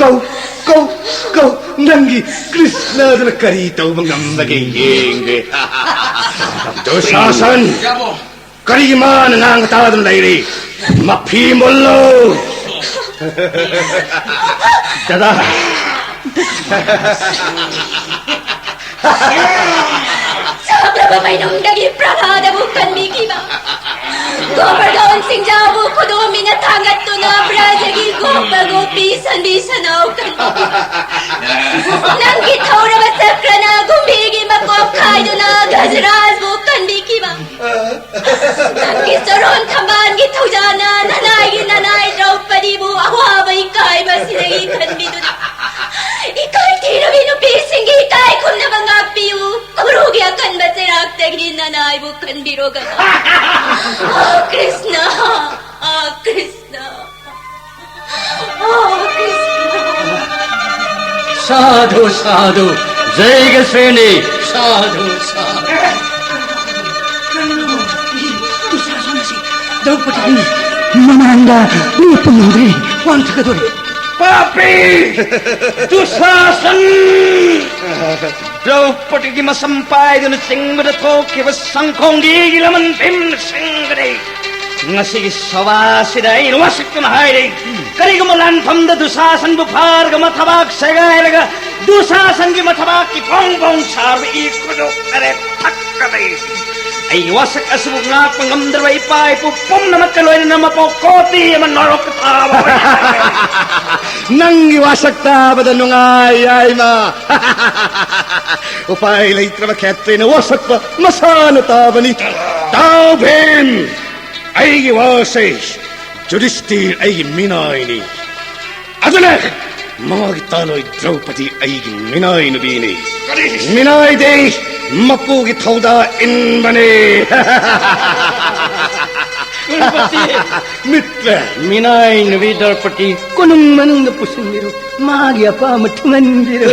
ꯀꯧ, ꯀꯧ, ꯀꯧ, ꯅꯪꯒꯤ ꯀ꯭ꯔꯤꯁꯅꯗꯨꯅ ꯀꯔꯤ ꯇꯧꯕ ꯉꯝꯕꯒꯦ ꯌꯦꯡꯒꯦ꯫ ꯗꯨꯁꯥꯁꯟ! ꯀꯔꯤꯒꯤ ꯃꯥꯅ ꯉꯥꯡꯕ ꯇꯥꯗꯨꯅ ꯂꯩꯔꯤ? ꯃꯐꯤ ꯃꯨꯜꯂꯨ! ꯗꯥꯗꯥ! ꯆꯥꯛꯂꯕ ꯃꯩꯅꯨꯡꯗꯒꯤ ꯄ꯭ꯔꯍ꯭ꯂꯥꯗꯕꯨ ꯀꯟꯕꯤꯈꯤꯕ꯫ ꯒꯣꯕꯔꯙꯟ ꯁꯤꯡꯖꯥꯕꯨ ꯈꯨꯗꯣꯝꯕꯤꯅ ꯊꯥꯡꯒꯠꯇꯨꯅ ꯕ꯭ꯔꯖꯒꯤ ꯒꯣꯄ ꯒꯣꯄꯤ ꯁꯟꯕꯤ ꯁꯅꯥꯎ ꯀꯟꯕꯤ, ꯅꯪꯒꯤ ꯊꯧꯔꯕ ꯆꯀ꯭ꯔꯅ ꯀꯨꯝꯕꯤꯒꯤ ꯃꯀꯣꯛ ꯈꯥꯏꯗꯨꯅ ꯒꯖꯔꯥꯖꯕꯨ ꯀꯟꯕꯤꯈꯤꯕ, ꯅꯪꯒꯤ ꯆꯔꯣꯟ ꯊꯝꯕꯥꯜꯒꯤ ꯊꯧꯖꯥꯅ ꯅꯅꯥꯏꯒꯤ ꯅꯅꯥꯏ ꯗ꯭ꯔꯧꯄꯗꯤꯕꯨ ꯑꯋꯥꯕ ꯏꯀꯥꯏꯕ ꯑꯁꯤꯗꯒꯤ ꯀꯟꯕꯤꯗꯨꯅ, ꯏꯀꯥꯏ ꯊꯤꯔꯕꯤ ꯅꯨꯄꯤꯁꯤꯡꯒꯤ ꯏꯀꯥꯏ ꯈꯨꯝꯅꯕ ꯉꯥꯛꯄꯤꯌꯨ꯫ ꯀꯨꯔꯨꯒꯤ ꯑꯀꯟꯕ ꯆꯩꯔꯥꯛꯇꯒꯤ ꯅꯅꯥꯏꯕꯨ ꯀꯟꯕꯤꯔꯣ ꯒꯅꯥ꯫ ꯑ ꯀ꯭ꯔꯤꯁꯅ, ꯑ ꯀ꯭ꯔꯤꯁꯅ, ꯑ ꯀ꯭ꯔꯤꯁꯅ꯫ ꯁꯥꯙꯨ ꯁꯥꯙꯨ꯫ ꯖꯩꯒ ꯁꯦꯅꯤ꯫ ꯁꯥꯙꯨ ꯁꯥꯙꯨ꯫ ꯀꯔꯤꯅꯣ? ꯗꯨꯁꯥꯁꯟ ꯑꯁꯤ ꯗ꯭ꯔꯧꯄꯗꯤꯒꯤ ꯃꯃꯥꯡꯗ ꯂꯦꯞꯄ ꯉꯝꯗ꯭ꯔꯦ꯫ ꯋꯥꯟꯊꯒꯗꯧꯔꯦ꯫ ꯄꯥꯄꯤ! ꯗꯨꯁꯥꯁꯟ! ꯗ꯭ꯔꯧꯄꯗꯤꯒꯤ ꯃꯁꯝ ꯄꯥꯏꯗꯨꯅ ꯆꯤꯡꯕꯗ ꯊꯣꯛꯈꯤꯕ ꯁꯪꯈꯣꯡꯒꯤꯒꯤ ꯂꯃꯟ ꯚꯤꯝꯅ ꯁꯤꯡꯒꯅꯤ꯫ ꯉꯁꯤꯒꯤ ꯁꯚꯥꯁꯤꯗ ꯑꯩꯅ ꯋꯥꯁꯛꯇꯨꯅ ꯍꯥꯏꯔꯤ, ꯀꯔꯤꯒꯨꯝꯕ ꯂꯥꯟꯐꯝꯗ ꯗꯨꯁꯥꯁꯟꯕꯨ ꯐꯥꯔꯒ ꯃꯊꯕꯥꯛ ꯁꯦꯒꯥꯏꯔꯒ ꯗꯨꯁꯥꯁꯟꯒꯤ ꯃꯊꯕꯥꯛꯀꯤ ꯐꯣꯡ ꯐꯣꯡ ꯁꯥꯔꯕ ꯏ ꯈꯨꯗꯣ ꯇꯔꯦꯠ ꯊꯛꯀꯗꯩ꯫ ꯑꯩꯒꯤ ꯋꯥꯁꯛ ꯑꯁꯤꯕꯨ ꯉꯥꯛꯄ ꯉꯝꯗ꯭ꯔꯕ ꯏꯄꯥ ꯏꯄꯨ ꯄꯨꯝꯅꯃꯛꯀ ꯂꯣꯏꯅꯅ ꯃꯄꯣꯛ ꯀꯣꯇꯤ ꯑꯃ ꯅꯔꯣꯛꯇ ꯇꯥꯕ ꯑꯣꯏꯔꯦ꯫ ꯅꯪꯒꯤ ꯋꯥꯁꯛ ꯇꯥꯕꯗ ꯅꯨꯡꯉꯥꯏ, ꯌꯥꯏꯃ꯫ ꯎꯄꯥꯏ ꯂꯩꯇ꯭ꯔꯕ ꯈꯦꯇ꯭ꯔꯤꯅ ꯋꯥꯁꯛꯄ ꯃꯁꯥꯅ ꯇꯥꯕꯅꯤ꯫ ꯇꯥꯎ ꯚꯤꯝ! ꯑꯩꯒꯤ ꯋꯥꯁꯦ ꯌꯨꯙꯤꯁꯇꯤꯔ ꯑꯩꯒꯤ ꯃꯤꯅꯥꯏꯅꯤ꯫ ꯑꯗꯨꯅ ꯃꯥꯒꯤ ꯇꯥꯂꯣꯏ ꯗ꯭ꯔꯧꯄꯗꯤ ꯑꯩꯒꯤ ꯃꯤꯅꯥꯏ ꯅꯨꯄꯤꯅꯤ꯫ ꯀꯔꯤ? ꯃꯤꯅꯥꯏꯗꯤ ꯃꯄꯨꯒꯤ ꯊꯧꯗꯥ ꯏꯟꯕꯅꯤ꯫ ꯀꯨꯔꯨꯄꯇꯤ! ꯃꯤꯇ꯭ꯔ! ꯃꯤꯅꯥꯏ ꯅꯨꯄꯤ ꯗ꯭ꯔꯧꯄꯗꯤ ꯀꯣꯅꯨꯡ ꯃꯅꯨꯡꯗ ꯄꯨꯁꯤꯟꯕꯤꯔꯨ, ꯃꯥꯒꯤ ꯑꯄꯥꯝꯕ ꯊꯨꯡꯍꯟꯕꯤꯔꯨ꯫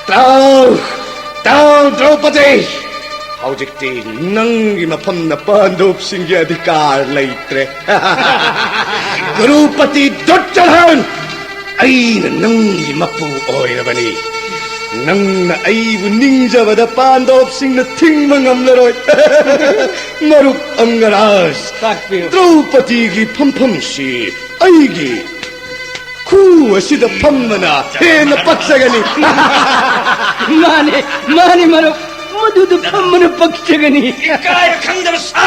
ꯇꯥꯎ! ꯇꯥꯎ, ꯗ꯭ꯔꯧꯄꯗꯤ! ꯍꯧꯖꯤꯛꯇꯤ ꯅꯪꯒꯤ ꯃꯐꯝꯅ ꯄꯥꯟꯗꯣꯞꯁꯤꯡꯒꯤ ꯑꯙꯤꯀꯥꯔ ꯂꯩꯇ꯭ꯔꯦ꯫ ꯀꯨꯔꯨꯄꯇꯤ ꯗꯨꯠꯇꯔꯍꯟ! ꯑꯩꯅ ꯅꯪꯒꯤ ꯃꯄꯨ ꯑꯣꯏꯔꯕꯅꯤ꯫ ꯅꯪꯅ ꯑꯩꯕꯨ ꯅꯤꯡꯖꯕꯗ ꯄꯥꯟꯗꯣꯞꯁꯤꯡꯅ ꯊꯤꯡꯕ ꯉꯝꯂꯔꯣꯏ꯫ ꯃꯔꯨꯞ ꯑꯪꯒꯔꯥꯖ, ꯇꯥꯛꯄꯤꯌꯨ꯫ ꯗ꯭ꯔꯧꯄꯗꯤꯒꯤ ꯐꯝꯐꯝꯁꯤ ꯑꯩꯒꯤ ꯈꯨ ꯑꯁꯤꯗ ꯐꯝꯕꯅ ꯍꯦꯟꯅ ꯄꯛꯆꯒꯅꯤ꯫ ꯃꯥꯅꯤ, ꯃꯥꯅꯤ, ꯃꯔꯨꯞ꯫ ꯑꯗꯨꯗ ꯐꯝꯕꯅ ꯄꯛꯆꯒꯅꯤ꯫ ꯏꯀꯥꯏꯕ ꯈꯪꯗꯕ ꯁꯥ!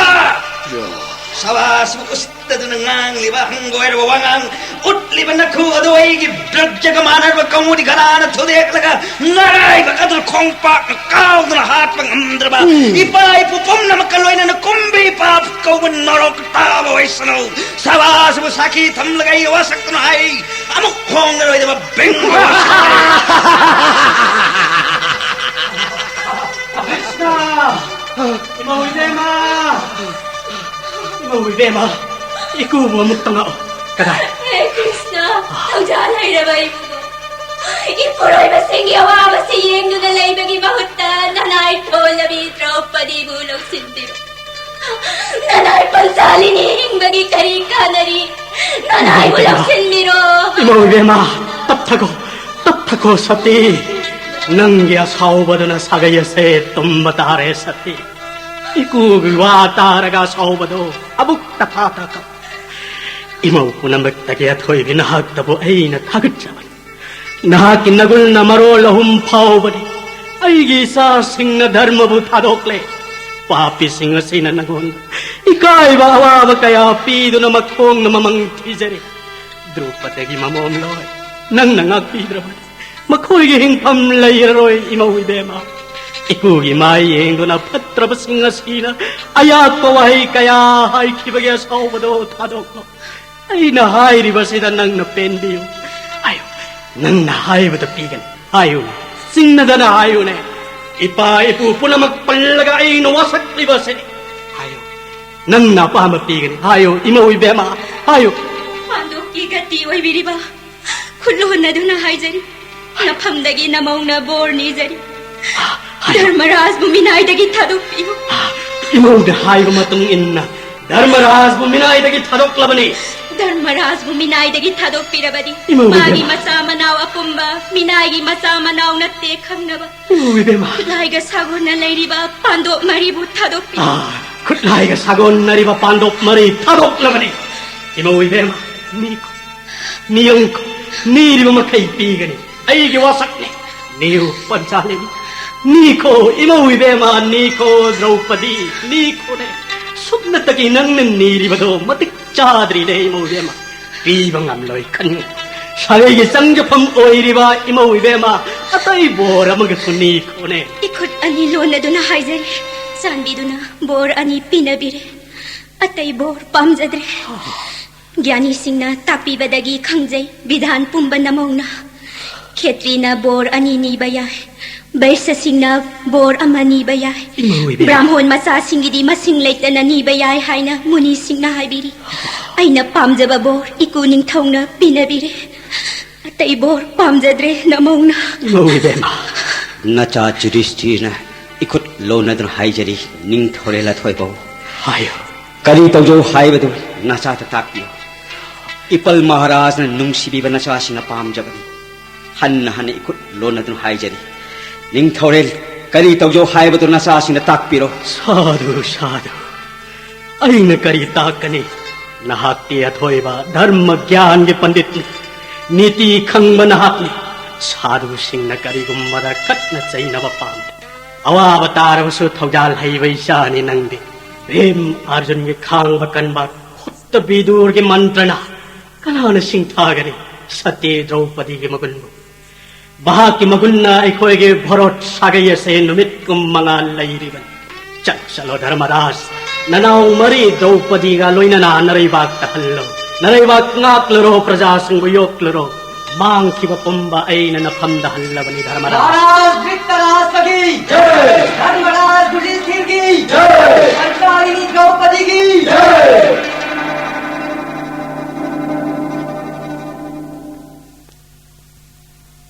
ꯁꯕꯥꯁꯤꯕꯨ ꯎꯁꯤꯠꯇꯗꯨꯅ ꯉꯥꯡꯂꯤꯕ ꯍꯪꯒꯣꯏꯔꯕ ꯋꯥꯉꯥꯡ, ꯎꯠꯂꯤꯕ ꯅꯈꯨ ꯑꯗꯨ ꯑꯩꯒꯤ ꯕ꯭ꯔꯖꯒ ꯃꯥꯟꯅꯔꯕ ꯀꯧꯅꯨꯗꯤ ꯒꯗꯥꯅ ꯊꯨꯗꯦꯛꯂꯒ ꯅꯔꯥꯏꯕꯛ ꯑꯗꯨ ꯈꯣꯡꯄꯥꯛꯅ ꯀꯥꯎꯗꯨꯅ ꯍꯥꯠꯄ ꯉꯝꯗ꯭ꯔꯕ ꯎꯝ꯫ ꯏꯄꯥ ꯏꯄꯨ ꯄꯨꯝꯅꯃꯛꯀ ꯂꯣꯏꯅꯅ ꯀꯨꯝꯕꯤ ꯄꯥꯞ ꯀꯧꯕ ꯅꯔꯣꯛ ꯇꯥꯕ ꯑꯣꯏꯁꯅꯨ꯫ ꯁꯕꯥꯁꯤꯕꯨ ꯁꯥꯈꯤ ꯊꯝꯂꯒ ꯑꯩ ꯋꯥꯁꯛꯇꯨꯅ ꯍꯥꯏ, ꯑꯃꯨꯛ ꯍꯣꯡꯂꯔꯣꯏꯗꯕ ꯕꯦꯡꯒ ꯋꯥꯁꯛ꯫ ꯀ꯭ꯔꯤꯁꯅ! ꯏꯃꯧ ꯏꯕꯦꯝꯃ! ꯏꯃꯧ ꯏꯕꯦꯝꯃ! ꯏꯀꯨꯕꯨ ꯑꯃꯨꯛꯇ ꯉꯥꯛꯑꯣ꯫ ꯀꯗꯥꯏ? ꯍꯦ ꯀ꯭ꯔꯤꯁꯅ! ꯊꯧꯖꯥꯜ ꯍꯩꯔꯕ ꯏꯕꯨꯡꯉꯣ! ꯏꯄꯨꯔꯣꯏꯕꯁꯤꯡꯒꯤ ꯑꯋꯥꯕꯁꯤ ꯌꯦꯡꯗꯨꯅ ꯂꯩꯕꯒꯤ ꯃꯍꯨꯠꯇ ꯅꯅꯥꯏ ꯊꯣꯜꯂꯕꯤ ꯗ꯭ꯔꯧꯄꯗꯤꯕꯨ ꯂꯧꯁꯤꯟꯕꯤꯔꯣ꯫ ꯅꯅꯥꯏ ꯄꯟꯆꯥꯂꯤꯅꯤ ꯍꯤꯡꯕꯒꯤ ꯀꯔꯤ ꯀꯥꯟꯅꯔꯤ? ꯅꯅꯥꯏꯕꯨ ꯂꯧꯁꯤꯟꯕꯤꯔꯣ꯫ ꯏꯃꯧ ꯏꯕꯦꯝꯃ, ꯇꯞꯊꯈꯣ, ꯇꯞꯊꯈꯣ ꯁꯇꯤ꯫ ꯅꯪꯒꯤ ꯑꯁꯥꯎꯕꯗꯨꯅ ꯁꯥꯒꯩ ꯑꯁꯦ ꯇꯨꯝꯕ ꯇꯥꯔꯦ ꯁꯇꯤ꯫ ꯏꯀꯨꯒꯤ ꯋꯥ ꯇꯥꯔꯒ ꯑꯁꯥꯎꯕꯗꯣ ꯑꯃꯨꯛꯇ ꯐꯥꯊꯈꯣ꯫ ꯏꯃꯧ ꯄꯨꯝꯅꯃꯛꯇꯒꯤ ꯑꯊꯣꯏꯕꯤ ꯅꯍꯥꯛꯇꯕꯨ ꯑꯩꯅ ꯊꯥꯒꯠꯆꯕꯅꯤ꯫ ꯅꯍꯥꯛꯀꯤ ꯅꯒꯨꯟꯅ ꯃꯔꯣꯜ ꯑꯍꯨꯝ ꯐꯥꯎꯕꯅꯤ꯫ ꯑꯩꯒꯤ ꯏꯆꯥꯁꯤꯡꯅ ꯙꯔꯃꯕꯨ ꯊꯥꯗꯣꯛꯂꯦ꯫ ꯄꯥꯄꯤꯁꯤꯡ ꯑꯁꯤꯅ ꯅꯉꯣꯟꯗ ꯏꯀꯥꯏꯕ ꯑꯋꯥꯕ ꯀꯌꯥ ꯄꯤꯗꯨꯅ ꯃꯈꯣꯡꯅ ꯃꯃꯪ ꯊꯤꯖꯔꯤ꯫ ꯗ꯭ꯔꯧꯄꯗꯒꯤ ꯃꯃꯣꯝ ꯂꯣꯏ ꯅꯪꯅ ꯉꯥꯛꯄꯤꯗ꯭ꯔꯕꯗꯤ ꯃꯈꯣꯏꯒꯤ ꯍꯤꯡꯐꯝ ꯂꯩꯔꯔꯣꯏ ꯏꯃꯧ ꯏꯕꯦꯝꯃ꯫ ꯏꯀꯨꯒꯤ ꯃꯥꯏ ꯌꯦꯡꯗꯨꯅ ꯐꯠꯇ꯭ꯔꯕꯁꯤꯡ ꯑꯁꯤꯅ ꯑꯌꯥꯛꯄ ꯋꯥꯍꯩ ꯀꯌꯥ ꯍꯥꯏꯈꯤꯕꯒꯤ ꯑꯁꯥꯎꯕꯗꯣ ꯊꯥꯗꯣꯛꯂꯣ꯫ ꯑꯩꯅ ꯍꯥꯏꯔꯤꯕꯁꯤꯗ ꯅꯪꯅ ꯄꯦꯟꯕꯤꯌꯨ꯫ ꯍꯥꯏꯌꯨ, ꯅꯪꯅ ꯍꯥꯏꯕꯗ ꯄꯤꯒꯅꯤ꯫ ꯍꯥꯏꯌꯨꯅꯦ, ꯆꯤꯡꯅꯗꯅ ꯍꯥꯏꯌꯨꯅꯦ꯫ ꯏꯄꯥ ꯏꯄꯨ ꯄꯨꯝꯅꯃꯛ ꯄꯜꯂꯒ ꯑꯩꯅ ꯋꯥꯁꯛꯂꯤꯕꯁꯤꯅꯤ꯫ ꯍꯥꯏꯌꯨ, ꯅꯪꯅ ꯑꯄꯥꯝꯕ ꯄꯤꯒꯅꯤ꯫ ꯍꯥꯏꯌꯨ, ꯏꯃꯧ ꯏꯕꯦꯝꯃ, ꯍꯥꯏꯌꯨ꯫ ꯄꯥꯟꯗꯣꯞꯀꯤ ꯒꯇꯤ ꯑꯣꯏꯕꯤꯔꯤꯕ ꯈꯨꯠꯂꯣꯟ ꯑꯗꯨꯅ ꯍꯥꯏꯖꯔꯤ, ꯅꯐꯝꯗꯒꯤ ꯅꯃꯧꯅ ꯕꯣꯔ ꯅꯤꯖꯔꯤ꯫ ꯍꯥꯏꯌꯨ꯫ ꯙꯔꯃꯔꯥꯖꯕꯨ ꯃꯤꯅꯥꯏꯗꯒꯤ ꯊꯥꯗꯣꯛꯄꯤꯌꯨ꯫ ꯏꯃꯧꯅ ꯍꯥꯏꯕ ꯃꯇꯨꯡ ꯏꯟꯅ ꯙꯔꯃꯔꯥꯖꯕꯨ ꯃꯤꯅꯥꯏꯗꯒꯤ ꯊꯥꯗꯣꯛꯂꯕꯅꯤ꯫ ꯙꯔꯃꯔꯥꯖꯕꯨ ꯃꯤꯅꯥꯏꯗꯒꯤ ꯊꯥꯗꯣꯛꯄꯤꯔꯕꯗꯤ ꯏꯃꯧ ꯃꯥꯒꯤ ꯏꯕꯦꯝꯃ꯫ ꯃꯆꯥ ꯃꯅꯥꯎ ꯑꯄꯨꯝꯕ ꯃꯤꯅꯥꯏꯒꯤ ꯃꯆꯥ ꯃꯅꯥꯎ ꯅꯠꯇꯦ ꯈꯪꯅꯕ꯫ ꯏꯃꯧ ꯏꯕꯦꯝꯃ꯫ ꯈꯨꯠꯂꯥꯏꯒ ꯁꯥꯒꯣꯟꯅ ꯂꯩꯔꯤꯕ ꯄꯥꯟꯗꯣꯞ ꯃꯔꯤꯕꯨ ꯊꯥꯗꯣꯛꯄꯤꯌꯨ꯫ ꯑꯥ, ꯈꯨꯠꯂꯥꯏꯒ ꯁꯥꯒꯣꯟꯅꯔꯤꯕ ꯄꯥꯟꯗꯣꯞ ꯃꯔꯤ ꯊꯥꯗꯣꯛꯂꯕꯅꯤ꯫ ꯏꯃꯧ ꯏꯕꯦꯝꯃ, ꯅꯤꯌꯨ꯫ ꯅꯤꯌꯨ, ꯅꯤꯔꯤꯕ ꯃꯈꯩ ꯄꯤꯒꯅꯤ꯫ ꯑꯩꯒꯤ ꯋꯥꯁꯛꯅꯤ꯫ ꯅꯤꯌꯨ, ꯄꯟꯆꯥꯂꯤꯅꯤ꯫ ꯅꯤꯈꯣ, ꯏꯃꯧ ꯏꯕꯦꯝꯃ, ꯅꯤꯈꯣ, ꯗ꯭ꯔꯧꯄꯗꯤ, ꯅꯤꯈꯣꯅꯦ꯫ ꯁꯨꯞꯅꯇꯒꯤ ꯅꯪꯅ ꯅꯤꯔꯤꯕꯗꯣ ꯃꯇꯤꯛ ꯆꯥꯗ꯭ꯔꯤꯅꯦ, ꯏꯃꯧ ꯏꯕꯦꯝꯃ꯫ ꯄꯤꯕ ꯉꯝꯂꯣꯏ ꯈꯟ꯫ ꯁꯥꯒꯩꯒꯤ ꯆꯪꯖꯐꯝ ꯑꯣꯏꯔꯤꯕ ꯏꯃꯧ ꯏꯕꯦꯝꯃ, ꯑꯇꯩ ꯕꯣꯔ ꯑꯃꯒꯁꯨ ꯅꯤꯈꯣꯅꯦ꯫ ꯏꯈꯨꯠ ꯑꯅꯤ ꯂꯣꯟꯅꯗꯨꯅ ꯍꯥꯏꯖꯔꯤ, ꯆꯥꯟꯕꯤꯗꯨꯅ ꯕꯣꯔ ꯑꯅꯤ ꯄꯤꯅꯕꯤꯔꯦ꯫ ꯑꯇꯩ ꯕꯣꯔ ꯄꯥꯝꯖꯗ꯭ꯔꯦ꯫ ꯒ꯭ꯌꯥꯅꯤꯁꯤꯡꯅ ꯇꯥꯛꯄꯤꯕꯗꯒꯤ ꯈꯪꯖꯩ, ꯕꯤꯙꯥꯟ ꯄꯨꯝꯕ ꯅꯃꯧꯅ꯫ ꯈꯦꯇ꯭ꯔꯤꯅ ꯕꯣꯔ ꯑꯅꯤ ꯅꯤꯕ ꯌꯥꯏ, ꯕꯩꯁ꯭ꯌꯁꯤꯡꯅ ꯕꯣꯔ ꯑꯃ ꯅꯤꯕ ꯌꯥꯏ, ꯏꯃꯧ ꯏꯕꯦꯝꯃ꯫ ꯕ꯭ꯔꯥꯝꯍꯣꯟ ꯃꯆꯥꯁꯤꯡꯒꯤꯗꯤ ꯃꯁꯤꯡ ꯂꯩꯇꯅ ꯅꯤꯕ ꯌꯥꯏ ꯍꯥꯏꯅ ꯃꯨꯅꯤꯁꯤꯡꯅ ꯍꯥꯏꯕꯤꯔꯤ꯫ ꯑꯩꯅ ꯄꯥꯝꯖꯕ ꯕꯣꯔ ꯏꯀꯨ ꯅꯤꯡꯊꯧꯅ ꯄꯤꯅꯕꯤꯔꯦ꯫ ꯑꯇꯩ ꯕꯣꯔ ꯄꯥꯝꯖꯗ꯭ꯔꯦ ꯅꯃꯧꯅ꯫ ꯏꯃꯧ ꯏꯕꯦꯝꯃ꯫ ꯅꯆꯥ ꯌꯨꯙꯤꯁꯇꯤꯔꯅ ꯏꯈꯨꯠ ꯂꯣꯟꯅꯗꯨꯅ ꯍꯥꯏꯖꯔꯤ, ꯅꯤꯡꯊꯧꯔꯦꯜ ꯑꯊꯣꯏꯕꯧ꯫ ꯍꯥꯏꯌꯨ꯫ ꯀꯔꯤ ꯇꯧꯖꯧ ꯍꯥꯏꯕꯗꯨ ꯅꯆꯥꯗ ꯇꯥꯛꯄꯤꯌꯨ꯫ ꯏꯄꯜ ꯃꯍꯥꯔꯥꯖꯅ ꯅꯨꯡꯁꯤꯕꯤꯕ ꯅꯆꯥꯁꯤꯡꯅ ꯄꯥꯝꯖꯕꯅꯤ꯫ ꯍꯟꯅ ꯍꯟꯅ ꯏꯈꯨꯠ ꯂꯣꯟꯅꯗꯨꯅ ꯍꯥꯏꯖꯔꯤ, ꯅꯤꯡꯊꯧꯔꯦꯜ, ꯀꯔꯤ ꯇꯧꯖꯧ ꯍꯥꯏꯕꯗꯨ ꯅꯆꯥꯁꯤꯡꯅ ꯇꯥꯛꯄꯤꯔꯣ꯫ ꯁꯥꯗꯨ, ꯁꯥꯗꯨ꯫ ꯑꯩꯅ ꯀꯔꯤ ꯇꯥꯛꯀꯅꯤ? ꯅꯍꯥꯛꯇꯤ ꯑꯊꯣꯏꯕ ꯙꯔꯃ ꯒ꯭ꯌꯥꯟꯒꯤ ꯄꯟꯗꯤꯠꯅꯤ꯫ ꯅꯤꯇꯤ ꯈꯪꯕ ꯅꯍꯥꯛꯅꯤ꯫ ꯁꯥꯗꯨꯁꯤꯡꯅ ꯀꯔꯤꯒꯨꯝꯕꯗ ꯈꯠꯅ ꯆꯩꯅꯕ ꯄꯥꯝꯗꯦ꯫ ꯑꯋꯥꯕ ꯇꯥꯔꯕꯁꯨ ꯊꯧꯖꯥꯜ ꯍꯩꯕ ꯏꯆꯥꯅꯤ ꯅꯪꯗꯤ꯫ ꯚꯤꯝ ꯑꯔꯖꯨꯟꯒꯤ ꯈꯥꯡꯕ ꯀꯟꯕ ꯈꯨꯠꯇ ꯕꯤꯗꯨꯔꯒꯤ ꯃꯟꯇ꯭ꯔꯅ ꯀꯅꯥꯅ ꯁꯤꯡꯊꯥꯒꯅꯤ ꯁꯇꯤ ꯗ꯭ꯔꯧꯄꯗꯤꯒꯤ ꯃꯒꯨꯟꯕꯨ? ꯃꯍꯥꯛꯀꯤ ꯃꯒꯨꯟꯅ ꯑꯩꯈꯣꯏꯒꯤ ꯚꯥꯔꯠ ꯁꯥꯒꯩ ꯑꯁꯦ ꯅꯨꯃꯤꯠ ꯀꯨꯟ ꯃꯉꯥ ꯂꯩꯔꯤꯕꯅꯤ꯫ ꯆꯠ ꯆꯠꯂꯣ ꯙꯔꯃꯔꯥꯖ, ꯅꯅꯥꯎ ꯃꯔꯤ ꯗ꯭ꯔꯧꯄꯗꯤꯒ ꯂꯣꯏꯅꯅ ꯅꯔꯩꯕꯥꯛꯇ ꯍꯜꯂꯣ꯫ ꯅꯔꯩꯕꯥꯛ ꯉꯥꯛꯂꯨꯔꯣ, ꯄ꯭ꯔꯖꯥꯁꯤꯡꯕꯨ ꯌꯣꯛꯂꯨꯔꯣ꯫ ꯃꯥꯡꯈꯤꯕ ꯄꯨꯝꯕ ꯑꯩꯅ ꯅꯐꯝꯗ ꯍꯜꯂꯕꯅꯤ ꯙꯔꯃꯔꯥꯖ꯫ ꯃꯍꯥꯔꯥꯖ ꯙ꯭ꯔꯤꯇꯔꯥꯁ꯭ꯇ꯭ꯔꯒꯤ ꯖꯩ! ꯙꯔꯃꯔꯥꯖ ꯌꯨꯙꯤꯁꯊꯤꯔꯒꯤ ꯖꯩ! ꯁꯟꯇꯥꯅꯤ ꯗ꯭ꯔꯧꯄꯗꯤꯒꯤ ꯖꯩ!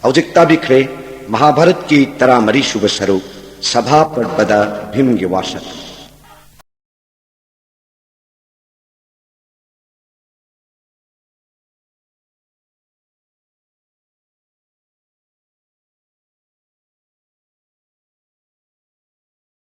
ꯍꯧꯖꯤꯛ ꯇꯥꯕꯤꯈ꯭ꯔꯦ ꯃꯍꯥꯚꯥꯔꯠꯀꯤ ꯇꯔꯥꯃꯔꯤ ꯁꯨꯕ ꯁꯔꯨꯛ, ꯁꯚꯥ ꯄꯔꯕꯗ ꯚꯤꯝꯒꯤ ꯋꯥꯁꯛ꯫